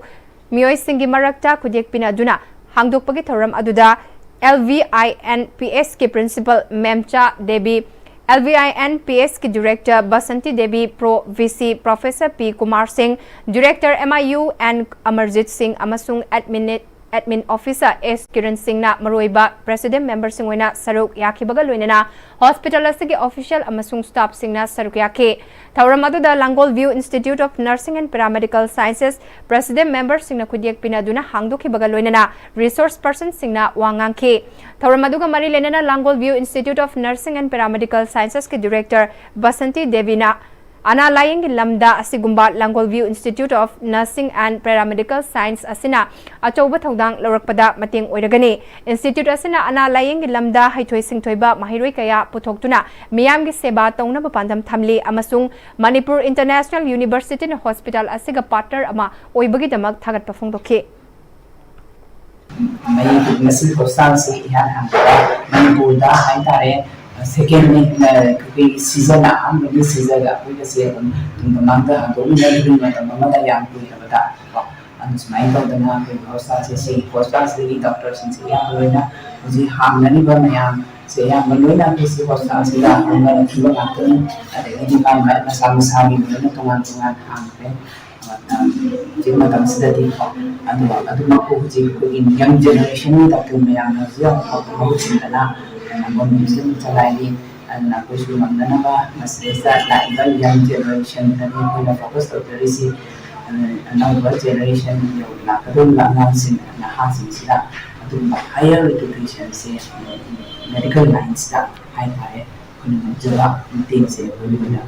ꯃꯤꯑꯣꯏꯁꯤꯡꯒꯤ ꯃꯔꯛꯇ ꯈꯨꯠꯌꯦꯛ ꯄꯤꯅꯗꯨꯅ ꯍꯥꯡꯗꯣꯛꯄꯒꯤ ꯊꯧꯔꯝ ꯑꯗꯨꯗ LVINPSꯀꯤ principal ꯃꯦꯝꯆꯥ Devi, LVINPSꯀꯤ director Basanti Devi, Pro VC Professor P Kumar ꯁꯤꯡ, director MIU N ꯑꯃꯔꯖꯤꯠ ꯁꯤꯡ ꯑꯃꯁꯨꯡ admin officer S ꯀꯤꯔꯟ ꯁꯤꯡꯅ ꯃꯔꯨꯑꯣꯏꯕ president memberꯁꯤꯡ ꯑꯣꯏꯅ ꯁꯔꯨꯛ ꯌꯥꯈꯤꯕꯒ ꯂꯣꯏꯅꯅ hospital ꯑꯁꯤꯒꯤ official ꯑꯃꯁꯨꯡ staffꯁꯤꯡꯅ ꯁꯔꯨꯛ ꯌꯥꯈꯤ꯫ ꯊꯧꯔꯝ ꯑꯗꯨꯗ Langol view Institute of Nursing and Paramedical Sciences president memberꯁꯤꯡꯅ ꯈꯨꯠꯌꯦꯛ ꯄꯤꯅꯗꯨꯅ ꯍꯥꯡꯗꯣꯛꯈꯤꯕꯒ ꯂꯣꯏꯅꯅ resource personꯁꯤꯡꯅ ꯋꯥ ꯉꯥꯡꯈꯤ꯫ ꯊꯧꯔꯝ ꯑꯗꯨꯒ ꯃꯔꯤ ꯂꯩꯅꯅ Langol view Institute of Nursing and Paramedical Sciencesꯀꯤ director ꯕꯁꯟꯇꯤ ꯗꯦꯕꯤꯅ ꯑꯅꯥ ꯂꯥꯌꯦꯡꯒꯤ ꯂꯝꯗ ꯑꯁꯤꯒꯨꯝꯕ Langol view Institute of Nursing and Paramedical Science ꯑꯁꯤꯅ ꯑꯆꯧꯕ ꯊꯧꯗꯥꯡ ꯂꯧꯔꯛꯄꯗ ꯃꯇꯦꯡ ꯑꯣꯏꯔꯒꯅꯤ꯫ Institute ꯑꯁꯤꯅ ꯑꯅꯥ ꯂꯥꯌꯦꯡꯒꯤ ꯂꯝꯗ ꯍꯩꯊꯣꯏ ꯁꯤꯡꯊꯣꯏꯕ ꯃꯍꯩꯔꯣꯏ ꯀꯌꯥ ꯄꯨꯊꯣꯛꯇꯨꯅ ꯃꯤꯌꯥꯝꯒꯤ ꯁꯦꯕꯥ ꯇꯧꯅꯕ ꯄꯥꯟꯗꯝ ꯊꯝꯂꯤ ꯑꯃꯁꯨꯡ Manipur International Universityꯅ hospital ꯑꯁꯤꯒ partner ꯑꯃ ꯑꯣꯏꯕꯒꯤꯗꯃꯛ ꯊꯥꯒꯠꯄ ꯐꯣꯡꯗꯣꯛꯈꯤ꯫ ꯃꯁꯤ ꯍꯣꯁꯇꯥꯜꯁꯤ ꯏꯍꯥꯟ ꯍꯥꯟꯕꯗ ꯃꯅꯤꯄꯨꯔꯗ ꯍꯥꯏꯇꯥꯔꯦ, second ꯑꯩꯈꯣꯏꯒꯤ season, ꯑꯍꯥꯟꯕꯒꯤ seasonꯗ ꯑꯩꯈꯣꯏꯒꯁꯦ ꯑꯗꯨꯝ ꯃꯃꯥꯡꯗ ꯍꯥꯡꯗꯣꯛꯃꯤꯟꯅꯗ꯭ꯔꯤꯕ ꯃꯇꯝ ꯑꯃꯗ ꯌꯥꯝ ꯀꯨꯏꯔꯕꯗ ꯀꯣ꯫ ꯑꯗꯨ ꯁꯨꯃꯥꯏꯅ ꯇꯧꯗꯅ ꯑꯩꯈꯣꯏꯒꯤ ꯍꯣꯁꯇꯥꯜꯁꯦ, ꯁꯤ ꯍꯣꯁꯇꯥꯜꯁꯤꯗꯒꯤ doctorꯁꯤꯡꯁꯦ ꯑꯌꯥꯝꯕ ꯂꯣꯏꯅ ꯍꯧꯖꯤꯛ ꯍꯥꯡꯅꯔꯤꯕ ꯃꯌꯥꯝꯁꯦ ꯑꯌꯥꯝꯕ ꯂꯣꯏꯅ ꯑꯩꯈꯣꯏ ꯁꯤ ꯍꯣꯁꯇꯥꯜꯁꯤꯗ ꯍꯧꯅꯔꯛꯈꯤꯕ ꯉꯥꯛꯇꯅꯤ꯫ ꯑꯗꯒꯤꯗꯤ ꯃꯥꯏ ꯃꯥꯏ ꯃꯁꯥ ꯃꯁꯥꯒꯤ ꯂꯣꯏꯅ ꯇꯣꯉꯥꯟ ꯇꯣꯉꯥꯟ ꯍꯥꯡꯈ꯭ꯔꯦ꯫ ꯍꯧꯖꯤꯛ ꯃꯇꯝꯁꯤꯗꯗꯤ ꯑꯗꯨꯒ ꯑꯗꯨꯃꯛꯄꯨ ꯍꯧꯖꯤꯛ ꯑꯩꯈꯣꯏꯒꯤ young generationꯒꯤ doctor ꯃꯌꯥꯝꯅ ꯍꯧꯖꯤꯛ ꯌꯥꯝ ꯃꯍꯨꯠ ꯁꯤꯟꯗꯅ ꯂꯥꯡꯒꯣꯜ ꯃ꯭ꯌꯨꯖꯤꯌꯝ ꯆꯂꯥꯏꯔꯤ꯫ ꯑꯗꯨꯅ ꯑꯩꯈꯣꯏꯁꯨ ꯉꯝꯅꯅꯕ ꯃꯁꯤꯗꯩꯁꯤꯗ ꯂꯥꯛꯏꯕ young generationꯗꯅꯤ ꯑꯩꯈꯣꯏꯅ focus ꯇꯧꯖꯔꯤꯁꯤ꯫ ꯑꯅꯧꯕ generation ꯂꯥꯛꯀꯗꯧꯔꯤꯕ ꯑꯉꯥꯡꯁꯤꯡ, ꯅꯍꯥꯁꯤꯡꯁꯤꯗ ꯑꯗꯨꯒꯨꯝꯕ higher educationꯁꯦ medical lineꯁꯤꯗ ꯍꯥꯏꯇꯥꯔꯦ, ꯑꯩꯈꯣꯏꯅ ꯉꯝꯖꯕ ꯃꯇꯦꯡꯁꯦ ꯑꯩꯈꯣꯏꯒꯤ ꯑꯣꯏꯅ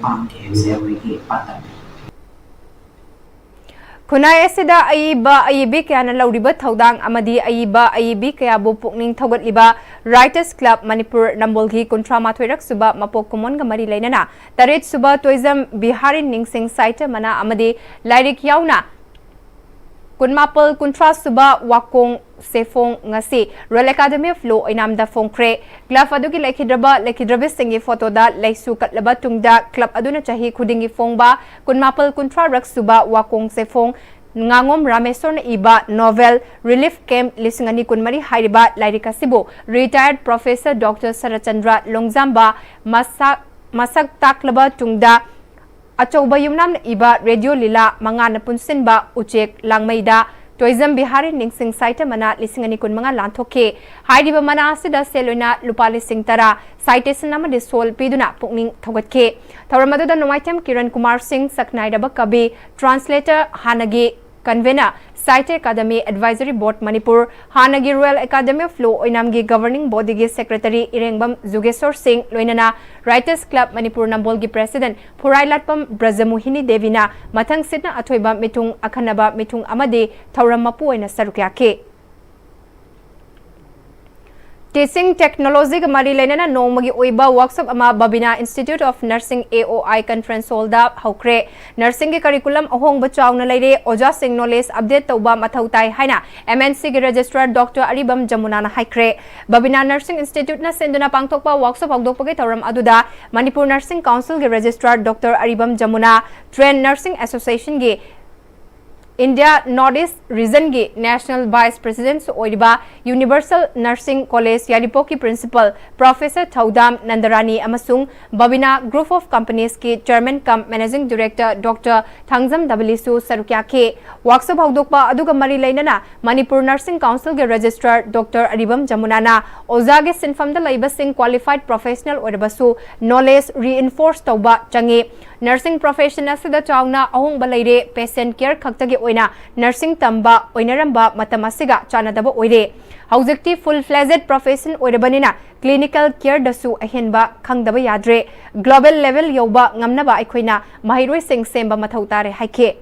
ꯄꯥꯝꯗꯦ ꯍꯥꯏꯕꯁꯦ ꯑꯩꯈꯣꯏꯒꯤ ꯄꯥꯟꯗꯝꯅꯤ꯫ ꯈꯨꯟꯅꯥꯏ ꯑꯁꯤꯗ ꯑꯏꯕ ꯑꯏꯕꯤ ꯀꯌꯥꯅ ꯂꯧꯔꯤꯕ ꯊꯧꯗꯥꯡ ꯑꯃꯗꯤ ꯑꯏꯕ ꯑꯏꯕꯤ ꯀꯌꯥꯕꯨ ꯄꯨꯛꯅꯤꯡ ꯊꯧꯒꯠꯂꯤꯕ Writers Club ꯃꯅꯤꯄꯨꯔ ꯅꯝꯕꯣꯜꯒꯤ ꯀꯨꯟꯊ꯭ꯔꯥ ꯃꯥꯊꯣꯏꯔꯛ ꯁꯨꯕ ꯃꯄꯣꯛ ꯀꯨꯝꯑꯣꯟꯒ ꯃꯔꯤ ꯂꯩꯅꯅ ꯇꯔꯦꯠ ꯁꯨꯕ ꯇꯣꯏꯖꯝ ꯕꯤꯍꯥꯔꯤ ꯅꯤꯡꯁꯤꯡ ꯁꯥꯍꯤꯇ꯭ꯌ ꯃꯅꯥ ꯑꯃꯗꯤ ꯂꯥꯏꯔꯤꯛ ꯌꯥꯎꯅ ꯀꯨꯟꯃꯥꯄꯜ ꯀꯨꯟꯊ꯭ꯔꯥ ꯁꯨꯕ ꯋꯥꯀꯣꯡ ꯁꯦꯐꯣꯡ ꯉꯁꯤ Royal Academy of Law ꯑꯣꯏꯅꯥꯝꯗ ꯐꯣꯡꯈ꯭ꯔꯦ꯫ Club ꯑꯗꯨꯒꯤ ꯂꯩꯈꯤꯗ꯭ꯔꯕ ꯂꯩꯈꯤꯗ꯭ꯔꯕꯁꯤꯡꯒꯤ ꯐꯣꯇꯣꯗ ꯂꯩꯁꯨ ꯀꯠꯂꯕ ꯇꯨꯡꯗ club ꯑꯗꯨꯅ ꯆꯍꯤ ꯈꯨꯗꯤꯡꯒꯤ ꯐꯣꯡꯕ ꯀꯨꯟꯃꯥꯄꯜ ꯀꯨꯟꯊ꯭ꯔꯥ ꯔꯛ ꯁꯨꯕ ꯋꯥꯀꯣꯡ ꯁꯦꯐꯣꯡ ꯉꯥꯉꯣꯝ ꯔꯥꯃꯦꯁꯣꯔꯅ ꯏꯕ novel Relief Camp ꯂꯤꯁꯤꯡ ꯑꯅꯤ ꯀꯨꯟꯃꯔꯤ ꯍꯥꯏꯔꯤꯕ ꯂꯥꯏꯔꯤꯛ ꯑꯁꯤꯕꯨ retired professor Doctor ꯁꯔꯠꯆꯟꯗ꯭ꯔ ꯂꯣꯡꯖꯥꯝꯕ ꯃꯁꯛ, ꯃꯁꯛ ꯇꯥꯛꯂꯕ ꯇꯨꯡꯗ ꯑꯆꯧꯕ ꯌꯨꯝꯅꯥꯝꯅ ꯏꯕ ꯔꯦꯗꯤꯑꯣ ꯂꯤꯂꯥ ꯃꯉꯥꯅ ꯄꯨꯟꯁꯤꯟꯕ ꯎꯆꯦꯛ ꯂꯥꯡꯃꯩꯗ ꯇꯣꯏꯖꯝ ꯕꯤꯍꯥꯔꯤ ꯅꯤꯡꯁꯤꯡ ꯁꯥꯍꯤꯇ꯭ꯌ ꯃꯅꯥ ꯂꯤꯁꯤꯡ ꯑꯅꯤ ꯀꯨꯟꯃꯉꯥ ꯂꯥꯟꯊꯣꯛꯈꯤ꯫ ꯍꯥꯏꯔꯤꯕ ꯃꯅꯥ ꯑꯁꯤꯗ ꯁꯦꯜ ꯑꯣꯏꯅ ꯂꯨꯄꯥ ꯂꯤꯁꯤꯡ ꯇꯔꯥ, citation ꯑꯃꯗꯤ ꯁꯣꯜ ꯄꯤꯗꯨꯅ ꯄꯨꯛꯅꯤꯡ ꯊꯧꯒꯠꯈꯤ꯫ ꯊꯧꯔꯝ ꯑꯗꯨꯗ ꯅꯣꯡꯃꯥꯏꯊꯦꯝ ꯀꯤꯔꯟ ꯀꯨꯃꯥꯔ ꯁꯤꯡ, ꯁꯛꯅꯥꯏꯔꯕ ꯀꯕꯤ, translator, ꯍꯥꯟꯅꯒꯤ convener, Sahitya Academy Advisory Board Manipur, ꯍꯥꯟꯅꯒꯤ Royal Academy of Law ꯑꯣꯏꯅꯥꯝꯒꯤ governing bodyꯒꯤ secretary ꯏꯔꯦꯡꯕꯝ Jugeshor ꯁꯤꯡ, ꯂꯣꯏꯅꯅ Writers Club ꯃꯅꯤꯄꯨꯔ ꯅꯝꯕꯣꯜꯒꯤ president ꯐꯨꯔꯥꯏꯂꯥꯠꯄꯝ ꯕ꯭ꯔꯖꯃꯣꯍꯤꯅꯤ ꯗꯦꯕꯤꯅ ꯃꯊꯪ ꯁꯤꯠꯅ ꯑꯊꯣꯏꯕ ꯃꯤꯊꯨꯡ, ꯑꯈꯟꯅꯕ ꯃꯤꯊꯨꯡ ꯑꯃꯗꯤ ꯊꯧꯔꯝ ꯃꯄꯨ ꯑꯣꯏꯅ ꯁꯔꯨꯛ ꯌꯥꯈꯤ꯫ Teaching technologyꯒ ꯃꯔꯤ ꯂꯩꯅꯅ ꯅꯣꯡꯃꯒꯤ ꯑꯣꯏꯕ workshop ꯑꯃ Babina Institute of Nursing, A O I, conference hallꯗ ꯍꯧꯈ꯭ꯔꯦ꯫ Nursingꯒꯤ curriculum ꯑꯍꯣꯡꯕ ꯆꯥꯎꯅ ꯂꯩꯔꯦ, ꯑꯣꯖꯥꯁꯤꯡ knowledge update ꯇꯧꯕ ꯃꯊꯧ ꯇꯥꯏ ꯍꯥꯏꯅ MNCꯒꯤ registrar Doctor ꯑꯔꯤꯕꯝ ꯖꯃꯨꯅꯥꯅ ꯍꯥꯏꯈ꯭ꯔꯦ꯫ Babina Nursing Instituteꯅ ꯁꯤꯟꯗꯨꯅ ꯄꯥꯡꯊꯣꯛꯄ workshop ꯍꯧꯗꯣꯛꯄꯒꯤ ꯊꯧꯔꯝ ꯑꯗꯨꯗ Manipur Nursing Councilꯒꯤ registrar Doctor ꯑꯔꯤꯕꯝ Yamuna, Trained Nursing Associationꯒꯤ India North East Regionꯒꯤ National Vice Presidentꯁꯨ ꯑꯣꯏꯔꯤꯕ Universal Nursing College ꯌꯥꯏꯔꯤꯄꯣꯛꯀꯤ Principal Professor ꯊꯧꯗꯥꯝ ꯅꯟꯗꯔꯥꯅꯤ ꯑꯃꯁꯨꯡ Babina Group of Companiesꯀꯤ Chairman cum Managing Director Doctor Thangjam ꯗꯕꯂꯤꯁꯨ ꯁꯔꯨꯛ ꯌꯥꯈꯤ꯫ Workshop ꯍꯧꯗꯣꯛꯄ ꯑꯗꯨꯒ ꯃꯔꯤ ꯂꯩꯅꯅ Manipur Nursing Councilꯒꯤ registrar Doctor ꯑꯔꯤꯕꯝ ꯖꯃꯨꯅꯥꯅ ꯑꯣꯖꯥꯒꯤ ꯁꯤꯟꯐꯝꯗ ꯂꯩꯕꯁꯤꯡ qualified professional ꯑꯣꯏꯔꯕꯁꯨ knowledge reinforce ꯇꯧꯕ ꯆꯪꯏ꯫ Nursing profession ꯑꯁꯤꯗ ꯆꯥꯎꯅ ꯑꯍꯣꯡꯕ ꯂꯩꯔꯦ꯫ Patient care ꯈꯛꯇꯒꯤ ꯑꯣꯏꯅ nursing ꯇꯝꯕ ꯑꯣꯏꯅꯔꯝꯕ ꯃꯇꯝ ꯑꯁꯤꯒ ꯆꯥꯟꯅꯗꯕ ꯑꯣꯏꯔꯦ꯫ ꯍꯧꯖꯤꯛꯇꯤ full fledged profession ꯑꯣꯏꯔꯕꯅꯤꯅ clinical careꯗꯁꯨ ꯑꯍꯦꯟꯕ ꯈꯪꯗꯕ ꯌꯥꯗ꯭ꯔꯦ꯫ Global level ꯌꯧꯕ ꯉꯝꯅꯕ ꯑꯩꯈꯣꯏꯅ ꯃꯍꯩꯔꯣꯏꯁꯤꯡ ꯁꯦꯝꯕ ꯃꯊꯧ ꯇꯥꯔꯦ ꯍꯥꯏꯈꯤ꯫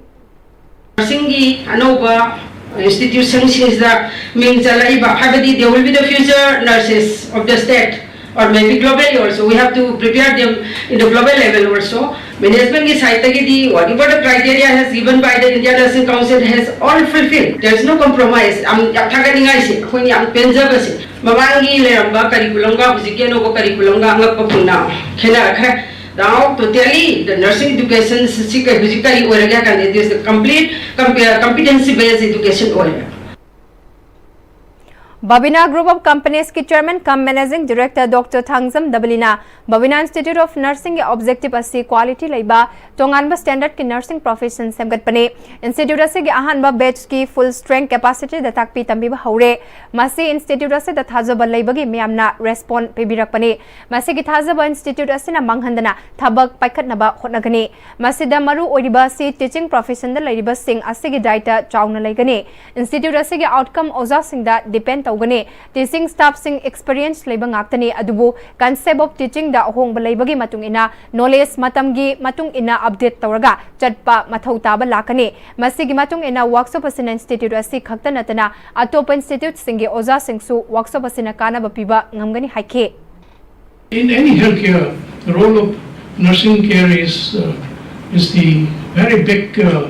Nursingꯒꯤ ꯑꯅꯧꯕ institutionꯁꯤꯡꯁꯤꯗ ꯃꯤꯡ ꯆꯜꯂꯛꯏꯕ, ꯍꯥꯏꯕꯗꯤ they will be the future nurses of the state or maybe globally also. We have to prepare them in the global level also. Managementꯀꯤ sideꯇꯒꯤꯗꯤ whatever the criteria has given by the Indian Nursing Council has all fulfilled. There is no compromise. ꯌꯥꯝ ꯌꯥꯝ ꯊꯥꯒꯠꯅꯤꯡꯉꯥꯏꯁꯦ, ꯑꯩꯈꯣꯏꯅ ꯌꯥꯝ ꯄꯦꯟꯖꯕꯁꯦ, ꯃꯃꯥꯡꯒꯤ ꯂꯩꯔꯝꯕ curriculumꯒ ꯍꯧꯖꯤꯛꯀꯤ ꯑꯅꯧꯕ curriculumꯒ ꯑꯉꯛꯄ ꯄꯨꯟꯅ ꯈꯦꯠꯅꯔꯛꯈ꯭ꯔꯦ꯫ Now totally the nursing education ꯁꯤ ꯀꯩ ꯍꯧꯖꯤꯛ ꯀꯔꯤ ꯑꯣꯏꯔꯒꯦ ꯍꯥꯏ ꯀꯥꯟꯗ it is the complete competency based education ꯑꯣꯏꯔꯦ꯫ Babina Group of Companiesꯀꯤ Chairman cum Managing Director Doctor Thangjam ꯗꯕꯂꯤꯅ Babina Institute of Nursingꯒꯤ objective ꯑꯁꯤ quality ꯂꯩꯕ ꯇꯣꯉꯥꯟꯕ standardꯀꯤ nursing profession ꯁꯦꯝꯒꯠꯄꯅꯤ꯫ Institute ꯑꯁꯤꯒꯤ ꯑꯍꯥꯟꯕ batchꯀꯤ full strength capacityꯗ ꯇꯥꯛꯄꯤ ꯇꯝꯕꯤꯕ ꯍꯧꯔꯦ꯫ ꯃꯁꯤ institute ꯑꯁꯤꯗ ꯊꯥꯖꯕ ꯂꯩꯕꯒꯤ ꯃꯤꯌꯥꯝꯅ respond ꯄꯤꯕꯤꯔꯛꯄꯅꯤ꯫ ꯃꯁꯤꯒꯤ ꯊꯥꯖꯕ institute ꯑꯁꯤꯅ ꯃꯥꯡꯍꯟꯗꯅ ꯊꯕꯛ ꯄꯥꯏꯈꯠꯅꯕ ꯍꯣꯠꯅꯒꯅꯤ꯫ ꯃꯁꯤꯗ ꯃꯔꯨ ꯑꯣꯏꯔꯤꯕ ꯑꯁꯤ teaching professionꯗ ꯂꯩꯔꯤꯕꯁꯤꯡ ꯑꯁꯤꯒꯤ ꯗꯥꯏꯇ ꯆꯥꯎꯅ ꯂꯩꯒꯅꯤ꯫ Institute ꯑꯁꯤꯒꯤ outcome ꯑꯣꯖꯥꯁꯤꯡꯗ depend ꯇꯧꯒꯅꯤ꯫ Teaching staffꯁꯤꯡ experience ꯂꯩꯕ ꯉꯥꯛꯇꯅꯤ, ꯑꯗꯨꯕꯨ concept of teachingꯗ ꯑꯍꯣꯡꯕ ꯂꯩꯕꯒꯤ ꯃꯇꯨꯡ ꯏꯟꯅ knowledge ꯃꯇꯝꯒꯤ ꯃꯇꯨꯡ ꯏꯟꯅ update ꯇꯧꯔꯒ ꯆꯠꯄ ꯃꯊꯧ ꯇꯥꯕ ꯂꯥꯛꯀꯅꯤ꯫ ꯃꯁꯤꯒꯤ ꯃꯇꯨꯡ ꯏꯟꯅ workshop ꯑꯁꯤꯅ institute ꯑꯁꯤ ꯈꯛꯇ ꯅꯠꯇꯅ ꯑꯇꯣꯞꯄ instituteꯁꯤꯡꯒꯤ ꯑꯣꯖꯥꯁꯤꯡꯁꯨ workshop ꯑꯁꯤꯅ ꯀꯥꯟꯅꯕ ꯄꯤꯕ ꯉꯝꯒꯅꯤ ꯍꯥꯏꯈꯤ꯫ In any healthcare, the role of nursing care is uh, is the very big uh,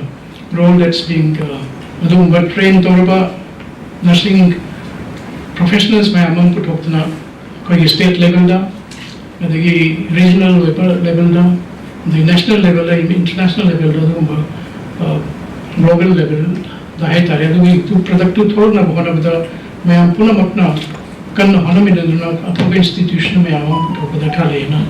role that's being uh, ꯑꯗꯨꯒꯨꯝꯕ train ꯇꯧꯔꯕ nursing professionals ꯃꯌꯥꯝ ꯑꯃ ꯄꯨꯊꯣꯛꯇꯨꯅ ꯑꯩꯈꯣꯏꯒꯤ state levelꯗ, ꯑꯗꯒꯤ regional levelꯗ, ꯑꯗꯒꯤ national levelꯗ, international levelꯗ ꯑꯗꯨꯒꯨꯝꯕ global levelꯗ ꯍꯥꯏꯇꯥꯔꯦ꯫ ꯑꯗꯨꯒꯤ productꯇꯨ ꯊꯣꯛꯂꯛꯅꯕ ꯍꯣꯠꯅꯕꯗ ꯃꯌꯥꯝ ꯄꯨꯝꯅꯃꯛꯅ ꯀꯟꯅ ꯍꯣꯠꯅꯃꯤꯟꯅꯗꯨꯅ ꯑꯇꯣꯞꯄ institution ꯃꯌꯥꯝ ꯑꯃ ꯄꯨꯊꯣꯛꯄ ꯗꯔꯀꯥꯔ ꯂꯩꯌꯦꯅ꯫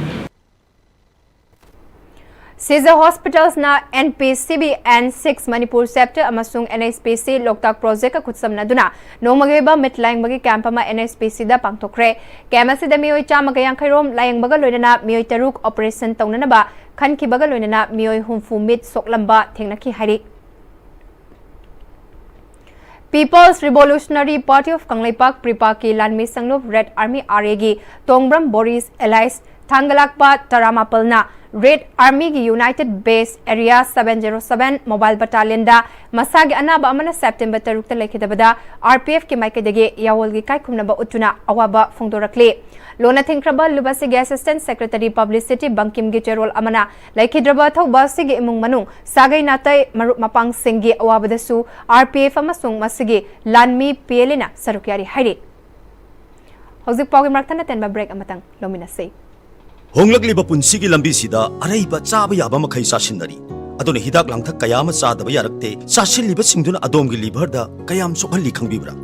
Sija Hospitals ꯅ N P C B and six Manipur Chapter ꯑꯃꯁꯨꯡ N H P C ꯂꯣꯛꯇꯥꯛ Project ꯀ ꯈꯨꯠꯁꯝꯅꯗꯨꯅ ꯅꯣꯡꯃꯒꯤ ꯑꯣꯏꯕ ꯃꯤꯠ ꯂꯥꯌꯦꯡꯕꯒꯤ camp ꯑꯃ N H P C ꯗ ꯄꯥꯡꯊꯣꯛꯈ꯭ꯔꯦ꯫ Camp ꯑꯁꯤꯗ ꯃꯤꯑꯣꯏ ꯆꯥꯝꯃꯒ ꯌꯥꯡꯈꯩ ꯔꯣꯝ ꯂꯥꯌꯦꯡꯕꯒ ꯂꯣꯏꯅꯅ ꯃꯤꯑꯣꯏ ꯇꯔꯨꯛ operation ꯇꯧꯅꯅꯕ ꯈꯟꯈꯤꯕꯒ ꯂꯣꯏꯅꯅ ꯃꯤꯑꯣꯏ ꯍꯨꯝꯐꯨ ꯃꯤꯠ ꯁꯣꯛꯂꯝꯕ ꯊꯦꯡꯅꯈꯤ ꯍꯥꯏꯔꯤ꯫ People's Revolutionary Party of Kangleipak ꯄ꯭ꯔꯤꯄꯥꯛꯀꯤ ꯂꯥꯟꯃꯤ ꯁꯪꯂꯨꯞ Red Army R A ꯒꯤ ꯇꯣꯡꯕ꯭ꯔꯝ ꯕꯣꯔꯤꯁ alias ꯊꯥꯡꯒꯂꯥꯛꯄ ꯇꯔꯥꯃꯥꯄꯜꯅ Red Army ꯒꯤ United Base Area seven zero seven Mobile Battalion ꯗ ꯃꯁꯥꯒꯤ ꯑꯅꯥꯕ ꯑꯃꯅ September ꯇꯔꯨꯛꯇ ꯂꯩꯈꯤꯗꯕꯗ R P F ꯀꯤ ꯃꯥꯏꯀꯩꯗꯒꯤ ꯌꯥꯑꯣꯜꯒꯤ ꯏꯀꯥꯏꯈꯨꯝꯅꯕ ꯎꯠꯇꯨꯅ ꯑꯋꯥꯕ ꯐꯣꯡꯗꯣꯔꯛꯂꯤ꯫ ꯂꯣꯟꯅ ꯊꯤꯡꯈ꯭ꯔꯕ ꯂꯨꯞ ꯑꯁꯤꯒꯤ Assistant Secretary Publicity ꯕꯪꯀꯤꯝꯒꯤ ꯆꯦꯔꯣꯜ ꯑꯃꯅ ꯂꯩꯈꯤꯗ꯭ꯔꯕ ꯑꯊꯧꯕ ꯑꯁꯤꯒꯤ ꯏꯃꯨꯡ ꯃꯅꯨꯡ, ꯁꯥꯒꯩ ꯅꯥꯇꯩ, ꯃꯔꯨꯞ ꯃꯄꯥꯡꯁꯤꯡꯒꯤ ꯑꯋꯥꯕꯗꯁꯨ R P F ꯑꯃꯁꯨꯡ ꯃꯁꯤꯒꯤ ꯂꯥꯟꯃꯤ P L A ꯅ ꯁꯔꯨꯛ ꯌꯥꯔꯤ ꯍꯥꯏꯔꯤ꯫ ꯍꯧꯖꯤꯛ ꯄꯥꯎꯒꯤ ꯃꯔꯛ ꯊꯠꯅ ꯇꯦꯟꯕ break ꯑꯃꯇꯪ ꯂꯧꯃꯤꯟꯅꯁꯤ꯫ ꯍꯣꯡꯂꯛꯂꯤꯕ ꯄꯨꯟꯁꯤꯒꯤ ꯂꯝꯕꯤꯁꯤꯗ ꯑꯔꯩꯕ ꯆꯥꯕ ꯌꯥꯕ ꯃꯈꯩ ꯆꯥꯁꯤꯟꯅꯔꯤ꯫ ꯑꯗꯨꯅ ꯍꯤꯗꯥꯛ ꯂꯥꯡꯊꯛ ꯀꯌꯥ ꯑꯃ ꯆꯥꯗꯕ ꯌꯥꯔꯛꯇꯦ꯫ ꯆꯥꯁꯤꯜꯂꯤꯕꯁꯤꯡꯗꯨꯅ ꯑꯗꯣꯝꯒꯤ liver ꯗ ꯀꯌꯥꯝ ꯁꯣꯛꯍꯜꯂꯤ ꯈꯪꯕꯤꯕ꯭ꯔꯥ?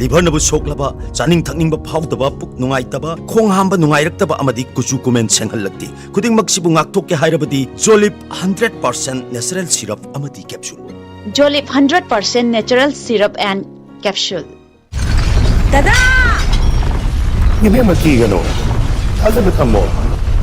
Liver ꯅꯕꯨ ꯁꯣꯛꯂꯕ, ꯆꯥꯅꯤꯡ ꯊꯛꯅꯤꯡꯕ ꯐꯥꯎꯗꯕ, ꯄꯨꯛ ꯅꯨꯡꯉꯥꯏꯇꯕ, ꯈꯣꯡ ꯍꯥꯝꯕ ꯅꯨꯡꯉꯥꯏꯔꯛꯇꯕ ꯑꯃꯗꯤ ꯀꯨꯆꯨ ꯀꯨꯃꯦꯟ ꯁꯦꯡꯍꯜꯂꯛꯇꯦ꯫ ꯈꯨꯗꯤꯡꯃꯛꯁꯤꯕꯨ ꯉꯥꯛꯊꯣꯛꯀꯦ ꯍꯥꯏꯔꯕꯗꯤ Jolib hundred percent natural syrup ꯑꯃꯗꯤ capsule꯫ Jolib hundred percent natural syrup and capsule꯫ ꯗꯗꯥ! ꯏꯕꯦꯝꯃ, ꯀꯤꯒꯅꯨ꯫ ꯊꯥꯖꯕ ꯊꯝꯃꯣ꯫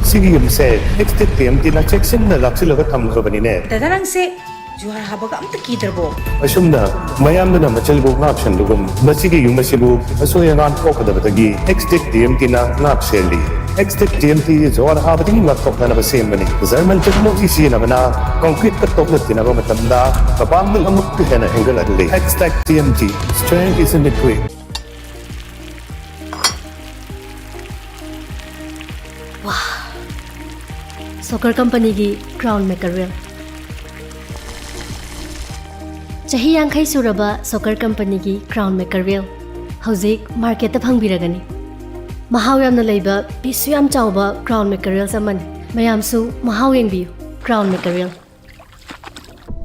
ꯁꯤꯒꯤ ꯌꯨꯝꯁꯦ Extech T M T ꯅ ꯆꯦꯛꯁꯤꯟꯅ ꯂꯥꯛꯁꯤꯜꯂꯒ ꯊꯝꯈ꯭ꯔꯕꯅꯤꯅꯦ꯫ ꯗꯗꯥ, ꯅꯪꯁꯦ ꯖꯨꯍꯥꯔ ꯍꯥꯕꯒ ꯑꯝꯇ ꯀꯤꯗ꯭ꯔꯕꯣ? ꯑꯁꯨꯝꯅ ꯃꯌꯥꯝꯗꯨꯅ ꯃꯆꯜꯕꯨ ꯉꯥꯛꯁꯟꯕꯒꯨꯝ, ꯃꯁꯤꯒꯤ ꯌꯨꯝ ꯑꯁꯤꯕꯨ ꯑꯁꯣꯏ ꯑꯉꯥꯝ ꯊꯣꯛꯀꯗꯕꯗꯒꯤ Extech T M T ꯅ ꯉꯥꯛ ꯁꯦꯜꯂꯤ꯫ Extech T M T ꯖꯨꯍꯥꯔ ꯍꯥꯕꯗꯒꯤ ꯉꯥꯛꯊꯣꯛꯅꯅꯕ ꯁꯦꯝꯕꯅꯤ꯫ German technology ꯁꯤꯖꯤꯟꯅꯕꯅ concrete ꯀ ꯇꯣꯛꯅ ꯇꯤꯟꯅꯕ ꯃꯇꯝꯗ ꯃꯄꯥꯡꯒꯜ ꯑꯃꯨꯛꯀ ꯍꯦꯟꯅ ꯍꯦꯟꯒꯠꯍꯜꯂꯤ꯫ Extech T M T, strength is in the grit. ꯋꯥ! ꯁꯣꯀꯔ ꯀꯝꯄꯅꯤꯒꯤ Crown Mackerel꯫ ꯆꯍꯤ ꯌꯥꯡꯈꯩ ꯁꯨꯔꯕ ꯁꯣꯀꯔ ꯀꯝꯄꯅꯤꯒꯤ Crown Mackerel ꯍꯧꯖꯤꯛ ꯃꯥꯔꯀꯦꯠꯇ ꯐꯪꯕꯤꯔꯒꯅꯤ꯫ ꯃꯍꯥꯎ ꯌꯥꯝꯅ ꯂꯩꯕ, ꯄꯤꯁꯁꯨ ꯌꯥꯝ ꯆꯥꯎꯕ Crown Mackerels ꯑꯃꯅꯤ꯫ ꯃꯌꯥꯝꯁꯨ ꯃꯍꯥꯎ ꯌꯦꯡꯕꯤꯌꯨ꯫ Crown Mackerel꯫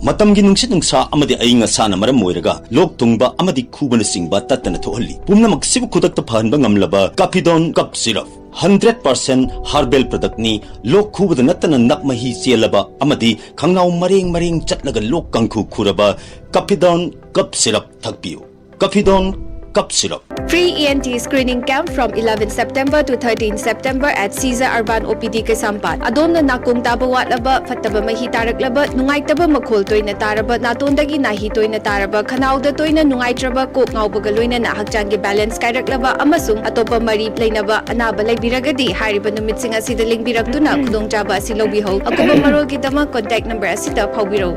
ꯃꯇꯝꯒꯤ ꯅꯨꯡꯁꯤꯠ ꯅꯨꯡꯁꯥ ꯑꯃꯗꯤ ꯑꯏꯪ ꯑꯁꯥꯅ ꯃꯔꯝ ꯑꯣꯏꯔꯒ ꯂꯣꯛ ꯊꯨꯡꯕ ꯑꯃꯗꯤ ꯈꯨꯕꯅꯆꯤꯡꯕ ꯇꯠꯇꯅ ꯊꯣꯛꯍꯜꯂꯤ꯫ ꯄꯨꯝꯅꯃꯛꯁꯤꯕꯨ ꯈꯨꯗꯛꯇ ꯐꯍꯟꯕ ꯉꯝꯂꯕ Capidon Cough Syrup꯫ Hundred percent herbal ꯄ꯭ꯔꯗꯛꯅꯤ꯫ ꯂꯣꯛ ꯈꯨꯕꯗ ꯅꯠꯇꯅ ꯅꯛ ꯃꯍꯤ ꯆꯦꯜꯂꯕ ꯑꯃꯗꯤ ꯈꯪꯅꯥꯎ ꯃꯔꯦꯡ ꯃꯔꯦꯡ ꯆꯠꯂꯒ ꯂꯣꯛ ꯀꯥꯡꯈꯨ ꯈꯨꯔꯕ ꯀꯐꯤꯗꯣꯟ ꯀꯞ ꯁꯤꯔꯞ ꯊꯛꯄꯤꯌꯨ꯫ Capidon cough syrup. Free E N T screening camp from eleven September to thirteen September at Caesar Urban O P D ꯀꯩꯁꯥꯝꯄꯥꯠ꯫ ꯑꯗꯣꯝꯅ ꯅꯥꯀꯣꯡ ꯇꯥꯕ ꯋꯥꯠꯂꯕ, ꯐꯠꯇꯕ ꯃꯍꯤ ꯇꯥꯔꯛꯂꯕ, ꯅꯨꯡꯉꯥꯏꯇꯕ ꯃꯈꯣꯜ ꯇꯣꯏꯅ ꯇꯥꯔꯕ, ꯅꯥꯇꯣꯟꯗꯒꯤ ꯅꯥꯍꯤ ꯇꯣꯏꯅ ꯇꯥꯔꯕ, ꯈꯅꯥꯎꯗ ꯇꯣꯏꯅ ꯅꯨꯡꯉꯥꯏꯇ꯭ꯔꯕ, ꯀꯣꯛ ꯉꯥꯎꯕꯒ ꯂꯣꯏꯅꯅ ꯍꯛꯆꯥꯡꯒꯤ balance ꯀꯥꯏꯔꯛꯂꯕ ꯑꯃꯁꯨꯡ ꯑꯇꯣꯞꯄ ꯃꯔꯤ ꯂꯩꯅꯕ ꯑꯅꯥꯕ ꯂꯩꯕꯤꯔꯒꯗꯤ ꯍꯥꯏꯔꯤꯕ ꯅꯨꯃꯤꯠꯁꯤꯡ ꯑꯁꯤꯗ ꯂꯦꯡꯕꯤꯔꯛꯇꯨꯅ ꯈꯨꯗꯣꯡꯆꯥꯕ ꯑꯁꯤ ꯂꯧꯕꯤꯍꯧ꯫ ꯑꯀꯨꯞꯄ ꯃꯔꯣꯜꯒꯤꯗꯃꯛ contact number ꯑꯁꯤꯗ ꯐꯥꯎꯕꯤꯔꯧ꯫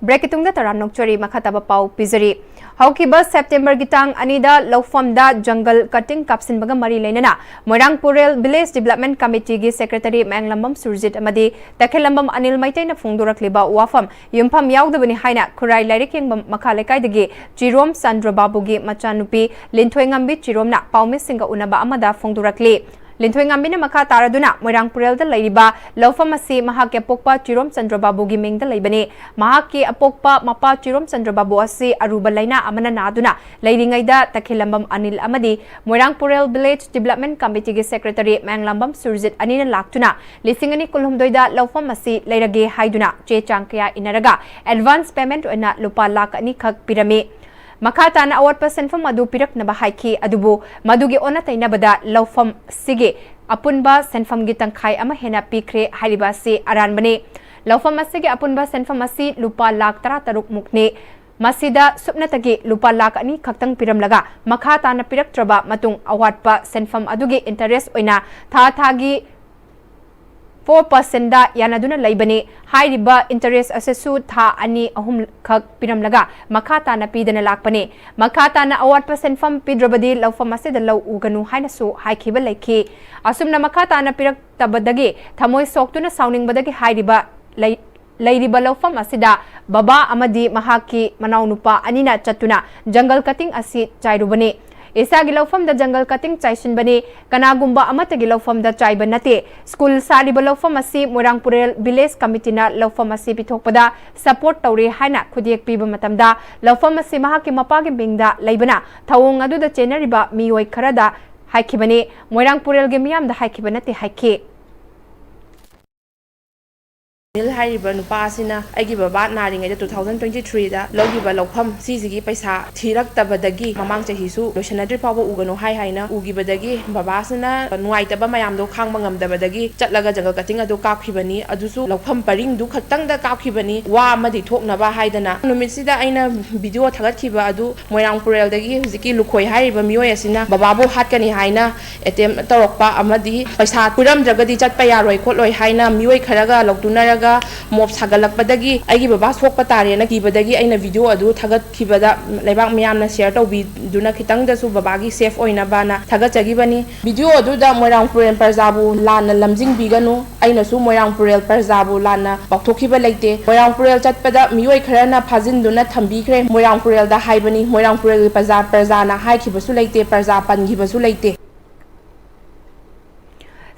Breakꯀꯤ ꯇꯨꯡꯗ ꯇꯔꯥꯝꯅ ꯑꯣꯛꯆꯔꯤ꯫ ꯃꯈꯥ ꯇꯥꯕ ꯄꯥꯎ ꯄꯤꯖꯔꯤ꯫ ꯍꯧꯈꯤꯕ Septemberꯒꯤ ꯇꯥꯡ ꯑꯅꯤꯗ ꯂꯧꯐꯝꯗ jungle cutting ꯀꯥꯞꯁꯤꯟꯕꯒ ꯃꯔꯤ ꯂꯩꯅꯅ ꯃꯣꯏꯔꯥꯡ ꯄꯨꯔꯦꯜ Village Development Committeeꯒꯤ Secretary ꯃꯌꯥꯡꯂꯝꯕꯝ ꯁꯨꯔꯖꯤꯠ ꯑꯃꯗꯤ ꯇꯈꯦꯜꯂꯝꯕꯝ ꯑꯅꯤꯜ ꯃꯩꯇꯩꯅ ꯐꯣꯡꯗꯣꯔꯛꯂꯤꯕ ꯋꯥꯐꯝ ꯌꯨꯝꯐꯝ ꯌꯥꯎꯗꯕꯅꯤ ꯍꯥꯏꯅ ꯈꯨꯔꯥꯏ ꯂꯥꯏꯔꯤꯛ ꯌꯦꯡꯕꯝ ꯃꯈꯥ ꯂꯩꯀꯥꯏꯗꯒꯤ ꯆꯤꯔꯣꯝ ꯆꯟꯗ꯭ꯔꯕꯥꯕꯨꯒꯤ ꯃꯆꯥꯅꯨꯄꯤ ꯂꯤꯟꯊꯣꯏꯉꯝꯕꯤ ꯆꯤꯔꯣꯝꯅ ꯄꯥꯎꯃꯤꯁꯤꯡꯒ ꯎꯅꯕ ꯑꯃꯗ ꯐꯣꯡꯗꯣꯔꯛꯂꯤ꯫ ꯂꯤꯟꯊꯣꯏꯉꯝꯕꯤꯅ ꯃꯈꯥ ꯇꯥꯔꯗꯨꯅ ꯃꯣꯏꯔꯥꯡ ꯄꯨꯔꯦꯜꯗ ꯂꯩꯔꯤꯕ ꯂꯧꯐꯝ ꯑꯁꯤ ꯃꯍꯥꯛꯀꯤ ꯑꯄꯣꯛꯄ ꯆꯤꯔꯣꯝ ꯆꯟꯗ꯭ꯔꯕꯥꯕꯨꯒꯤ ꯃꯤꯡꯗ ꯂꯩꯕꯅꯤ꯫ ꯃꯍꯥꯛꯀꯤ ꯑꯄꯣꯛꯄ ꯃꯄꯥ ꯆꯤꯔꯣꯝ ꯆꯟꯗ꯭ꯔꯕꯥꯕꯨ ꯑꯁꯤ ꯑꯔꯨꯕ ꯂꯥꯏꯅꯥ ꯑꯃꯅ ꯅꯥꯗꯨꯅ ꯂꯩꯔꯤꯉꯩꯗ ꯇꯈꯦꯜꯂꯝꯕꯝ ꯑꯅꯤꯜ ꯑꯃꯗꯤ ꯃꯣꯏꯔꯥꯡ ꯄꯨꯔꯦꯜ Village Development Committeeꯒꯤ Secretary ꯃꯌꯥꯡꯂꯝꯕꯝ ꯁꯨꯔꯖꯤꯠ ꯑꯅꯤꯅ ꯂꯥꯛꯇꯨꯅ ꯂꯤꯁꯤꯡ ꯑꯅꯤ ꯀꯨꯟꯍꯨꯝꯗꯣꯏꯗ ꯂꯧꯐꯝ ꯑꯁꯤ ꯂꯩꯔꯒꯦ ꯍꯥꯏꯗꯨꯅ ꯆꯦ ꯆꯥꯡ ꯀꯌꯥ ꯏꯟꯅꯔꯒ advance payment ꯑꯣꯏꯅ ꯂꯨꯄꯥ ꯂꯥꯈ ꯑꯅꯤ ꯈꯛ ꯄꯤꯔꯝꯃꯤ꯫ ꯃꯈꯥ ꯇꯥꯅ ꯑꯋꯥꯠꯄ ꯁꯦꯟꯐꯝ ꯑꯗꯨ ꯄꯤꯔꯛꯅꯕ ꯍꯥꯏꯈꯤ꯫ ꯑꯗꯨꯕꯨ ꯃꯗꯨꯒꯤ ꯑꯣꯟꯅ ꯇꯩꯅꯕꯗ ꯂꯧꯐꯝ ꯑꯁꯤꯒꯤ ꯑꯄꯨꯟꯕ ꯁꯦꯟꯐꯝꯒꯤ ꯇꯪꯈꯥꯏ ꯑꯃ ꯍꯦꯟꯅ ꯄꯤꯈ꯭ꯔꯦ ꯍꯥꯏꯔꯤꯕ ꯑꯁꯤ ꯑꯔꯥꯟꯕꯅꯤ꯫ ꯂꯧꯐꯝ ꯑꯁꯤꯒꯤ ꯑꯄꯨꯟꯕ ꯁꯦꯟꯐꯝ ꯑꯁꯤ ꯂꯨꯄꯥ ꯂꯥꯈ ꯇꯔꯥꯇꯔꯨꯛ ꯃꯨꯛꯅꯤ꯫ ꯃꯁꯤꯗ ꯁꯨꯞꯅꯇꯒꯤ ꯂꯨꯄꯥ ꯂꯥꯈ ꯑꯅꯤ ꯈꯛꯇꯪ ꯄꯤꯔꯝꯂꯒ ꯃꯈꯥ ꯇꯥꯅ ꯄꯤꯔꯛꯇ꯭ꯔꯕ ꯃꯇꯨꯡ ꯑꯋꯥꯠꯄ ꯁꯦꯟꯐꯝ ꯑꯗꯨꯒꯤ interest ꯑꯣꯏꯅ ꯊꯥ ꯊꯥꯒꯤ four percentꯗ ꯌꯥꯅꯗꯨꯅ ꯂꯩꯕꯅꯤ꯫ ꯍꯥꯏꯔꯤꯕ interest ꯑꯁꯤꯁꯨ ꯊꯥ ꯑꯅꯤ ꯑꯍꯨꯝ ꯈꯛ ꯄꯤꯔꯝꯂꯒ ꯃꯈꯥ ꯇꯥꯅ ꯄꯤꯗꯅ ꯂꯥꯛꯄꯅꯤ꯫ ꯃꯈꯥ ꯇꯥꯅ ꯑꯋꯥꯠꯄ ꯁꯦꯟꯐꯝ ꯄꯤꯗ꯭ꯔꯕꯗꯤ ꯂꯧꯐꯝ ꯑꯁꯤꯗ ꯂꯧ ꯎꯒꯅꯨ ꯍꯥꯏꯅꯁꯨ ꯍꯥꯏꯈꯤꯕ ꯂꯩꯈꯤ꯫ ꯑꯁꯨꯝꯅ ꯃꯈꯥ ꯇꯥꯅ ꯄꯤꯔꯛꯇꯕꯗꯒꯤ ꯊꯃꯣꯏ ꯁꯣꯛꯇꯨꯅ ꯁꯥꯎꯅꯤꯡꯕꯗꯒꯤ ꯍꯥꯏꯔꯤꯕ ꯂꯩ-, ꯂꯩꯔꯤꯕ ꯂꯧꯐꯝ ꯑꯁꯤꯗ ꯕꯕꯥ ꯑꯃꯗꯤ ꯃꯍꯥꯛꯀꯤ ꯃꯅꯥꯎꯅꯨꯄꯥ ꯑꯅꯤꯅ ꯆꯠꯇꯨꯅ jungle cutting ꯑꯁꯤ ꯆꯥꯏꯔꯨꯕꯅꯤ꯫ ꯏꯁꯥꯒꯤ ꯂꯧꯐꯝꯗ jungle cutting ꯆꯥꯏꯁꯤꯟꯕꯅꯤ, ꯀꯅꯥꯒꯨꯝꯕ ꯑꯃꯠꯇꯒꯤ ꯂꯧꯐꯝꯗ ꯆꯥꯏꯕ ꯅꯠꯇꯦ꯫ ꯁ꯭ꯀꯨꯜ ꯁꯥꯔꯤꯕ ꯂꯧꯐꯝ ꯑꯁꯤ ꯃꯣꯏꯔꯥꯡ ꯄꯨꯔꯦꯜ Village Committeeꯅ ꯂꯧꯐꯝ ꯑꯁꯤ ꯄꯤꯊꯣꯛꯄꯗ support ꯇꯧꯔꯦ ꯍꯥꯏꯅ ꯈꯨꯗꯦꯛ ꯄꯤꯕ ꯃꯇꯝꯗ ꯂꯧꯐꯝ ꯑꯁꯤ ꯃꯍꯥꯛꯀꯤ ꯃꯄꯥꯒꯤ ꯃꯤꯡꯗ ꯂꯩꯕꯅ ꯊꯧꯑꯣꯡ ꯑꯗꯨꯗ ꯆꯦꯟꯅꯔꯤꯕ ꯃꯤꯑꯣꯏ ꯈꯔꯗ ꯍꯥꯏꯈꯤꯕꯅꯤ꯫ ꯃꯣꯏꯔꯥꯡ ꯄꯨꯔꯦꯜꯒꯤ ꯃꯤꯌꯥꯝꯗ ꯍꯥꯏꯈꯤꯕ ꯅꯠꯇꯦ ꯍꯥꯏꯈꯤ꯫ ꯑꯅꯤꯜ ꯍꯥꯏꯔꯤꯕ ꯅꯨꯄꯥ ꯑꯁꯤꯅ ꯑꯩꯒꯤ ꯕꯕꯥ ꯅꯥꯔꯤꯉꯩꯗ two thousand twenty three ꯗ ꯂꯧꯈꯤꯕ ꯂꯧꯐꯝ ꯁꯤꯁꯤꯒꯤ ꯄꯩꯁꯥ ꯊꯤꯔꯛꯇꯕꯗꯒꯤ ꯃꯃꯥꯡ ꯆꯍꯤꯁꯨ ꯂꯣꯏꯁꯤꯟꯅꯗ꯭ꯔꯤ ꯐꯥꯎꯕ ꯎꯒꯅꯨ ꯍꯥꯏ ꯍꯥꯏꯅ ꯎꯈꯤꯕꯗꯒꯤ ꯕꯕꯥꯁꯤꯅ ꯅꯨꯡꯉꯥꯏꯇꯕ ꯃꯌꯥꯝꯗꯣ ꯈꯥꯡꯕ ꯉꯝꯗꯕꯗꯒꯤ ꯆꯠꯂꯒ jungle cutting ꯑꯗꯨ ꯀꯥꯞꯈꯤꯕꯅꯤ꯫ ꯑꯗꯨꯁꯨ ꯂꯧꯐꯝ ꯄꯔꯤꯡꯗꯨ ꯈꯛꯇꯪꯗ ꯀꯥꯞꯈꯤꯕꯅꯤ, ꯋꯥ ꯑꯃꯗꯤ ꯊꯣꯛꯅꯕ ꯍꯥꯏꯗꯅ꯫ ꯅꯨꯃꯤꯠꯁꯤꯗ ꯑꯩꯅ video ꯊꯥꯒꯠꯈꯤꯕ ꯑꯗꯨ ꯃꯣꯏꯔꯥꯡ ꯄꯨꯔꯦꯜꯗꯒꯤ ꯍꯧꯖꯤꯛꯀꯤ ꯂꯨꯈꯣꯏ ꯍꯥꯏꯔꯤꯕ ꯃꯤꯑꯣꯏ ꯑꯁꯤꯅ ꯕꯕꯥꯕꯨ ꯍꯥꯠꯀꯅꯤ ꯍꯥꯏꯅ attempt ꯇꯧꯔꯛꯄ ꯑꯃꯗꯤ ꯄꯩꯁꯥ ꯄꯤꯔꯝꯗ꯭ꯔꯒꯗꯤ ꯆꯠꯄ ꯌꯥꯔꯣꯏ ꯈꯣꯠꯂꯣꯏ ꯍꯥꯏꯅ ꯃꯤꯑꯣꯏ ꯈꯔꯒ ꯂꯧꯇꯨꯅꯔꯒ mob ꯁꯥꯒꯠꯂꯛꯄꯗꯒꯤ ꯑꯩꯒꯤ ꯕꯕꯥ ꯁꯣꯛꯄ ꯇꯥꯔꯦꯅ ꯀꯤꯕꯗꯒꯤ ꯑꯩꯅ video ꯑꯗꯨ ꯊꯥꯒꯠꯈꯤꯕꯗ ꯂꯩꯕꯥꯛ ꯃꯤꯌꯥꯝꯅ share ꯇꯧꯕꯤꯗꯨꯅ ꯈꯤꯇꯪꯗꯁꯨ ꯕꯕꯥꯒꯤ safe ꯑꯣꯏꯅꯕꯅ ꯊꯥꯒꯠꯆꯈꯤꯕꯅꯤ꯫ Video ꯑꯗꯨꯗ ꯃꯣꯏꯔꯥꯡ ꯄꯨꯔꯦꯜ ꯄ꯭ꯔꯖꯥꯕꯨ ꯂꯥꯟꯅ ꯂꯝꯖꯤꯡꯕꯤꯒꯅꯨ, ꯑꯩꯅꯁꯨ ꯃꯣꯏꯔꯥꯡ ꯄꯨꯔꯦꯜ ꯄ꯭ꯔꯖꯥꯕꯨ ꯂꯥꯟꯅ ꯄꯥꯎꯊꯣꯛꯈꯤꯕ ꯂꯩꯇꯦ꯫ ꯃꯣꯏꯔꯥꯡ ꯄꯨꯔꯦꯜ ꯆꯠꯄꯗ ꯃꯤꯑꯣꯏ ꯈꯔꯅ ꯐꯥꯖꯤꯟꯗꯨꯅ ꯊꯝꯕꯤꯈ꯭ꯔꯦ꯫ ꯃꯣꯏꯔꯥꯡ ꯄꯨꯔꯦꯜꯗ ꯍꯥꯏꯕꯅꯤ, ꯃꯣꯏꯔꯥꯡ ꯄꯨꯔꯦꯜꯒꯤ ꯄ꯭ꯔꯖꯥ, ꯄ꯭ꯔꯖꯥꯅ ꯍꯥꯏꯈꯤꯕꯁꯨ ꯂꯩꯇꯦ, ꯄ꯭ꯔꯖꯥ ꯄꯟꯈꯤꯕꯁꯨ ꯂꯩꯇꯦ꯫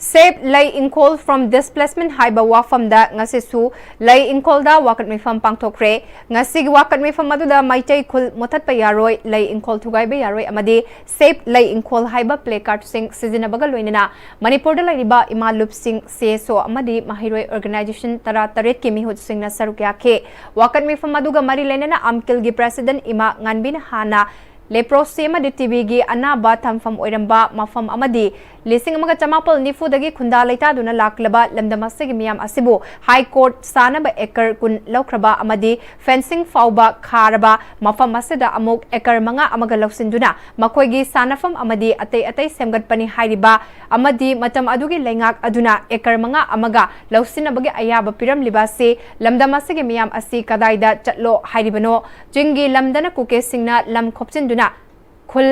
Save ꯂꯩ ꯏꯪꯈꯣꯜ from displacement ꯍꯥꯏꯕ ꯋꯥꯐꯝꯗ ꯉꯁꯤꯁꯨ ꯂꯩ ꯏꯪꯈꯣꯜꯗ ꯋꯥꯀꯠ ꯃꯤꯐꯝ ꯄꯥꯡꯊꯣꯛꯈ꯭ꯔꯦ꯫ ꯉꯁꯤꯒꯤ ꯋꯥꯀꯠ ꯃꯤꯐꯝ ꯑꯗꯨꯗ ꯃꯩꯇꯩ ꯈꯨꯜ ꯃꯨꯊꯠꯄ ꯌꯥꯔꯣꯏ, ꯂꯩ ꯏꯪꯈꯣꯜ ꯊꯨꯒꯥꯏꯕ ꯌꯥꯔꯣꯏ ꯑꯃꯗꯤ Save ꯂꯩ ꯏꯪꯈꯣꯜ ꯍꯥꯏꯕ placardꯁꯤꯡ ꯁꯤꯖꯤꯟꯅꯕꯒ ꯂꯣꯏꯅꯅ ꯃꯅꯤꯄꯨꯔꯗ ꯂꯩꯔꯤꯕ ꯏꯃꯥ ꯂꯨꯞꯁꯤꯡ, C S O ꯑꯃꯗꯤ ꯃꯍꯩꯔꯣꯏ organization ꯇꯔꯥ ꯇꯔꯦꯠꯀꯤ ꯃꯤꯍꯨꯠꯁꯤꯡꯅ ꯁꯔꯨꯛ ꯌꯥꯈꯤ꯫ ꯋꯥꯀꯠ ꯃꯤꯐꯝ ꯑꯗꯨꯒ ꯃꯔꯤ ꯂꯩꯅꯅ ꯑꯝꯀꯤꯜꯒꯤ president ꯏꯃꯥ ꯉꯥꯟꯕꯤꯅ ꯍꯥꯟꯅ leprosy ꯑꯃꯗꯤ TBꯒꯤ ꯑꯅꯥꯕ ꯊꯝꯐꯝ ꯑꯣꯏꯔꯝꯕ ꯃꯐꯝ ꯑꯃꯗꯤ ꯂꯤꯁꯤꯡ ꯑꯃꯒ ꯆꯃꯥꯄꯜ ꯅꯤꯐꯨꯗꯒꯤ ꯈꯨꯟꯗꯥ ꯂꯩꯇꯥꯗꯨꯅ ꯂꯥꯛꯂꯕ ꯂꯝꯗꯝ ꯑꯁꯤꯒꯤ ꯃꯤꯌꯥꯝ ꯑꯁꯤꯕꯨ High Court ꯁꯥꯅꯕ acre ꯀꯨꯟ ꯂꯧꯈ꯭ꯔꯕ ꯑꯃꯗꯤ fencing ꯐꯥꯎꯕ ꯈꯥꯔꯕ ꯃꯐꯝ ꯑꯁꯤꯗ ꯑꯃꯨꯛ acre ꯃꯉꯥ ꯑꯃꯒ ꯂꯧꯁꯤꯟꯗꯨꯅ ꯃꯈꯣꯏꯒꯤ ꯁꯥꯟꯅꯐꯝ ꯑꯃꯗꯤ ꯑꯇꯩ ꯑꯇꯩ ꯁꯦꯝꯒꯠꯄꯅꯤ ꯍꯥꯏꯔꯤꯕ ꯑꯃꯗꯤ ꯃꯇꯝ ꯑꯗꯨꯒꯤ ꯂꯩꯉꯥꯛ ꯑꯗꯨꯅ acre ꯃꯉꯥ ꯑꯃꯒ ꯂꯧꯁꯤꯟꯅꯕꯒꯤ ꯑꯌꯥꯕ ꯄꯤꯔꯝꯂꯤꯕ ꯑꯁꯤ ꯂꯝꯗꯝ ꯑꯁꯤꯒꯤ ꯃꯤꯌꯥꯝ ꯑꯁꯤ ꯀꯗꯥꯏꯗ ꯆꯠꯂꯣ ꯍꯥꯏꯔꯤꯕꯅꯣ? ꯆꯤꯡꯒꯤ ꯂꯝꯗꯅ ꯀꯨꯀꯤꯁꯤꯡꯅ ꯂꯝ ꯈꯣꯞꯆꯤꯟꯗꯨꯅ ꯈꯨꯜ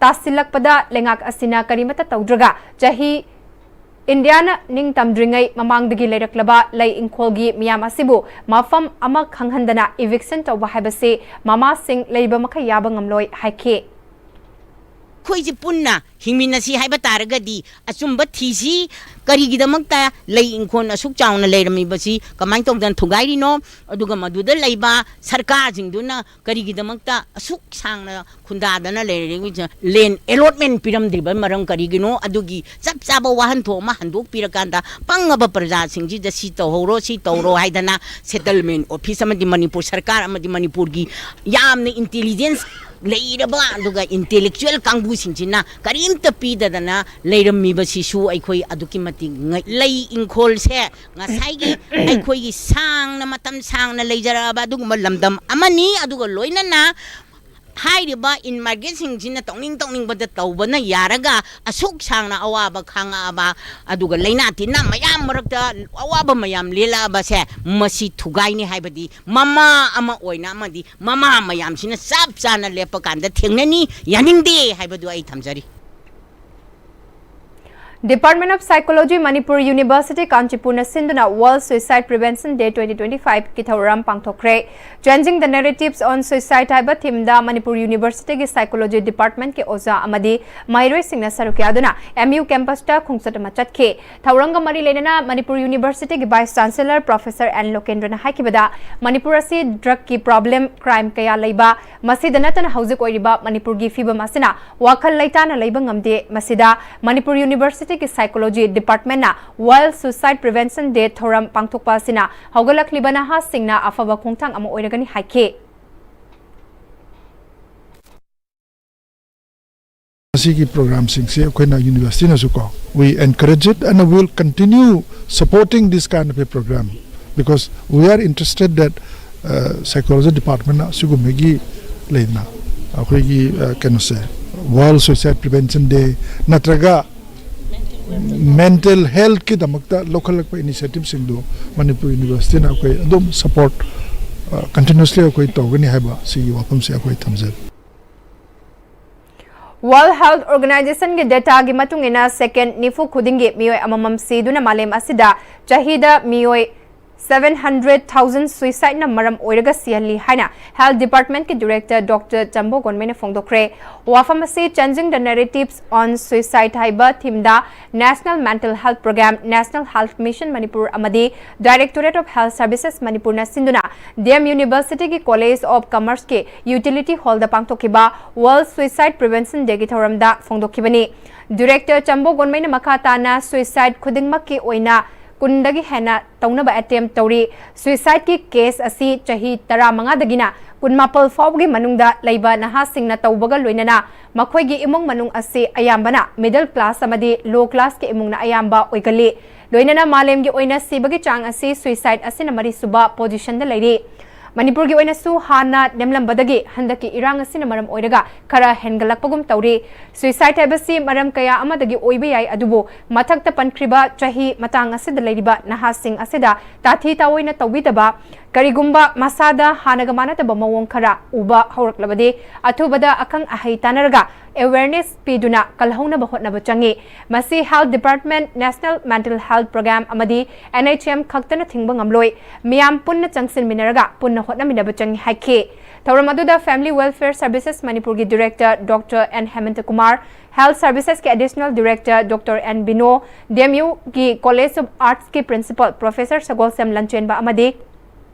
ꯇꯥꯁꯤꯜꯂꯛꯄꯗ ꯂꯩꯉꯥꯛ ꯑꯁꯤꯅ ꯀꯔꯤꯃꯠꯇ ꯇꯧꯗ꯭ꯔꯒ ꯆꯍꯤ ꯏꯟꯗꯤꯌꯥꯅ ꯅꯤꯡꯇꯝꯗ꯭ꯔꯤꯉꯩ ꯃꯃꯥꯡꯗꯒꯤ ꯂꯩꯔꯛꯂꯕ ꯂꯩ ꯏꯪꯈꯣꯜꯒꯤ ꯃꯤꯌꯥꯝ ꯑꯁꯤꯕꯨ ꯃꯐꯝ ꯑꯃ ꯈꯪꯍꯟꯗꯅ eviction ꯇꯧꯕ ꯍꯥꯏꯕꯁꯤ ꯃꯃꯥꯁꯤꯡ ꯂꯩꯕ ꯃꯈꯩ ꯌꯥꯕ ꯉꯝꯂꯣꯏ ꯍꯥꯏꯈꯤ꯫ ꯑꯩꯈꯣꯏꯁꯤ ꯄꯨꯟꯅ ꯍꯤꯡꯃꯤꯟꯅꯁꯤ ꯍꯥꯏꯕ ꯇꯥꯔꯒꯗꯤ ꯑꯆꯨꯝꯕ ꯊꯤꯁꯤ꯫ ꯀꯔꯤꯒꯤꯗꯃꯛꯇ ꯂꯩ ꯏꯪꯈꯣꯜ ꯑꯁꯨꯛ ꯆꯥꯎꯅ ꯂꯩꯔꯝꯃꯤꯕꯁꯤ ꯀꯃꯥꯏꯅ ꯇꯧꯗꯅ ꯊꯨꯒꯥꯏꯔꯤꯅꯣ? ꯑꯗꯨꯒ ꯃꯗꯨꯗ ꯂꯩꯕ ꯁꯔꯀꯥꯔꯁꯤꯡꯗꯨꯅ ꯀꯔꯤꯒꯤꯗꯃꯛꯇ ꯑꯁꯨꯛ ꯁꯥꯡꯅ ꯈꯨꯟꯗꯥꯗꯅ ꯂꯩꯔꯤꯕ land allotment ꯄꯤꯔꯝꯗ꯭ꯔꯤꯕ ꯃꯔꯝ ꯀꯔꯤꯒꯤꯅꯣ? ꯑꯗꯨꯒꯤ ꯆꯞ ꯆꯥꯕ ꯋꯥꯍꯟꯊꯣꯛ ꯑꯃ ꯍꯟꯗꯣꯛꯄꯤꯔꯀꯥꯟꯗ ꯄꯪꯉꯕ ꯄ꯭ꯔꯖꯥꯁꯤꯡꯁꯤꯗ ꯁꯤ ꯇꯧꯍꯧꯔꯣ, ꯁꯤ ꯇꯧꯔꯣ ꯍꯥꯏꯗꯅ settlement office ꯑꯃꯗꯤ ꯃꯅꯤꯄꯨꯔ ꯁꯔꯀꯥꯔ ꯑꯃꯗꯤ ꯃꯅꯤꯄꯨꯔꯒꯤ ꯌꯥꯝꯅ intelligence ꯂꯩꯔꯕ ꯑꯗꯨꯒ intellectual ꯀꯥꯡꯕꯨꯁꯤꯡꯁꯤꯅ ꯀꯔꯤꯝꯇ ꯄꯤꯗꯗꯅ ꯂꯩꯔꯝꯃꯤꯕꯁꯤꯁꯨ ꯑꯩꯈꯣꯏ ꯑꯗꯨꯛꯀꯤ ꯃꯇꯤꯛ ꯉꯛ-, ꯂꯩ ꯏꯪꯈꯣꯜꯁꯦ ꯉꯁꯥꯏꯒꯤ ꯑꯩꯈꯣꯏꯒꯤ ꯁꯥꯡꯅ, ꯃꯇꯝ ꯁꯥꯡꯅ ꯂꯩꯖꯔꯛꯑꯕ ꯑꯗꯨꯒꯨꯝꯕ ꯂꯝꯗꯝ ꯑꯃꯅꯤ꯫ ꯑꯗꯨꯒ ꯂꯣꯏꯅꯅ ꯍꯥꯏꯔꯤꯕ ꯏꯟ ꯃꯥꯔꯀꯦꯠꯁꯤꯡꯁꯤꯅ ꯇꯧꯅꯤꯡ ꯇꯧꯅꯤꯡꯕꯗ ꯇꯧꯕꯅ ꯌꯥꯔꯒ ꯑꯁꯨꯛ ꯁꯥꯡꯅ ꯑꯋꯥꯕ ꯈꯥꯡꯉꯛꯑꯕ, ꯑꯗꯨꯒ ꯂꯥꯏꯅꯥ ꯇꯤꯟꯅꯥ ꯃꯌꯥꯝ ꯃꯔꯛꯇ ꯑꯋꯥꯕ ꯃꯌꯥꯝ ꯂꯦꯜꯂꯛꯑꯕꯁꯦ, ꯃꯁꯤ ꯊꯨꯒꯥꯏꯅꯤ ꯍꯥꯏꯕꯗꯤ ꯃꯃꯥ ꯑꯃ ꯑꯣꯏꯅ ꯑꯃꯗꯤ ꯃꯃꯥ ꯃꯌꯥꯝꯁꯤꯅ ꯆꯞ ꯆꯥꯅ ꯂꯦꯞꯄ ꯀꯥꯟꯗ ꯊꯦꯡꯅꯅꯤ, ꯌꯥꯅꯤꯡꯗꯦ ꯍꯥꯏꯕꯗꯨ ꯑꯩ ꯊꯝꯖꯔꯤ꯫ Department of Psychology, Manipur University, ꯀꯥꯟꯆꯤꯄꯨꯔꯅ ꯁꯤꯟꯗꯨꯅ World Suicide Prevention Day twenty twenty-five ꯀꯤ ꯊꯧꯔꯝ ꯄꯥꯡꯊꯣꯛꯈ꯭ꯔꯦ꯫ Changing the Narratives on Suicide ꯍꯥꯏꯕ theme ꯗ ꯃꯅꯤꯄꯨꯔ University ꯒꯤ Psychology Department ꯀꯤ ꯑꯣꯖꯥ ꯑꯃꯗꯤ ꯃꯍꯩꯔꯣꯏꯁꯤꯡꯅ ꯁꯔꯨꯛ ꯌꯥꯗꯨꯅ M U campus ꯇ ꯈꯣꯡꯆꯠ ꯑꯃ ꯆꯠꯈꯤ꯫ ꯊꯧꯔꯝꯒ ꯃꯔꯤ ꯂꯩꯅꯅ ꯃꯅꯤꯄꯨꯔ University ꯒꯤ Vice Chancellor Professor N ꯂꯣꯀꯦꯟꯗ꯭ꯔꯅ ꯍꯥꯏꯈꯤꯕꯗ, Manipur ꯑꯁꯤ drug ꯀꯤ problem, crime ꯀꯌꯥ ꯂꯩꯕ, ꯃꯁꯤꯗ ꯅꯠꯇꯅ ꯍꯧꯖꯤꯛ ꯑꯣꯏꯔꯤꯕ ꯃꯅꯤꯄꯨꯔꯒꯤ ꯐꯤꯕꯝ ꯑꯁꯤꯅ ꯋꯥꯈꯜ ꯂꯩꯇꯥꯅ ꯂꯩꯕ ꯉꯝꯗꯦ꯫ ꯃꯁꯤꯗ ꯃꯅꯤꯄꯨꯔ University ꯒꯤ Psychology Department ꯅ World Suicide Prevention Day ꯊꯧꯔꯝ ꯄꯥꯡꯊꯣꯛꯄ ꯑꯁꯤꯅ ꯍꯧꯒꯠꯂꯛꯂꯤꯕ ꯅꯍꯥꯁꯤꯡꯅ ꯑꯐꯕ ꯈꯣꯡꯊꯥꯡ ꯑꯃ ꯑꯣꯏꯔꯒꯅꯤ ꯍꯥꯏꯈꯤ꯫ ꯃꯁꯤꯒꯤ ꯄ꯭ꯔꯣꯒ꯭ꯔꯥꯝꯁꯤꯡꯁꯦ ꯑꯩꯈꯣꯏꯅ ꯌꯨꯅꯤꯚꯔꯁꯤꯇꯤꯅꯁꯨ ꯀꯣ, we encourage it and will continue supporting this kind of a program because we are interested that uh, psychology department ꯑꯁꯤꯒꯨꯝꯕꯒꯤ ꯂꯩꯗꯅ ꯑꯩꯈꯣꯏꯒꯤ uh, ꯀꯩꯅꯣꯁꯦ, World Suicide Prevention Day ꯅꯠꯇ꯭ꯔꯒ mental health ꯀꯤꯗꯃꯛꯇ ꯂꯧꯈꯠꯂꯛꯄ initiative ꯁꯤꯡꯗꯨ ꯃꯅꯤꯄꯨꯔ ꯌꯨꯅꯤꯚꯔꯁꯤꯇꯤꯅ ꯑꯩꯈꯣꯏ ꯑꯗꯨꯝ support continuously ꯑꯩꯈꯣꯏ ꯇꯧꯒꯅꯤ ꯍꯥꯏꯕ ꯁꯤꯒꯤ ꯋꯥꯐꯝꯁꯦ ꯑꯩꯈꯣꯏ ꯊꯝꯖꯔꯤ꯫ World Health Organization ꯒꯤ data ꯒꯤ ꯃꯇꯨꯡ ꯏꯟꯅ, second ꯅꯤꯐꯨ ꯈꯨꯗꯤꯡꯒꯤ ꯃꯤꯑꯣꯏ ꯑꯃꯃꯝ ꯁꯤꯗꯨꯅ ꯃꯥꯂꯦꯝ ꯑꯁꯤꯗ ꯆꯍꯤꯗ ꯃꯤꯑꯣꯏ seven hundred thousand suicideꯅ ꯃꯔꯝ ꯑꯣꯏꯔꯒ ꯁꯤꯍꯜꯂꯤ ꯍꯥꯏꯅ Health Departmentꯀꯤ Director Doctor ꯆꯝꯕꯣ ꯒꯣꯟꯃꯩꯅ ꯐꯣꯡꯗꯣꯛꯈ꯭ꯔꯦ꯫ ꯋꯥꯐꯝ ꯑꯁꯤ Changing the Narratives on Suicide ꯍꯥꯏꯕ themeꯗ National Mental Health Program, National Health Mission Manipur ꯑꯃꯗꯤ Directorate of Health Services ꯃꯅꯤꯄꯨꯔꯅ ꯁꯤꯟꯗꯨꯅ D M Universityꯒꯤ College of Commerceꯀꯤ Utility Hallꯗ ꯄꯥꯡꯊꯣꯛꯈꯤꯕ World Suicide Prevention Dayꯒꯤ ꯊꯧꯔꯝꯗ ꯐꯣꯡꯗꯣꯛꯈꯤꯕꯅꯤ꯫ Director ꯆꯝꯕꯣ ꯒꯣꯟꯃꯩꯅ ꯃꯈꯥ ꯇꯥꯅ suicide ꯈꯨꯗꯤꯡꯃꯛꯀꯤ ꯑꯣꯏꯅ ꯀꯨꯟꯗꯒꯤ ꯍꯦꯟꯅ ꯇꯧꯅꯕ attempt ꯇꯧꯔꯤ꯫ Suicideꯀꯤ case ꯑꯁꯤ ꯆꯍꯤ ꯇꯔꯥꯃꯉꯥꯗꯒꯤꯅ ꯀꯨꯟꯃꯥꯄꯜ ꯐꯥꯎꯕꯒꯤ ꯃꯅꯨꯡꯗ ꯂꯩꯕ ꯅꯍꯥꯁꯤꯡꯅ ꯇꯧꯕꯒ ꯂꯣꯏꯅꯅ ꯃꯈꯣꯏꯒꯤ ꯏꯃꯨꯡ ꯃꯅꯨꯡ ꯑꯁꯤ ꯑꯌꯥꯝꯕꯅ middle class ꯑꯃꯗꯤ low classꯀꯤ ꯏꯃꯨꯡꯅ ꯑꯌꯥꯝꯕ ꯑꯣꯏꯒꯜꯂꯤ꯫ ꯂꯣꯏꯅꯅ ꯃꯥꯂꯦꯝꯒꯤ ꯑꯣꯏꯅ ꯁꯤꯕꯒꯤ ꯆꯥꯡ ꯑꯁꯤ suicide ꯑꯁꯤꯅ ꯃꯔꯤꯁꯨꯕ positionꯗ ꯂꯩꯔꯤ꯫ ꯃꯅꯤꯄꯨꯔꯒꯤ ꯑꯣꯏꯅꯁꯨ ꯍꯥꯟꯅ ꯅꯦꯝꯂꯝꯕꯗꯒꯤ ꯍꯟꯗꯛꯀꯤ ꯏꯔꯥꯡ ꯑꯁꯤꯅ ꯃꯔꯝ ꯑꯣꯏꯔꯒ ꯈꯔ ꯍꯦꯟꯒꯠꯂꯛꯄꯒꯨꯝ ꯇꯧꯔꯤ꯫ Suicide ꯍꯥꯏꯕꯁꯤ ꯃꯔꯝ ꯀꯌꯥ ꯑꯃꯗꯒꯤ ꯑꯣꯏꯕ ꯌꯥꯏ, ꯑꯗꯨꯕꯨ ꯃꯊꯛꯇ ꯄꯟꯈ꯭ꯔꯤꯕ ꯆꯍꯤ ꯃꯇꯥꯡ ꯑꯁꯤꯗ ꯂꯩꯔꯤꯕ ꯅꯍꯥꯁꯤꯡ ꯑꯁꯤꯗ ꯇꯥꯊꯤ ꯇꯥꯑꯣꯏꯅ ꯇꯧꯕꯤꯗꯕ, ꯀꯔꯤꯒꯨꯝꯕ ꯃꯁꯥꯗ ꯍꯥꯟꯅꯒ ꯃꯥꯟꯅꯗꯕ ꯃꯑꯣꯡ ꯈꯔ ꯎꯕ ꯍꯧꯔꯛꯂꯕꯗꯤ ꯑꯊꯨꯕꯗ ꯑꯈꯪ ꯑꯍꯩ ꯇꯥꯟꯅꯔꯒ awareness ꯄꯤꯗꯨꯅ ꯀꯜꯍꯧꯅꯕ ꯍꯣꯠꯅꯕ ꯆꯪꯏ꯫ ꯃꯁꯤ Health Department, National Mental Health Program ꯑꯃꯗꯤ N H M ꯈꯛꯇꯅ ꯊꯤꯡꯕ ꯉꯝꯂꯣꯏ꯫ ꯃꯤꯌꯥꯝ ꯄꯨꯟꯅ ꯆꯪꯁꯤꯟꯃꯤꯟꯅꯔꯒ ꯄꯨꯟꯅ ꯍꯣꯠꯅꯃꯤꯟꯅꯕ ꯆꯪꯏ ꯍꯥꯏꯈꯤ꯫ ꯊꯧꯔꯝ ꯑꯗꯨꯗ Family Welfare Services ꯃꯅꯤꯄꯨꯔꯒꯤ Director Doctor N ꯍꯦꯃꯟꯇ Kumar, Health Servicesꯀꯤ Additional Director Doctor N ꯕꯤꯅꯣ, D M Uꯒꯤ College of Artsꯀꯤ Principal Professor ꯁꯒꯣꯜꯁꯦꯝ ꯂꯟꯆꯦꯟꯕ ꯑꯃꯗꯤ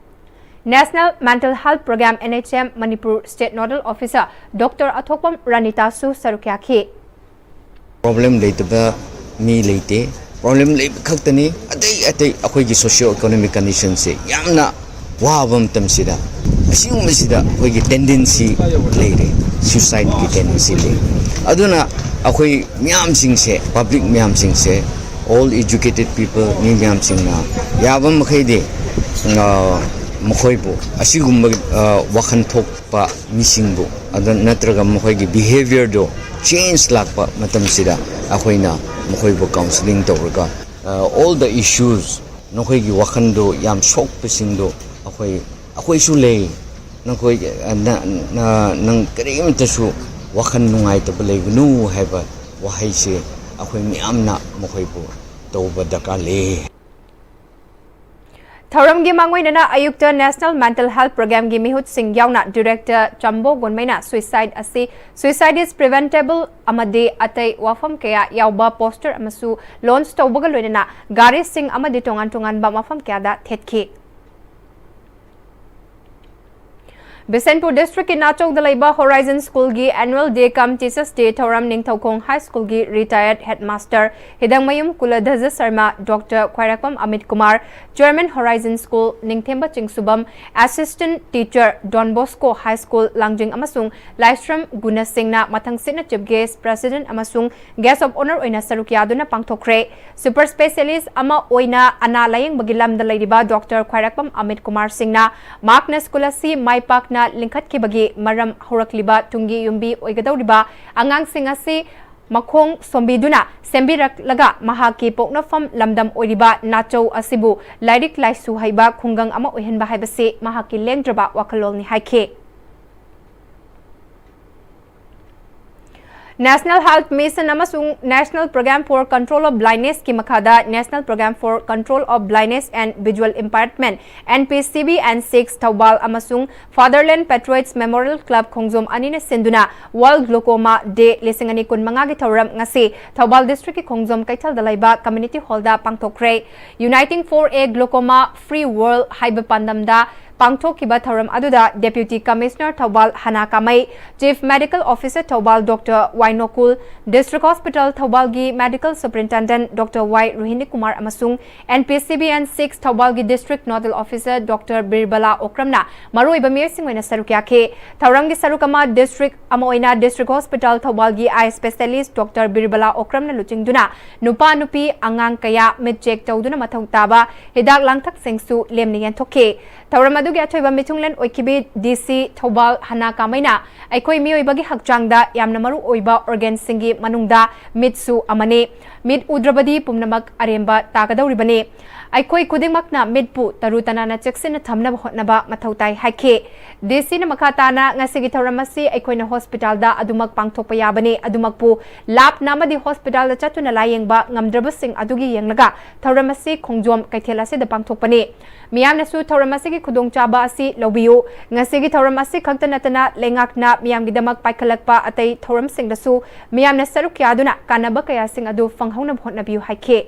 National Mental Health Program, N H M, Manipur State Nodal Officer Doctor ꯑꯊꯣꯛꯄꯝ ꯔꯥꯅꯤꯇꯥꯁꯨ ꯁꯔꯨꯛ ꯌꯥꯈꯤ꯫ Problem ꯂꯩꯇꯕ ꯃꯤ ꯂꯩꯇꯦ꯫ Problem ꯂꯩꯕ ꯈꯛꯇꯅꯤ꯫ ꯑꯇꯩ ꯑꯇꯩ ꯑꯩꯈꯣꯏꯒꯤ socio economic conditionꯁꯦ ꯌꯥꯝꯅ ꯋꯥꯕ ꯃꯇꯝꯁꯤꯗ ꯑꯁꯤꯒꯨꯝꯕꯁꯤꯗ ꯑꯩꯈꯣꯏꯒꯤ tendency ꯂꯩꯔꯦ, suicideꯀꯤ tendency ꯂꯩ꯫ ꯑꯗꯨꯅ ꯑꯩꯈꯣꯏ ꯃꯌꯥꯝꯁꯤꯡꯁꯦ, public ꯃꯌꯥꯝꯁꯤꯡꯁꯦ, all educated people, ꯃꯤ ꯃꯌꯥꯝꯁꯤꯡꯅ ꯌꯥꯕ ꯃꯈꯩꯗꯤ ꯑ, ꯃꯈꯣꯏꯕꯨ ꯑꯁꯤꯒꯨꯝꯕ ꯑ, ꯋꯥꯈꯜ ꯊꯣꯛꯄ ꯃꯤꯁꯤꯡꯕꯨ, ꯑꯗꯨ ꯅꯠꯇ꯭ꯔꯒ ꯃꯈꯣꯏꯒꯤ behaviourꯗꯣ change ꯂꯥꯛꯄ ꯃꯇꯝꯁꯤꯗ ꯑꯩꯈꯣꯏꯅ ꯃꯈꯣꯏꯕꯨ counselling ꯇꯧꯔꯒ, ꯑ, all the issues, ꯅꯈꯣꯏꯒꯤ ꯋꯥꯈꯜꯗꯣ ꯌꯥꯝ ꯁꯣꯛꯄꯁꯤꯡꯗꯣ ꯑꯩꯈꯣꯏ, ꯑꯩꯈꯣꯏꯁꯨ ꯂꯩ, ꯅꯈꯣꯏ, ꯑ, ꯅ-, ꯅ-, ꯅꯪ ꯀꯔꯤꯝꯇꯁꯨ ꯋꯥꯈꯜ ꯅꯨꯡꯉꯥꯏꯇꯕ ꯂꯩꯒꯅꯨ ꯍꯥꯏꯕ ꯋꯥꯍꯩꯁꯦ ꯑꯩꯈꯣꯏ ꯃꯌꯥꯝꯅ ꯃꯈꯣꯏꯕꯨ ꯇꯧꯕ ꯗꯔꯀꯥꯔ ꯂꯩ꯫ ꯊꯧꯔꯝꯒꯤ ꯃꯥꯡꯑꯣꯏꯅꯅ ꯑꯌꯨꯛꯇ National Mental Health Programꯒꯤ ꯃꯤꯍꯨꯠꯁꯤꯡ ꯌꯥꯎꯅ Director ꯆꯝꯕꯣ ꯒꯣꯟꯃꯩꯅ suicide ꯑꯁꯤ suicide is preventable ꯑꯃꯗꯤ ꯑꯇꯩ ꯋꯥꯐꯝ ꯀꯌꯥ ꯌꯥꯎꯕ poster ꯑꯃꯁꯨ launch ꯇꯧꯕꯒ ꯂꯣꯏꯅꯅ ꯒꯥꯔꯤꯁꯤꯡ ꯑꯃꯗꯤ ꯇꯣꯉꯥꯟ ꯇꯣꯉꯥꯟꯕ ꯃꯐꯝ ꯀꯌꯥꯗ ꯊꯦꯠꯈꯤ꯫ ꯕꯤꯁꯦꯟꯄꯨꯔ districtꯀꯤ ꯅꯥꯆꯧꯗ ꯂꯩꯕ Horizon Schoolꯒꯤ annual day cum Teachers Day ꯊꯧꯔꯝ Ningthoukhong High Schoolꯒꯤ retired headmaster ꯍꯤꯗꯪꯃꯌꯨꯝ ꯀꯨꯂꯙꯖ Sharma, Doctor ꯈ꯭ꯋꯥꯏꯔꯥꯛꯄꯝ Amit Kumar, Chairman Horizon School, ꯅꯤꯡꯊꯦꯝꯕ ꯆꯤꯡꯁꯨꯕꯝ, Assistant Teacher, Don Bosco High School, ꯂꯥꯡꯖꯤꯡ ꯑꯃꯁꯨꯡ ꯂꯥꯏꯁ꯭ꯔꯝ ꯒꯨꯅꯁꯤꯡꯅ ꯃꯊꯪꯁꯤꯠꯅ Chief Guest, President ꯑꯃꯁꯨꯡ Guest of Honour ꯑꯣꯏꯅ ꯁꯔꯨꯛ ꯌꯥꯗꯨꯅ ꯄꯥꯡꯊꯣꯛꯈ꯭ꯔꯦ꯫ Super specialist ꯑꯃ ꯑꯣꯏꯅ ꯑꯅꯥ ꯂꯥꯌꯦꯡꯕꯒꯤ ꯂꯝꯗ ꯂꯩꯔꯤꯕ Doctor ꯈ꯭ꯋꯥꯏꯔꯥꯛꯄꯝ ꯑꯃꯤꯠ ꯀꯨꯃꯥꯔ ꯁꯤꯡꯅ ꯃꯍꯥꯛꯅ school ꯑꯁꯤ ꯃꯥꯏ ꯄꯥꯛꯅ ꯂꯤꯡꯈꯠꯈꯤꯕꯒꯤ ꯃꯔꯝ, ꯍꯧꯔꯛꯂꯤꯕ ꯇꯨꯡꯒꯤ ꯌꯨꯝꯕꯤ ꯑꯣꯏꯒꯗꯧꯔꯤꯕ ꯑꯉꯥꯡꯁꯤꯡ ꯑꯁꯤ ꯃꯈꯣꯡ ꯁꯣꯝꯕꯤꯗꯨꯅ ꯁꯦꯝꯕꯤꯔꯛꯂꯒ ꯃꯍꯥꯛꯀꯤ ꯄꯣꯛꯅꯐꯝ ꯂꯝꯗꯝ ꯑꯣꯏꯔꯤꯕ ꯅꯥꯆꯧ ꯑꯁꯤꯕꯨ ꯂꯥꯏꯔꯤꯛ ꯂꯥꯏꯁꯨ ꯍꯩꯕ ꯈꯨꯡꯒꯪ ꯑꯃ ꯑꯣꯏꯍꯟꯕ ꯍꯥꯏꯕꯁꯤ ꯃꯍꯥꯛꯀꯤ ꯂꯦꯡꯗ꯭ꯔꯕ ꯋꯥꯈꯜꯂꯣꯟꯅꯤ ꯍꯥꯏꯈꯤ꯫ National Health Mission ꯑꯃꯁꯨꯡ National Programme for Control of Blindnessꯀꯤ ꯃꯈꯥꯗ National Programme for Control of Blindness and Visual Impairment, NPCB and SICS Thoubal ꯑꯃꯁꯨꯡ Fatherland Patriots Memorial Club ꯈꯣꯡꯖꯣꯝ ꯑꯅꯤꯅ ꯁꯤꯟꯗꯨꯅ World Glaucoma Day ꯂꯤꯁꯤꯡ ꯑꯅꯤ ꯀꯨꯟꯃꯉꯥꯒꯤ ꯊꯧꯔꯝ ꯉꯁꯤ ꯊꯧꯕꯥꯜ districtꯀꯤ ꯈꯣꯡꯖꯣꯝ ꯀꯩꯊꯦꯜꯗ ꯂꯩꯕ community hallꯗ ꯄꯥꯡꯊꯣꯛꯈ꯭ꯔꯦ꯫ Uniting for a Glaucoma Free World ꯍꯥꯏꯕ ꯄꯥꯟꯗꯝꯗ ꯄꯥꯡꯊꯣꯛꯈꯤꯕ ꯊꯧꯔꯝ ꯑꯗꯨꯗ Deputy Commissioner Thoubal ꯍꯅꯥ ꯀꯥꯃꯩ, Chief Medical Officer Thoubal Doctor ꯋꯥꯏ ꯅꯣꯀꯨꯜ, District Hospital ꯊꯧꯕꯥꯜꯒꯤ Medical Superintendent Doctor ꯋꯥꯏ ꯔꯣꯍꯤꯅꯤ ꯀꯨꯃꯥꯔ ꯑꯃꯁꯨꯡ NPCB and SICS ꯊꯧꯕꯥꯜꯒꯤ District Nodal Officer Doctor ꯕꯤꯔꯕꯂꯥ ꯑꯣꯀ꯭ꯔꯝꯅ ꯃꯔꯨꯑꯣꯏꯕ ꯃꯤꯑꯣꯏꯁꯤꯡ ꯑꯣꯏꯅ ꯁꯔꯨꯛ ꯌꯥꯈꯤ꯫ ꯊꯧꯔꯝꯒꯤ ꯁꯔꯨꯛ ꯑꯃ district ꯑꯃ ꯑꯣꯏꯅ District Hospital ꯊꯧꯕꯥꯜꯒꯤ eye specialist Doctor ꯕꯤꯔꯕꯂꯥ ꯑꯣꯀ꯭ꯔꯝꯅ ꯂꯨꯆꯤꯡꯗꯨꯅ ꯅꯨꯄꯥ ꯅꯨꯄꯤ ꯑꯉꯥꯡ ꯀꯌꯥ ꯃꯤꯠ check ꯇꯧꯗꯨꯅ ꯃꯊꯧ ꯇꯥꯕ ꯍꯤꯗꯥꯛ ꯂꯥꯡꯊꯛꯁꯤꯡꯁꯨ ꯂꯦꯝꯅ ꯌꯦꯟꯊꯣꯛꯈꯤ꯫ ꯊꯧꯔꯝ ꯑꯗꯨꯒꯤ ꯑꯊꯣꯏꯕ ꯃꯤꯊꯨꯡꯂꯦꯟ ꯑꯣꯏꯈꯤꯕꯤ ꯗꯤ ꯁꯤ ꯊꯧꯕꯥꯜ ꯍꯅꯥ ꯀꯥꯃꯩꯅ ꯑꯩꯈꯣꯏ ꯃꯤꯑꯣꯏꯕꯒꯤ ꯍꯛꯆꯥꯡꯗ ꯌꯥꯝꯅ ꯃꯔꯨ ꯑꯣꯏꯕ ꯑꯣꯔꯒꯦꯟꯁꯤꯡꯒꯤ ꯃꯅꯨꯡꯗ ꯃꯤꯠꯁꯨ ꯑꯃꯅꯤ꯫ ꯃꯤꯠ ꯎꯗ꯭ꯔꯕꯗꯤ ꯄꯨꯝꯅꯃꯛ ꯑꯔꯦꯝꯕ ꯇꯥꯒꯗꯧꯔꯤꯕꯅꯤ꯫ ꯑꯩꯈꯣꯏ ꯈꯨꯗꯤꯡꯃꯛꯅ ꯃꯤꯠꯄꯨ ꯇꯔꯨ ꯇꯅꯥꯟꯅ ꯆꯦꯛꯁꯤꯟꯅ ꯊꯝꯅꯕ ꯍꯣꯠꯅꯕ ꯃꯊꯧ ꯇꯥꯏ ꯍꯥꯏꯈꯤ꯫ ꯗꯤ ꯁꯤꯅ ꯃꯈꯥ ꯇꯥꯅ ꯉꯁꯤꯒꯤ ꯊꯧꯔꯝ ꯑꯁꯤ ꯑꯩꯈꯣꯏꯅ ꯍꯣꯁꯄꯤꯇꯥꯜꯗ ꯑꯗꯨꯃꯛ ꯄꯥꯡꯊꯣꯛꯄ ꯌꯥꯕꯅꯤ꯫ ꯑꯗꯨꯃꯛꯄꯨ ꯂꯥꯞꯅ ꯑꯃꯗꯤ ꯍꯣꯁꯄꯤꯇꯥꯜꯗ ꯆꯠꯇꯨꯅ ꯂꯥꯌꯦꯡꯕ ꯉꯝꯗ꯭ꯔꯕꯁꯤꯡ ꯑꯗꯨꯒꯤ ꯌꯦꯡꯂꯒ ꯊꯧꯔꯝ ꯑꯁꯤ ꯈꯣꯡꯖꯣꯝ ꯀꯩꯊꯦꯜ ꯑꯁꯤꯗ ꯄꯥꯡꯊꯣꯛꯄꯅꯤ꯫ ꯃꯤꯌꯥꯝꯅꯁꯨ ꯊꯧꯔꯝ ꯑꯁꯤꯒꯤ ꯈꯨꯗꯣꯡꯆꯥꯕ ꯑꯁꯤ ꯂꯧꯕꯤꯌꯨ꯫ ꯉꯁꯤꯒꯤ ꯊꯧꯔꯝ ꯑꯁꯤ ꯈꯛꯇ ꯅꯠꯇꯅ ꯂꯩꯉꯥꯛꯅ ꯃꯤꯌꯥꯝꯒꯤꯗꯃꯛ ꯄꯥꯏꯈꯠꯂꯛꯄ ꯑꯇꯩ ꯊꯧꯔꯝꯁꯤꯡꯗꯁꯨ ꯃꯤꯌꯥꯝꯅ ꯁꯔꯨꯛ ꯌꯥꯗꯨꯅ ꯀꯥꯟꯅꯕ ꯀꯌꯥꯁꯤꯡ ꯑꯗꯨ ꯐꯪꯍꯧꯅꯕ ꯍꯣꯠꯅꯕꯤꯌꯨ ꯍꯥꯏꯈꯤ꯫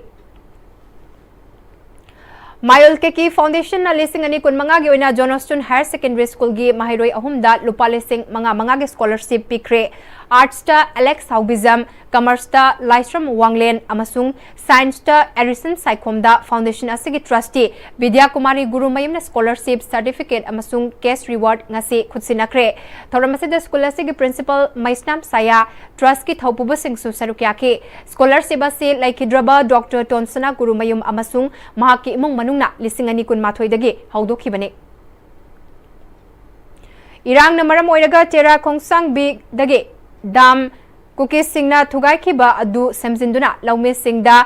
ꯃꯥꯌꯣꯜ ꯀꯦꯀꯤ ꯐꯥꯎꯟꯗꯦꯁꯟꯅ ꯂꯤꯁꯤꯡ ꯑꯅꯤ ꯀꯨꯟꯃꯉꯥꯒꯤ ꯑꯣꯏꯅ ꯖꯣꯟ ꯑꯣꯁꯇꯟ ꯍꯥꯌꯔ ꯁꯦꯀꯦꯟꯗꯔꯤ ꯁ꯭ꯀꯨꯜꯒꯤ ꯃꯍꯩꯔꯣꯏ ꯑꯍꯨꯝꯗ ꯂꯨꯄꯥ ꯂꯤꯁꯤꯡ ꯃꯉꯥ ꯃꯉꯥꯒꯤ ꯁ꯭ꯀꯣꯂꯔꯁꯤꯞ ꯄꯤꯈ꯭ꯔꯦ꯫ ꯑꯥꯔꯠꯁꯇ ꯑꯦꯂꯦꯛꯁ ꯍꯥꯎꯕꯤꯖꯝ, ꯀꯃꯔꯁꯇ ꯂꯥꯏꯁ꯭ꯔꯝ ꯋꯥꯡꯂꯦꯟ ꯑꯃꯁꯨꯡ ꯁꯥꯏꯟꯁꯇ ꯑꯦꯔꯤꯁꯟ ꯁꯥꯏꯈꯣꯝꯗ ꯐꯥꯎꯟꯗꯦꯁꯟ ꯑꯁꯤꯒꯤ ꯇ꯭ꯔꯁꯇꯤ ꯕꯤꯗ꯭ꯌꯥ ꯀꯨꯃꯥꯔꯤ ꯒꯨꯔꯨꯃꯌꯨꯝꯅ ꯁ꯭ꯀꯣꯂꯔꯁꯤꯞ ꯁꯥꯔꯇꯤꯐꯤꯀꯦꯠ ꯑꯃꯁꯨꯡ ꯀꯦꯁ ꯔꯤꯋꯥꯔꯗ ꯉꯁꯤ ꯈꯨꯠꯁꯤꯟꯅꯈ꯭ꯔꯦ꯫ ꯊꯧꯔꯝ ꯑꯁꯤꯗ ꯁ꯭ꯀꯨꯜ ꯑꯁꯤꯒꯤ ꯄ꯭ꯔꯤꯟꯁꯤꯄꯜ ꯃꯩꯁꯅꯥꯝ ꯁꯥꯌꯥ, ꯇ꯭ꯔꯁꯀꯤ ꯊꯧꯄꯨꯕꯁꯤꯡꯁꯨ ꯁꯔꯨꯛ ꯌꯥꯈꯤ꯫ ꯁ꯭ꯀꯣꯂꯔꯁꯤꯞ ꯑꯁꯤ ꯂꯩꯈꯤꯗ꯭ꯔꯕ ꯗꯣꯛꯇꯔ ꯇꯣꯟꯁꯅꯥ ꯒꯨꯔꯨꯃꯌꯨꯝ ꯑꯃꯁꯨꯡ ꯃꯍꯥꯛꯀꯤ ꯏꯃꯨꯡ ꯃꯅꯨꯡꯅ ꯂꯤꯁꯤꯡ ꯑꯅꯤ ꯀꯨꯟꯃꯥꯊꯣꯏꯗꯒꯤ ꯍꯧꯗꯣꯛꯈꯤꯕꯅꯤ꯫ ꯏꯔꯥꯡꯅ ꯃꯔꯝ ꯑꯣꯏꯔꯒ ꯇꯦꯔꯥ ꯈꯣꯡꯁꯥꯡꯕꯤꯗꯒꯤ ꯗꯥꯝ ꯀꯨꯀꯤꯁꯤꯡꯅ ꯊꯨꯒꯥꯏꯈꯤꯕ ꯑꯗꯨ ꯁꯦꯝꯖꯤꯟꯗꯨꯅ ꯂꯧꯃꯤꯁꯤꯡꯗ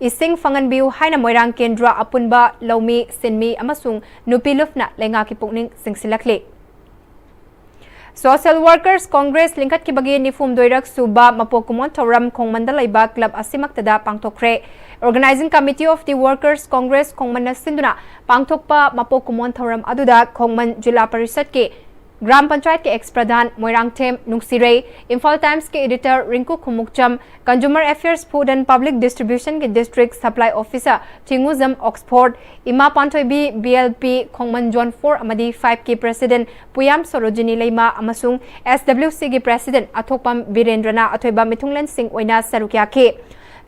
ꯏꯁꯤꯡ ꯐꯪꯍꯟꯕꯤꯌꯨ ꯍꯥꯏꯅ ꯃꯣꯏꯔꯥꯡ ꯀꯦꯟꯗ꯭ꯔ ꯑꯄꯨꯟꯕ ꯂꯧꯃꯤ, ꯁꯤꯟꯃꯤ ꯑꯃꯁꯨꯡ ꯅꯨꯄꯤ ꯂꯨꯞꯅ ꯂꯩꯉꯥꯛꯀꯤ ꯄꯨꯛꯅꯤꯡ ꯆꯤꯡꯁꯤꯜꯂꯛꯂꯤ꯫ ꯁꯣꯁꯤꯌꯦꯜ ꯋꯥꯔꯀꯔꯁ ꯀꯣꯡꯒ꯭ꯔꯦꯁ ꯂꯤꯡꯈꯠꯈꯤꯕꯒꯤ ꯅꯤꯐꯨ ꯍꯨꯝꯗꯣꯏꯔꯛ ꯁꯨꯕ ꯃꯄꯣꯛ ꯀꯨꯝꯑꯣꯟ ꯊꯧꯔꯝ ꯈꯣꯡꯃꯟꯗ ꯂꯩꯕ ꯀ꯭ꯂꯕ ꯑꯁꯤꯃꯛꯇꯗ ꯄꯥꯡꯊꯣꯛꯈ꯭ꯔꯦ꯫ Organising Committee of the Workers Congress ꯈꯣꯡꯃꯟꯅ ꯁꯤꯟꯗꯨꯅ ꯄꯥꯡꯊꯣꯛꯄ ꯃꯄꯣꯛ ꯀꯨꯝꯑꯣꯟ ꯊꯧꯔꯝ ꯑꯗꯨꯗ ꯈꯣꯡꯃꯟ ꯖꯤꯂꯥ ꯄꯔꯤꯁꯠꯀꯤ ꯒ꯭ꯔꯥꯝ ꯄꯟꯆꯥꯌꯠꯀꯤ ꯑꯦꯛꯁ ꯄ꯭ꯔꯙꯥꯟ ꯃꯣꯏꯔꯥꯡꯊꯦꯝ ꯅꯨꯡꯁꯤꯔꯩ, ꯏꯝꯐꯥꯜ ꯇꯥꯏꯝꯁꯀꯤ editor Rinku Khumukcham, Consumer Affairs, Food and Public Distribution ꯒꯤ district supply officer Thingujam Oxford, ꯏꯃꯥ Panthoibi, B L P, Khongman zone four ꯑꯃꯗꯤ ꯐꯥꯏꯚꯀꯤ ꯄ꯭ꯔꯦꯁꯤꯗꯦꯟꯠ ꯄꯨꯌꯥꯝ ꯁꯣꯔꯣꯖꯤꯅꯤ ꯂꯩꯃ ꯑꯃꯁꯨꯡ ꯑꯦꯁ ꯗꯕ꯭ꯂꯤꯎ ꯁꯤꯒꯤ ꯄ꯭ꯔꯦꯁꯤꯗꯦꯟꯠ ꯑꯊꯣꯛꯄꯝ ꯕꯤꯔꯦꯟꯗ꯭ꯔꯅ ꯑꯊꯣꯏꯕ ꯃꯤꯊꯨꯡꯂꯦꯟꯁꯤꯡ ꯑꯣꯏꯅ ꯁꯔꯨꯛ ꯌꯥꯈꯤ꯫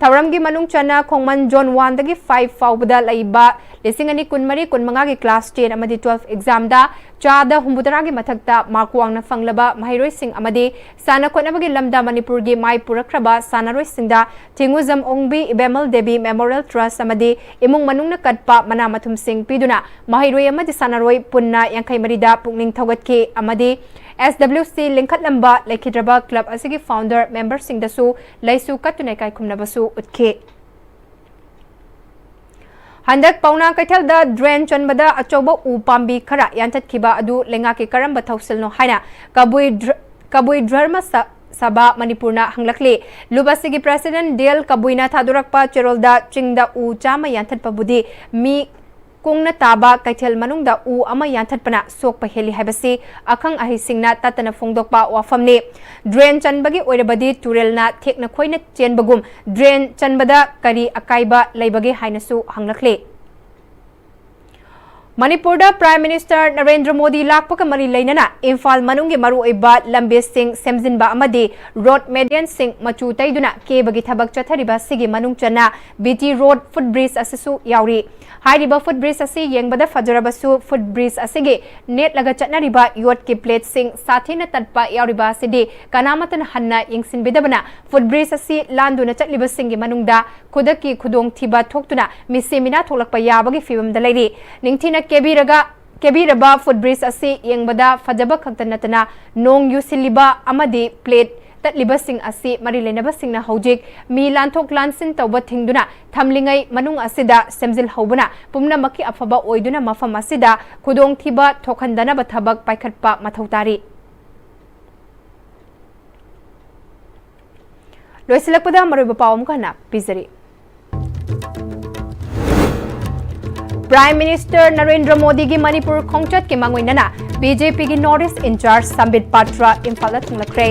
ꯊꯧꯔꯝꯒꯤ ꯃꯅꯨꯡ ꯆꯟꯅ ꯈꯣꯡꯃꯟ Zone one ꯗꯒꯤ five ꯐꯥꯎꯕꯗ ꯂꯩꯕ ꯂꯤꯁꯤꯡ ꯑꯅꯤ ꯀꯨꯟꯃꯔꯤ ꯀꯨꯟꯃꯉꯥꯒꯤ class ten ꯑꯃꯗꯤ twelve exam ꯗ ꯆꯥꯗ ꯍꯨꯝꯐꯨꯇꯔꯥꯒꯤ ꯃꯊꯛꯇ mark ꯋꯥꯡꯅ ꯐꯪꯂꯕ ꯃꯍꯩꯔꯣꯏꯁꯤꯡ ꯑꯃꯗꯤ ꯁꯥꯟꯅ ꯈꯣꯠꯅꯕꯒꯤ ꯂꯝꯗ ꯃꯅꯤꯄꯨꯔꯒꯤ ꯃꯥꯏ ꯄꯨꯔꯛꯈ꯭ꯔꯕ ꯁꯥꯟꯅꯔꯣꯏꯁꯤꯡꯗ ꯊꯤꯡꯉꯨꯖꯝ ꯑꯣꯡꯕꯤ ꯏꯕꯦꯝꯃꯜ ꯗꯦꯕꯤ Memorial Trust ꯑꯃꯗꯤ ꯏꯃꯨꯡ ꯃꯅꯨꯡꯅ ꯀꯠꯄ ꯃꯅꯥ ꯃꯊꯨꯝꯁꯤꯡ ꯄꯤꯗꯨꯅ ꯃꯍꯩꯔꯣꯏ ꯑꯃꯗꯤ ꯁꯥꯟꯅꯔꯣꯏ ꯄꯨꯟꯅ ꯌꯥꯡꯈꯩ ꯃꯔꯤꯗ ꯄꯨꯛꯅꯤꯡ ꯊꯧꯒꯠꯈꯤ ꯑꯃꯗꯤ S W C ꯂꯤꯡꯈꯠꯂꯝꯕ ꯂꯩꯈꯤꯗ꯭ꯔꯕ club ꯑꯁꯤꯒꯤ founder member ꯁꯤꯡꯗꯁꯨ ꯂꯩꯁꯨ ꯀꯠꯇꯨꯅ ꯏꯀꯥꯏ ꯈꯨꯝꯅꯕꯁꯨ ꯎꯠꯈꯤ꯫ ꯍꯟꯗꯛ ꯄꯥꯎꯅꯥ ꯀꯩꯊꯦꯜꯗ drain ꯆꯟꯕꯗ ꯑꯆꯧꯕ ꯎ ꯄꯥꯝꯕꯤ ꯈꯔ ꯌꯥꯟꯊꯠꯈꯤꯕ ꯑꯗꯨ ꯂꯩꯉꯥꯛꯀꯤ ꯀꯔꯝꯕ ꯊꯧꯁꯤꯜꯅꯣ ꯍꯥꯏꯅ ꯀꯕꯨꯏ ꯗ꯭ꯔ-, ꯀꯕꯨꯏ ꯙꯔꯃ ꯁ-, ꯁꯚꯥ ꯃꯅꯤꯄꯨꯔꯅ ꯍꯪꯂꯛꯂꯤ꯫ ꯂꯨꯞ ꯑꯁꯤꯒꯤ president ꯗꯤ ꯑꯦꯜ ꯀꯕꯨꯏꯅ ꯊꯥꯗꯣꯔꯛꯄ ꯆꯦꯔꯣꯜꯗ ꯆꯤꯡꯗ ꯎ ꯆꯥꯝꯃ ꯌꯥꯟꯊꯠꯄꯕꯨꯗꯤ ꯃꯤ ꯀꯨꯡꯅ ꯇꯥꯕ ꯀꯩꯊꯦꯜ ꯃꯅꯨꯡꯗ ꯎ ꯑꯃ ꯌꯥꯟꯊꯠꯄꯅ ꯁꯣꯛꯄ ꯍꯦꯜꯂꯤ ꯍꯥꯏꯕꯁꯤ ꯑꯈꯪ ꯑꯍꯩꯁꯤꯡꯅ ꯇꯠꯇꯅ ꯐꯣꯡꯗꯣꯛꯄ ꯋꯥꯐꯝꯅꯤ꯫ Drain ꯆꯟꯕꯒꯤ ꯑꯣꯏꯔꯕꯗꯤ ꯇꯨꯔꯦꯜꯅ ꯊꯦꯛꯅ ꯈꯣꯏꯅ ꯆꯦꯟꯕꯒꯨꯝ drain ꯆꯟꯕꯗ ꯀꯔꯤ ꯑꯀꯥꯏꯕ ꯂꯩꯕꯒꯦ ꯍꯥꯏꯅꯁꯨ ꯍꯪꯂꯛꯂꯤ꯫ ꯃꯅꯤꯄꯨꯔꯗ Prime Minister ꯅꯔꯦꯟꯗ꯭ꯔ ꯃꯣꯗꯤ ꯂꯥꯛꯄꯒ ꯃꯔꯤ ꯂꯩꯅꯅ ꯏꯝꯐꯥꯜ ꯃꯅꯨꯡꯒꯤ ꯃꯔꯨꯑꯣꯏꯕ ꯂꯝꯕꯤꯁꯤꯡ ꯁꯦꯝꯖꯤꯟꯕ ꯑꯃꯗꯤ road maintenance ꯁꯤꯡ ꯃꯆꯨ ꯇꯩꯗꯨꯅ ꯀꯦꯕꯒꯤ ꯊꯕꯛ ꯆꯠꯊꯔꯤꯕ ꯑꯁꯤꯒꯤ ꯃꯅꯨꯡ ꯆꯟꯅ B T Road footbridge ꯑꯁꯤꯁꯨ ꯌꯥꯎꯔꯤ꯫ ꯍꯥꯏꯔꯤꯕ footbridge ꯑꯁꯤ ꯌꯦꯡꯕꯗ ꯐꯖꯔꯕꯁꯨ, footbridge ꯑꯁꯤꯒꯤ ꯅꯦꯠꯂꯒ ꯆꯠꯅꯔꯤꯕ ꯌꯣꯠꯀꯤ plate ꯁꯤꯡ ꯁꯥꯊꯤꯅ ꯇꯠꯄ ꯌꯥꯎꯔꯤꯕ ꯑꯁꯤꯗꯤ ꯀꯅꯥꯃꯠꯇꯅ ꯍꯟꯅ ꯌꯦꯡꯁꯤꯟꯕꯤꯗꯕꯅ footbridge ꯑꯁꯤ ꯂꯥꯟꯗꯨꯅ ꯆꯠꯂꯤꯕꯁꯤꯡꯒꯤ ꯃꯅꯨꯡꯗ ꯈꯨꯗꯛꯀꯤ ꯈꯨꯗꯣꯡꯊꯤꯕ ꯊꯣꯛꯇꯨꯅ ꯃꯤꯁꯤ ꯃꯤꯅꯥ ꯊꯣꯛꯂꯛꯄ ꯌꯥꯕꯒꯤ ꯐꯤꯕꯝꯗ ꯂꯩꯔꯤ꯫ ꯅꯤꯡꯊꯤꯅ ꯀꯦꯕꯤꯔꯒ, ꯀꯦꯕꯤꯔꯕ footbridge ꯑꯁꯤ ꯌꯦꯡꯕꯗ ꯐꯖꯕ ꯈꯛꯇ ꯅꯠꯇꯅ ꯅꯣꯡ ꯌꯨꯁꯤꯜꯂꯤꯕ ꯑꯃꯗꯤ plate ꯇꯠꯂꯤꯕꯁꯤꯡ ꯑꯁꯤ ꯃꯔꯤ ꯂꯩꯅꯕꯁꯤꯡꯅ ꯍꯧꯖꯤꯛ ꯃꯤ ꯂꯥꯟꯊꯣꯛ ꯂꯥꯟꯁꯤꯟ ꯇꯧꯕ ꯊꯤꯡꯗꯨꯅ ꯊꯝꯂꯤꯉꯩ ꯃꯅꯨꯡ ꯑꯁꯤꯗ ꯁꯦꯝꯖꯤꯜꯍꯧꯕꯅ ꯄꯨꯝꯅꯃꯛꯀꯤ ꯑꯐꯕ ꯑꯣꯏꯗꯨꯅ ꯃꯐꯝ ꯑꯁꯤꯗ ꯈꯨꯗꯣꯡꯊꯤꯕ ꯊꯣꯛꯍꯟꯗꯅꯕ ꯊꯕꯛ ꯄꯥꯏꯈꯠꯄ ꯃꯊꯧ ꯇꯥꯔꯤ꯫ ꯂꯣꯏꯁꯤꯜꯂꯛꯄꯗ ꯃꯔꯨꯑꯣꯏꯕ ꯄꯥꯎ ꯑꯃꯨꯛ ꯍꯟꯅ ꯄꯤꯖꯔꯤ꯫ Prime Minister ꯅꯔꯦꯟꯗ꯭ꯔ ꯃꯣꯗꯤꯒꯤ ꯃꯅꯤꯄꯨꯔ ꯈꯣꯡꯆꯠꯀꯤ ꯃꯥꯡꯑꯣꯏꯅꯅ B J P ꯒꯤ North East in charge ꯁꯝꯕꯤꯠ ꯄꯥꯇ꯭ꯔ ꯏꯝꯐꯥꯜꯗ ꯊꯨꯡꯂꯈ꯭ꯔꯦ꯫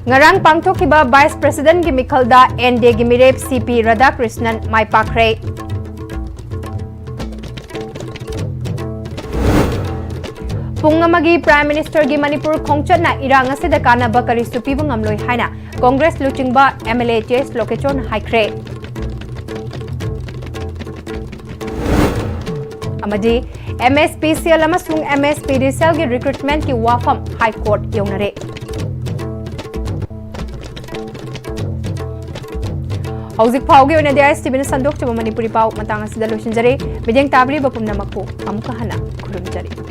ꯉꯔꯥꯡ ꯄꯥꯡꯊꯣꯛꯈꯤꯕ Vice President ꯒꯤ ꯃꯤꯈꯜꯗ N D A ꯒꯤ ꯃꯤꯔꯦꯞ C P ꯔꯥꯙꯥꯀ꯭ꯔꯤꯁꯅꯟ ꯃꯥꯏ ꯄꯥꯛꯈ꯭ꯔꯦ꯫ ꯄꯨꯡ ꯑꯃꯒꯤ Prime Ministerꯒꯤ ꯃꯅꯤꯄꯨꯔ ꯈꯣꯡꯆꯠꯅ ꯏꯔꯥꯡ ꯑꯁꯤꯗ ꯀꯥꯟꯅꯕ ꯀꯔꯤꯁꯨ ꯄꯤꯕ ꯉꯝꯂꯣꯏ ꯍꯥꯏꯅ ꯀꯣꯡꯒ꯭ꯔꯦꯁ ꯂꯨꯆꯤꯡꯕ MLA J S ꯂꯣꯀꯦꯆꯣꯟꯅ ꯍꯥꯏꯈ꯭ꯔꯦ꯫ ꯑꯃꯗꯤ MSPCL ꯑꯃꯁꯨꯡ MSPDCLꯒꯤ recruitmentꯀꯤ ꯋꯥꯐꯝ High Court ꯌꯧꯅꯔꯦ꯫ ꯍꯧꯖꯤꯛ ꯐꯥꯎꯒꯤ ꯑꯣꯏꯅꯗꯤ ISTVꯅ ꯁꯟꯗꯣꯛꯆꯕ ꯃꯅꯤꯄꯨꯔꯤ ꯄꯥꯎ ꯃꯇꯥꯡ ꯑꯁꯤꯗ ꯂꯣꯏꯁꯤꯟꯖꯔꯦ꯫ ꯃꯤꯠꯌꯦꯡ ꯇꯥꯕꯤꯔꯤꯕ ꯄꯨꯝꯅꯃꯛꯄꯨ ꯑꯃꯨꯛꯀ ꯍꯟꯅ ꯈꯨꯔꯨꯝꯖꯔꯤ꯫